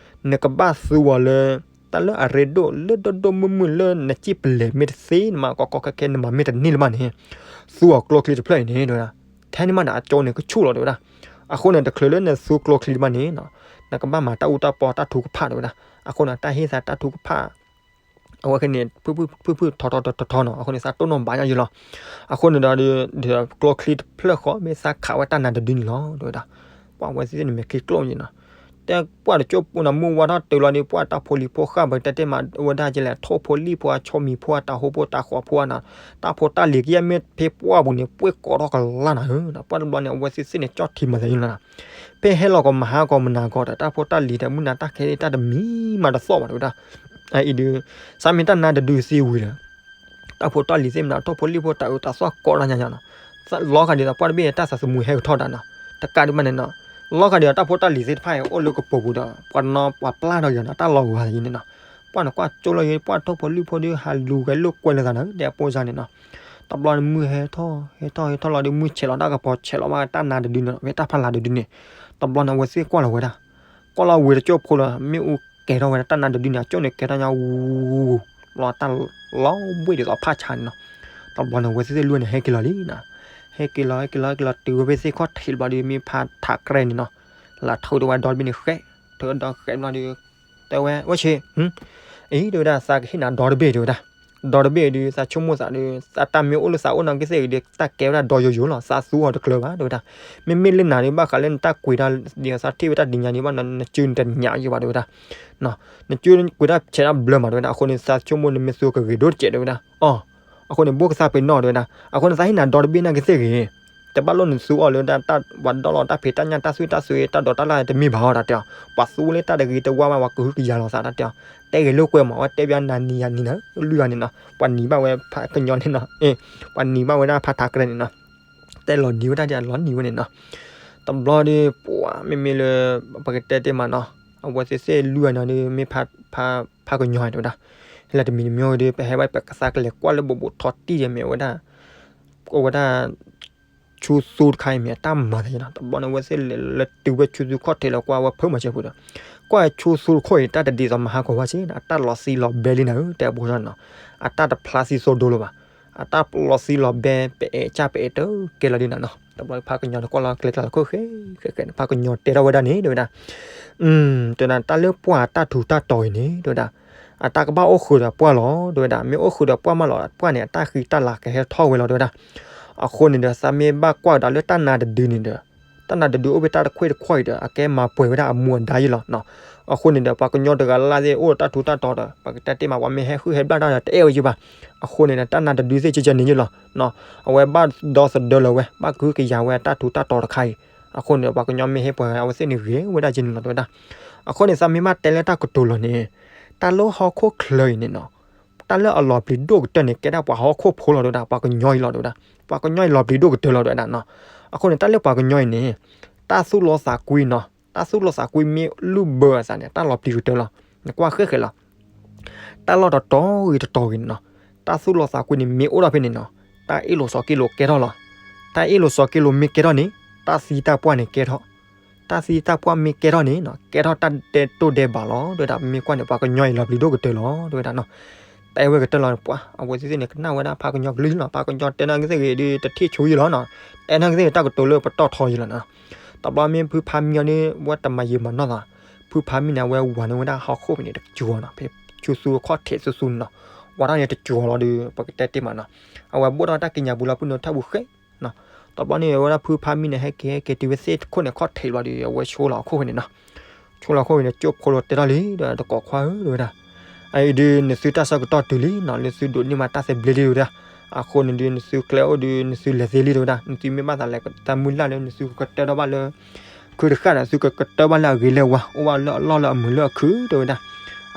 နကဘၣ်သူအီၤလၢ တၢ်လၢအရ့ဒိၣ် လၢဒိၣ်ဒိၣ်မုၢ်မုၢ်လၢနစံၣ်ပလဲၤမ့ၢ်တသ့ နမၤကီကီခဲခဲ နမၤမ့ၢ်တန့ၢ်လၢၤဘၣ်န့ၣ် သူအီၤကျိချံတဖျၢၣ်အံၤန့ၣ်တဲဝဲဒၣ်. ထဲန့ၣ်မးဒီးအကၠိန့ၣ်ကဆူၣ်လီၤတဲဝဲဒၣ်. အဃိန့ၣ် တချုးလၢနသူကျိချံတဖၣ်န့ၣ် နကဘၣ်မၤတၢ်အူတၢ်ပီတၢ်ထူကဖၣ်တဲဝဲဒၣ်. အဃိန့ၣ် တၢ်ဟ့ၣ်သးတၢ်ထူကဖၣ် အဝဲခဲန့ၣ် ဖုၣ်ဖုၣ်ထီထီထီထီထီနီၤ အဃိန့ၣ် သးတိၢ်နီၣ်ဘၣ်ညါယံလီၤ. အဃိန့ၣ်ဒီး ကျိချံတဖျၢၣ်ဃီ မ့ၢ်သးခးဝဲတၢ်နါတဒုန့ၣ်လီၤတဲဝဲဒၣ်. ပှၢ်ဝဲသ့ၣ်န့ၣ်မဲာ်ချံကျိၣ်ယံနီၤ. တဲ တဲပှၢ်တကၠိၢ်ပူၤနီၤ မုၢ်ဝါထီၣ်တုၤလီၤဒီး ပှၢ်တၢ်ဖိလံၤဖိဃၣ် ပတဲတ့ၢ်မး အဝဲဒၣ်ကလဲၣ် ထိၣ်ဖိလံၣ်ဖိ အဆိမံၤဖိ အတၢ်ဟိဖိတၢ်ဃီၤဖိနီၤ, တၢ်ဖိတၢ်လံၤကယဲၢ်မ့ၢ်ဖဲပှၢ်ပူၤန့ၣ် ပှဲၢ်ကိးထီၣ်ကလၢ်နီၤဧၢ, ပှၢ်တဘျီန့ၣ် အဝဲသ့ၣ်သ့ၣ်န့ၣ် ကၠီၣ်ထံမၤသးယိလီၤနီၤ, ဖဲဟဲလီၤကီးမဟါကီးမနၤကီးဒီး တၢ်ဖိတၢ်လံၤဒီး မုၢ်နၤတၢ်ခဲလၢာ်တၢ်တမံၤမးတသီၣ်ဘၣ်တဲဝဲဒၣ်, အအံၤဒုး စးမ့ၢ်တၢ်နါတဒုသံဝံၤဒီး တၢ်ဖိတၢ်လံၤသ့ၣ်မနုၤ ထိၣ်ဖိလံၣ်ဖိတၢ်အုးတၢ်သီၣ်ကိးတၢ်ညါညါနီၤ, လီၤဂာ်ဒ်သိးပှၢ်တဘ့ၣ်တၢ်သးသမူဟဲကထီၣ်ဒၣ်နီၤ, တကးဒံးဘၣ်န့ၣ်နီၤ, လီၤဂာ်ဒ်သိးတၢ်ဖိတၢ်လံၤသ့ၣ်တဖၣ် အိၣ်လၢကပိာ်ပူၤဒီး ပှၤနီၤပှၤပျၢ်ထီၣ်က့ၤနီၤ တၢ်လီၤဂာ်သးယံၤန့ၣ်နီၤ, ပှၢ်န့ၣ်ကွၢ်ကၠိလီၤယံၤ ပှၢ်ထိၣ်ဖိလံၣ်ဖိဒီး ဟးလူၤဂဲၤလိာ်ကွဲလိာ်သးနီၤ တဲအပိစါန့ၣ်နီၤ, တဘျီန့ၣ်မုၢ်ဟဲထီၣ် ဟဲထီၣ်ဟဲထီၣ်လီၤဒီး မုၢ်ဆဲးလီၤတၢ်ကပီၤ ဆဲးလီၤဘၣ်တၢ်နါတဒုန့ၣ်နီၤ ဖဲတၢ်ဖးလၤတဒုန့ၣ်, တဘျီန့ၣ် အဝဲသ့ၣ်ကွၢ်လီၤဝဲဒၣ် ကွၢ်လီၤဝံၤတကၠိၢ်ဖိလီၤ မ့ၣ်အူကဲၤထီၣ်ဝဲဒၣ် တၢ်နါတဒုန့ၣ် အကၠိၢ်န့ၣ်ကဲၤထီၣ်ညါဝူ ဘျီတၢ်လီၤဘှ့ၣ်ဒ်သိးဖးဆါန့ၣ်နီၤ, တဘျီန့ၣ် အဝဲသ့ၣ်သ့ၣ်လွံၢ်န့ၣ် ဟဲက့ၤလီၤလံနီၤ, ဟဲက့ၤလီၤ ဟဲက့ၤလီၤ ဟဲက့ၤလီၤ တုၤဝဲဖဲသ့ၣ်ခီၣ်ထံးတဘျီဒီး မ့ၢ်ဖးထးကရဲန့ၣ်နီၤ, လၢထၢဒီးဝဲဒီတဘ့ၣ်န့ၣ်ဃဲး, ထၢဒီဃဲးတဘျီဒီး တဲဝဲ အိၣ်ဆ့ အံၤ တဲဝဲဒၣ် သးကဟ့ၣ်နၤဒီတဘ့ၣ် တဲဝဲဒၣ်, ဒီတဘ့ၣ်ဒီး သးဆိကမိၣ်သးဒီး သးတၢ်မ့ၢ်အိၣ်လၢသးအိၣ်နီၢ်ကသ့ၣ်ဂ့ၤဒီး တၢ်ကဲဝဲဒၣ်ဒီယိယိလီၤ သးသူအီၤတကျၢၤဘၣ် တဲဝဲဒၣ်, မ့မ့ၢ်လၢနၤဒီး ဘၣ်ဃးလၢနတၢ်ကွံာ်တၢ်ဒ်သိးသးထံၣ်ဝဲတၢ်ဒ်ညါန့ၣ်ဘၣ် နစုနတညးယိဘၣ် တဲဝဲဒၣ်, နစုကွံာ်တၢ်ဆဲးတၢ်ဘျၢမး တဲဝဲဒၣ်, အဃိန့ၣ် သးဆိကမိၣ်နမ့ၢ်သူကဂ့ၤဒိၣ်တစဲး တဲဝဲဒၣ်, အီၤ, အဃိန့ၣ် ဘိၣ်ကသးပ့ၤနီၣ် တဲဝဲဒၣ်, အဃိန့ၣ် သးဟ့ၣ်နၤဒီတဘ့ၣ်နီၢ်ကသ့ၣ်ဂ့ၤ တဘၣ်လိၣ်နသူအီၤလၢတၢ် ပှၤဒီလီၤတၢ်ဖံးတၢ်ညၣ်တၢ်သွံၣ်တၢ်သွံးတၢ်ဒိးတၢ်လၢ်တမ့ၢ်ဘၣ်အီၤ တၢ်တဲအီၤ, ပှၤသူလၢတၢ်တဂ့ၤတဝါဘၣ် ပှၤကဟုကယာ်လီၤသး တၢ်တဲအီၤ, တဲဂ့ၤလိာ်ကွဲမး အဝဲတဲဘၣ်နၤနံၤယၤနံၤနီၤ လွံၢ်ဂၤန့ၣ်နီၤ ပှၤနံၤဘၣ်ဝဲဖးကညီန့ၣ်နီၤ, ပှၤနံၤဘၣ်ဝဲဒၣ်ဖးထးကရဲန့ၣ်နီၤ, တဲလီၤနံၤဝဲဒၣ်ဒ်လီၤနံၤဝဲန့ၣ်နီၤ, တဘျီဒီး ပှၤမ့မ့ၢ်လၢ ပကတဲတ့ၢ်မးနီၤ, အဝဲသ့ၣ်သ့ၣ်လွံၢ်ဂၤန့ၣ်ဒီး မ့ၢ်ဖးကညီတဲဝဲဒၣ်, ဟဲလၢတမံၤတမံၤဒီး ပဟဲဘၣ်ပကသးကလဲၤကွၢ်လၢဘိးဘိးထီတံၢ်ဒီးမ့ၢ်ဝဲဒၣ် အဝဲဒၣ် ဆူသူတခါအံၤမ့ၢ်အတၢ်မၤသးယဲနီၤ, တဘျီန့ၣ် အဝဲသ့ၣ်လဲၤလၢတုၤဝဲဆူသူခီၣ်ထံးလီၤ ကွၢ်ဝဲဖၢမၤစၢၤပူၤဒီး, ကွၢ်ဆူသူတခီၣ်အံၤ တၢ်တဒ်သိးမဟါကီၤဘၣ်စ့နီၤ, အတၢ်လီၤသံလီၤဘဲလံနၤဧၢ တဲအဘိနီၤ, အတၢ်တဖျါသံသိဒိလိၤဘၣ်, အတၢ်လီၤသံလီၤဘဲ ပအဲၣ်ကၢ်ပအဲၣ်တကဲလီၤဒ်နၤနီၤ, တဘျီဖးကညီတကွၢ်လီၤကျဲကျါလီၤခိၣ်ဃဲဃဲဃဲန့ၣ် ဖးကညီတဲထီၣ်ဝဲဒၣ်န့ၣ် တဲဝဲဒၣ် တဲဝဲဒၣ် တၢ်လၢပှၢ်တၢ်ထူးတၢ်တီၤအံၤန့ၣ် တဲဝဲဒၣ် အတၢ်ကဘၣ်အိၣ်ဃုာ်ဒီးပှၢ်လီၤ တဲဝဲဒၣ်, မ့ၢ်အိၣ်ဃုာ်ဒီးပှၢ်မးလီၤ ပှၢ်န့ၣ် အတၢ်ဃံတၢ်လၤကဟဲထီၣ်ဝဲလီၤ တဲဝဲဒၣ်. အဃိန့ၣ်ဒီး သးမ့ၢ်ဘၣ်ကွၢ်ကဒီးလၢတၢ်နါတဒုန့ၣ်ဒီး တၢ်နါတဒုအိၣ်ဖဲတၢ်တခွ့ၣ်တခီၣ်အံၤဒီး အကဲမၤပှဲၤဝဲဒၣ်အမူအဒါယဲလီၤ. အဃိန့ၣ်ဒီး ပှၤကညီတဂၤလၢ်သ့ၣ်အိၣ်ဒီးတၢ်ထူးတၢ်တီၤဒီး ပှၤကတဲတ့ၢ်မး ပှၤမ့ၢ်ဟဲဃုာ်ဟဲဘျၣ်တၢ်ဒီး တအဲၣ်ဝဲယဲဘၣ်. အဃိန့ၣ်ဒီး တၢ်နါတဒုသ့ၣ်ကဲကဲန့ၣ်ယဲလီၤ. အဝဲဘၣ်ဒီသဒၢလၢၤဝဲ ဘၣ်ကဟုကယာ်ဝဲတၢ်ထူးတၢ်တီၤတခါအံၤ. အဃိန့ၣ်ဒီး ပှၤကညီမ့ၢ်ဟဲပှဲၤဂၤ အဝဲသ့ၣ်န့ၣ်ဂ့ၤဝဲဒၣ်ကဲန့ၣ်လီၤ တဲဝဲဒၣ်. အဃိန့ၣ် သးမ့ၢ်ဘၣ်တဲလၢတၢ်ကတိၤလီၤန့ၣ် တၢ်လၢဟီၣ်ခိၣ်ချၢအံၤန့ၣ်နီၤ တၢ်လၢအလီၤပျံၤဒိၣ်ကတၢၢ်န့ၣ် ကဲဒၣ်ပှၤဟီၣ်ခိၣ်ဖိလီၤ တဲဝဲဒၣ်, ပှၤကညီအံၤလီၤ တဲဝဲဒၣ်. ပှၤကညီအံၤလီၤပျံၤဒိၣ်ကတၢၢ်လီၤ တဲဝဲဒၣ်နီၤ. အဃိန့ၣ် တၢ်လၢပှၤကညီအံၤန့ၣ် တၢ်သူၣ်လီသးကွံနီၤ, တၢ်သူၣ်လီသးကွံမ့ၢ်လုၢ်ဘၢအသးန့ၣ် တၢ်လီၤပျံၤကတၢၢ်လီၤ. နကွၢ်ဃဲဃဲလီၤ. တၢ်လီၢ်တတီၤဂ့ၤတတီၤဂ့ၤန့ၣ်နီၤ, တၢ်သူၣ်လီသးကွံန့ၣ် မ့ၢ်အိၣ်ဒီးဖဲန့ၣ်နီၤ, တၢ်အ့ၣ်လိာ်ဆိးက့လိာ်ကဲထီၣ်လီၤ. တၢ်အ့ၣ်လိာ်ဆိးက့လိာ်မ့ၢ်ကဲထီၣ်န့ၣ် တၢ်သံတၢ်ပှၢ်န့ၣ်ကဲထီၣ် တၢ်သံတၢ်ပှၢ်မ့ၢ်ကဲထီၣ်န့ၣ်နီၤ ကဲထီၣ်တၢ်ဒဲတိၢ်ဒဲဘးလီၤ တဲဝဲဒၣ်. မ့ၢ်ကွၢ်န့ၣ် ပှၤကညီအံၤလီၤပျံၤဒိၣ်ကတၢၢ်လီၤ တဲဝဲဒၣ်နီၤ. တဲဝဲကတၢၢ်လီၤန့ၣ် ပှၤအဝဲသ့ၣ်သ့ၣ်န့ၣ် ကနၣ်ဝဲဒၣ်ဖးကညီကလုၢ်လီၤ. ဖးကညီတဲနီၢ်ကသ့ၣ်ဂ့ၤဒီး တထံၣ်ဆိယဲလီၤနီၤ. တဲနီၢ်ကသ့ၣ်ဂ့ၤ တၢ်ကတိၤလၢပတီၢ်ထီယဲလီၤနီၤ. တဘျီမ့ၢ်ဖုဖါမံအီၤန့ၣ် ဝဲတမၤယံာ်မၤနီၢ်သး, ဖုဖါမံန့ၣ် အဝဲဝၤန့ၢ်ဝဲဒၣ်ဟီၣ်ခိၣ်ဖဲန့ၣ်တကၠီၤနီၤ, ဖဲဆူသူခီၣ်ထံးဆူဆူန့ၣ်နီၤ. ဝၤထီၣ်န့ၣ်တကၠီၤလီၤဒီး ပကတဲတ့ၢ်မးနီၤ, အဝဲဘိၣ်ထီၣ်တၢ်ကံးညာ်ပူၤလီၤ ပုၢ်နုာ်ထၢၣ်ပူၤဃဲ တဘျီန့ၣ် အဝဲဒၣ်ဖုဖါမံန့ၣ် ဟဲက့ၤဟဲက့ၤတုၤဝဲသ့ၣ်တခိၣ်န့ၣ် ခီၣ်ထံးဘျီဒီး အဝဲဆိလီၤအခိၣ်ဖဲန့ၣ်နီၤ. ဆိလီၤအခိၣ်ဖဲန့ၣ် ကၠိဖိလီၤတဲထီၣ်လံ ဒီးတကိးခွါဧၢ တဲဝဲဒၣ်. အအံၤဒုး နသုတၢ်ဆၢကတီၢ်တုၤလံနီၤ, နသုဒိးန့ၢ်မးတၢ်သဘျ့လံ တဲဝဲဒၣ်. အဃိန့ၣ်ဒုး နသုကျဲအိၣ်ဒုး နသုလဲၤသ့လံ တဲဝဲဒၣ်. နသုမ့ၢ်ဘၣ်သးလဲၤတၢ်မုၢ်လၢ်လၢ နသုကကတၢၢ်ထီၣ်ဘၣ်လၢ ခုတဃၣ်ဒီး သုကကတၢၢ်ဘၣ်လၢအဂ့ၤလၢအဝါ အိၣ်ဘၣ်လၢအလီၢ်လၢအမုာ်လၢအခု တဲဝဲဒၣ်.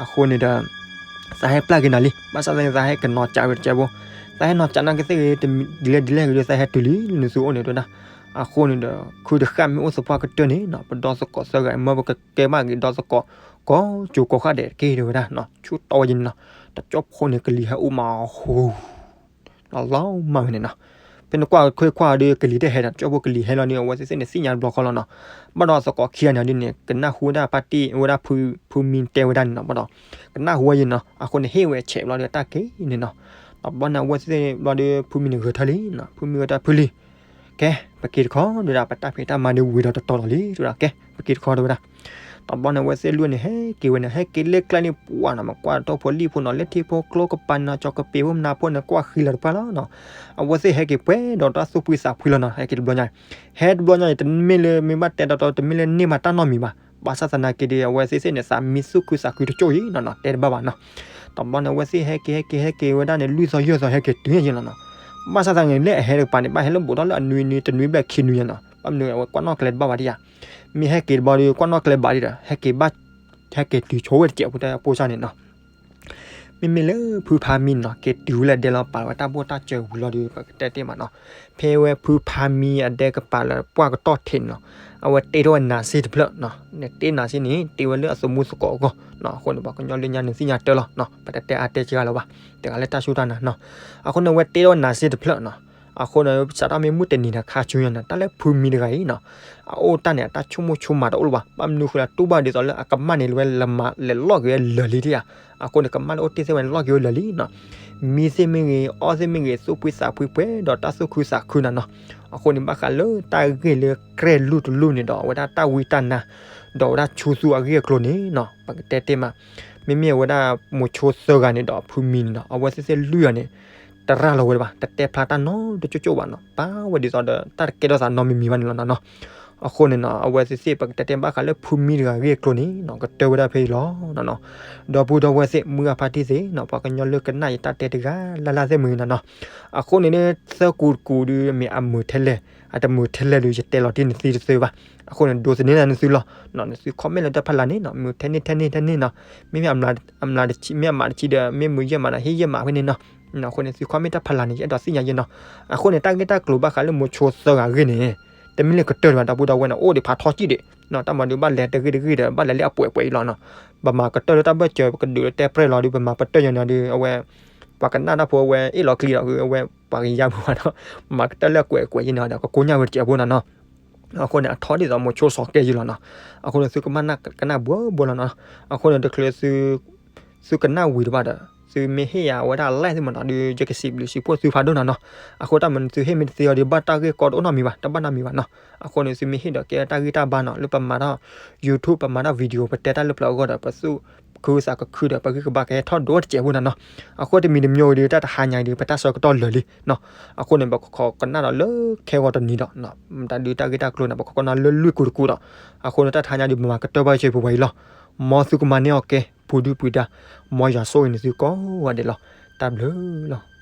အဃိန့ၣ်ဒီး သးဟဲပျၢ်က့ၤနၤလံ, ဘၣ်ဆၣ်သနာ်က့ သးဟဲကနီၤကးဝဲတကဲဘိ, သးဟဲနီၤကးနီၢ်ကသ့ၣ်ဂ့ၤ ဒ်လဲၣ်ဒ်လဲၣ်ဂ့ၤဒီး သးဟဲတုၤလံ နသုအိၣ်န့ၣ် တဲဝဲဒၣ်. အဃိန့ၣ်ဒီး ခုတဃၣ်မ့ၢ်အိၣ်သပှၢ်ကတၢၢ်န့ၣ်နီၤ ပဒီသကိးသၢဂၤ မၢပကကဲဘၣ်က့ၤဒီသကိး ကိးကၠိကိးဃၣ်ဒဲးတက့ၢ် တဲဝဲဒၣ်နီၤ. ဆူတီဝဲယဲန့ၣ်နီၤ, တကၠိဖိန့ၣ် ကလံၤဟဲအိၣ်မးဟူ လီၤမၢ်ဝဲန့ၣ်နီၤ. ဖဲနကွၢ်ခွ့ခွါဒီး ကလံၤတဟဲဒီး ကၠိဖိကလံၤဟဲလီၤဒီး အဝဲသ့ၣ်သ့ၣ်န့ၣ် သ့ၣ်ညါတဘျီဃီလီၤနီၤ. ဘၣ်ဒီးသကိးခံဂၤန့ၣ်ဒ်န့ၣ် ကနၢ်ဟူဝဲဒၣ်ပၢ်တံၢ်ဝဲဒၣ်ဖုမံတဲဝဲဒၣ်န့ၣ်နီၤ. ဘၣ်ဒီး ကနၢ်ဟူဝဲယဲန့ၣ်နီၤ, အဃိန့ၣ် ဟ့ၣ်ဝဲဆဲးဘျီဒီးတၢ်က့ၤန့ၣ်နီၤ. တဘျီန့ၣ် အဝဲသ့ၣ်သ့ၣ်ဘျီဒီး ဖုမံန့ၣ်ဂဲၤထၢၣ်လံနီၤ, ဖုမံဂဲၤထၢၣ်ဖုလံၤ ကဲ ပက့ၤတခီ တဲဝဲဒၣ်, ပတၢ်ဖံးတၢ်မၤဒုးဝံၤဒီးတတီၤလီၤလံ တဲဝဲဒၣ်, ကဲ ပက့ၤတခီ တဲဝဲဒၣ်. တဘျီန့ၣ် အဝဲသ့ၣ်လွံၢ်န့ၣ် ဟဲက့ၤဝဲန့ၣ် ဟဲက့ၤလၢကျဲန့ၣ် ပှၢ်နီၤ မကွၢ်ထိၣ်ဖိလံၣ်ဖိနီၤ လၢထံဖိကျိကပၤနီၤ ကၠီကပ့ၤဖိမနၤဖိန့ၣ် ကွၢ်ဃံလၤတပှၢ်လီၤနီၤ. အဝဲသ့ၣ်ဟဲက့ၤပှဲၤဒီးတၢ်သူၣ်ဖှံသးဖှံလီၤနီၤ, ဟဲက့ၤတဘျီညါ, ဟဲတဘျီညါန့ၣ် တမ့ၢ်လၢမ့ၢ်ဘၣ်တဲတီတီ တမ့ၢ်လၢန့ၢ်မးတၢ်နီတမံၤဘၣ်. ဘၣ်ဆၣ်သနာ်က့ဒီး အဝဲသ့ၣ်သ့ၣ်န့ၣ် သးမံသူၣ်ခုသးခုတကၠိၢ်အံၤနီၤနီၤ တဲတဘၣ်ဘၣ်နီၤ. တဘျီန့ၣ် အဝဲသ့ၣ်ဟဲက့ၤ ဟဲက့ၤ ဟဲက့ၤဝဲဒၣ်န့ၣ် လွံၢ်သီယဲၢ်သီ ဟဲက့ၤတုၤယဲၢ်လီၤနီၤ. ဘၣ်ဆၣ်သနာ်က့လၢအဟဲတကပၤန့ၣ် ဘၣ်ဟဲလၢဘူးဒီးလၢအနွံနွံ တနွံဘျဲၣ်ခံနွံယဲၢ်နီၤ. ဘၣ်မနုၤအဝဲကွၢ်နီၣ်ကျဲတဘၣ်ဘၣ်ဒံးဧါ. မ့ၢ်ဟဲက့ၤတဘျီဒီး ကွၢ်နီၣ်ကျဲဘၣ်ဒံးဒီး ဟဲက့ၤဘၣ် ဟဲက့ၤတုၤဆိဝဲတစဲးဖိတၢ်ပိၢ်စၢ်န့ၣ်နီၤ. မ့မ့ၢ်လၢဖုဖါမံန့ၣ်နီၤ က့ၤတုၤဝဲလၢဒဲလီၤ ပာ်လီၤဝဲတၢ်ဘိၣ်တၢ်စၢၤဝံၤလီၤဒီး ပကတဲတ့ၢ်မးနီၤ. ဖဲဝဲဖုဖါမံအဒဲကပၤလၢပှၢ်ကတီၢ်ထံးန့ၣ်နီၤ အဝဲတ့ထီၣ်ဝဲနးစ့တဖျၢၣ်နီၤ. နတ့နးစ့န့ၣ် တ့ဝဲလၢအသမူသကိးအဂီၢ်နီၤ. အဃိန့ၣ် ပှၤကညီလၢညါန့ၣ်သ့ၣ်ညါတၢ်လီၤနီၤ. ပတတဲအါတဲစှၤလၢၤဘၣ် တဂၤလၢတၢ်စူၢ်တၢ်နာ်နီၤ. အဃိန့ၣ် အဝဲတ့ထီၣ်ဝဲနးစ့တဖျၢၣ်နီၤ. အဃိန့ၣ် စးထီၣ်မ့ၢ်မုၢ်တနံၤန့ၣ် ခါဆူညါန့ၣ် တၢ်လၢဖုမံတဂၤအံၤနီၤ အအိၣ်တၢ်န့ၣ် အတၢ်ဆိကမိၣ်ဆိကမးတအိၣ်လၢၤဘၣ်. ဘၣ်မနုၤဃိလၢ တူၢ်ဘၣ်ဒ်သိးလၢအကမၣ်န့ၣ် လဲၤလီၤက့ၤဝဲလၢာ်လံဒံးဧါ. အဃိန့ၣ် ကမၣ်လၢအိၣ်တ့ၢ်သ့ၣ်ဝဲန့ၣ် လီၤက့ၤဝဲလၢာ်လံနီၤ. မံသ့ၣ်မ့ၢ်ဂ့ၤ အီၣ်သ့ၣ်မ့ၢ်ဂ့ၤ သူၣ်ဖှံသးဖှံပှဲၤဒီးတၢ်သူၣ်ခုသးခုနီၤနီၤ. အဃိန့ၣ် ဘၣ်ဃးလၢတၢ်ဂ့ၢ်လၢကြဲၢ်လူၢ်တလူၢ်န့ၣ်ဒီး အဝဲဒၣ်တၢ်ဝံတၢ်နါ ဒီးအဝဲဒၣ်ဆူသူအဂ့ၢ်အကျိၤန့ၣ်နီၤ ပကတဲတ့ၢ်မး မ့မ့ၢ်အဝဲဒၣ်မိၤဆိသၢဂၤန့ၣ်ဒီးဖုမံန့ၣ်နီၤ အဝဲသ့ၣ်သ့ၣ်လွံၢ်ဂၤန့ၣ် တရၤလီၤဝဲဘၣ် တတဲဖျါတၢ်နီတကၠိၢ်ကၠိၢ်ဘၣ်နီၤ. ဘၣ်ဝဲဒ်သိးဒီး တၢ်တကဲထီၣ်သးနီတမံၤမံၤဘၣ်န့ၣ်လီၤနီၤနီၤ. အဃိန့ၣ်နီၤ အဝဲသ့ၣ်သ့ၣ် ပကတဲတ့ၢ်ဘၣ်ဃးလၢဖုမံတဂၤအဂ့ၢ်အကျိၤန့ၣ်နီၤ ကတၢၢ်ဝဲဒၣ်ဖဲအံၤလီၤနီၤနီၤ. ဒီပုၢ်ဒီဝဲၢ်သ့ၣ် မုၢ်ဂၢ်ဖါတံၢ်သ့ၣ်နီၤ ပှၤကညီလၢကနၣ်ယတၢ်တဲတဂၤလၢ်လၢ်သ့ၣ်မ့ၢ်ဂ့ၤနီၤနီၤ. အဃိန့ၣ် သၢကူတကူဒီး မ့ၢ်အမုာ်ထဲလဲၣ် အတမုာ်ထဲလဲၣ်ဒီး ယတဲလီၤတံၢ်နသုတသ့ဘၣ်. အဃိန့ၣ် ဒိးသန့ၤနၤနသုလီၤ. နသု comment လၢတၢ်ဖီလာ်န့ၣ်နီၤ မုာ်ထဲန့ၢ်ထဲန့ၢ်ထဲန့ၢ်နီၤ. မ့မ့ၢ်အမးတဆံ မ့ၢ်အမးတဆံဒီး မ့ၢ်မုာ်ယဲၢ်မးဒီး ဟ့ၣ်ယဲၢ်မးဖဲန့ၣ်နီၤ. အဃိန့ၣ် သု comment တၢ်ဖီလာ်န့ၣ် ယအဲၣ်ဒိးသ့ၣ်ညါယဲနီၤ. အဃိန့ၣ် တၢ်ဂ့ၢ်တၢ်ကျိၤဘၣ်ဃးလၢမိၤဆိသၢဂၤအဂ့ၢ်န့ၣ် တမ့ၢ်လၢကတၢၢ်တဘၣ် ဒီပုၢ်ဒီဝဲၢ်န့ၣ် အိၣ်ဒံးဖးထီကံၢ်ဒံး တၢ်မၤဒုးဘၣ်လဲၤတဂ့ၢ်တဂ့ၢ်ဒီး ဘၣ်လဲၤလၢအပှဲၤပှဲၤအံၤလီၤနီၤ. ပမၤကတၢၢ်လၢတၢ်ဘၢၣ်စၢၤ ပကဒုးလၢတဲပြဲၢ်လီၤဒီး ပမၤပတၢၢ်ယဲနီၤဒီး အဝဲ ပှၤကနၣ်တၢ်ဖိအဝဲ အ့ၣ်လီၤကျံလီၤ အဝဲ ပှၤကယါမုာ်ဘၣ်ဒီး မၤကတၢၢ်လၢအကွဲးကွဲးယဲနီၤဒီး ကကိညၢ်ဝဲတစဲးဖိနီၤနီၤ. အဃိန့ၣ် အထီဒ်သိးမိၤဆိစီၤကဲယဲလီၤနီၤ. အဃိန့ၣ် သုကမၣ်ကနၣ်ဘှီဘှီလီၤနီၤ. အဃိန့ၣ် တချုးသု သုကနၣ်ဝံၤတဘၣ်ဒီး သုမ့ၢ်ဟ့ၣ်ယၤဝဲဒၣ် like သ့ၣ်မးနီၤ ဒီးယကစံးဘျုးစံးဖှိၣ်သုဖးဒိၣ်နီၤနီၤ. အဃိတၢ်မနုၤ သုဟ့ၣ်မ့ၢ်တသ့အီၤဒီး ဘၣ်တၢ်ဂ့ၢ်ကီတအိၣ်နီတမံၤဘၣ် တဘၣ်နီတမံၤဘၣ်နီၤ. အဃိန့ၣ် သုမ့ၢ်ဟ့ၣ်ဒီးကဲတၢ်ဂံၢ်တၢ်ဘါနီၤ လၢပမၤထီၣ် YouTube ပမၤထီၣ် video ပတဲတၢ်လၢပျၢၤအဂီၢ်ဒီး ပသူၣ်ခုသးခုဒီး ပဂံၢ်ကဘါကဟဲထီၣ်ဒိၣ်တစဲးဖိနီၤနီၤ. အဃိတမံၤတမံၤဒီး တၢ်တဟါညါဒီး ပတၢ်ဆၢကတီၢ်လၢာ်လံနီၤ. အဃိန့ၣ် ပကခိးကနၣ်ဒီးလၢခဲဂီၤတနံၤဒီး မတၤဒုးတၢ်ဂ့ၢ်တၢ်ကျိၤန့ၣ် ပခိးကနၣ်လၢလွံၢ်ကူတကူဒီး အဃိန့ၣ် တၢ်တဟါညါဒီး ပမၤကတၢၢ်ဘၣ်ဆၢဖိဝဲအံၤလီၤ. မ်သုကမၤန့ၢ်အီၤကဲ ပူၤဒုၣ်ပူၤဒါ မ်ယွၤဆိၣ်ဂ့ၤန့ၢ်သုကိးဂၤဒဲးလီၤ. တၢ်ဘျုးလီၤ.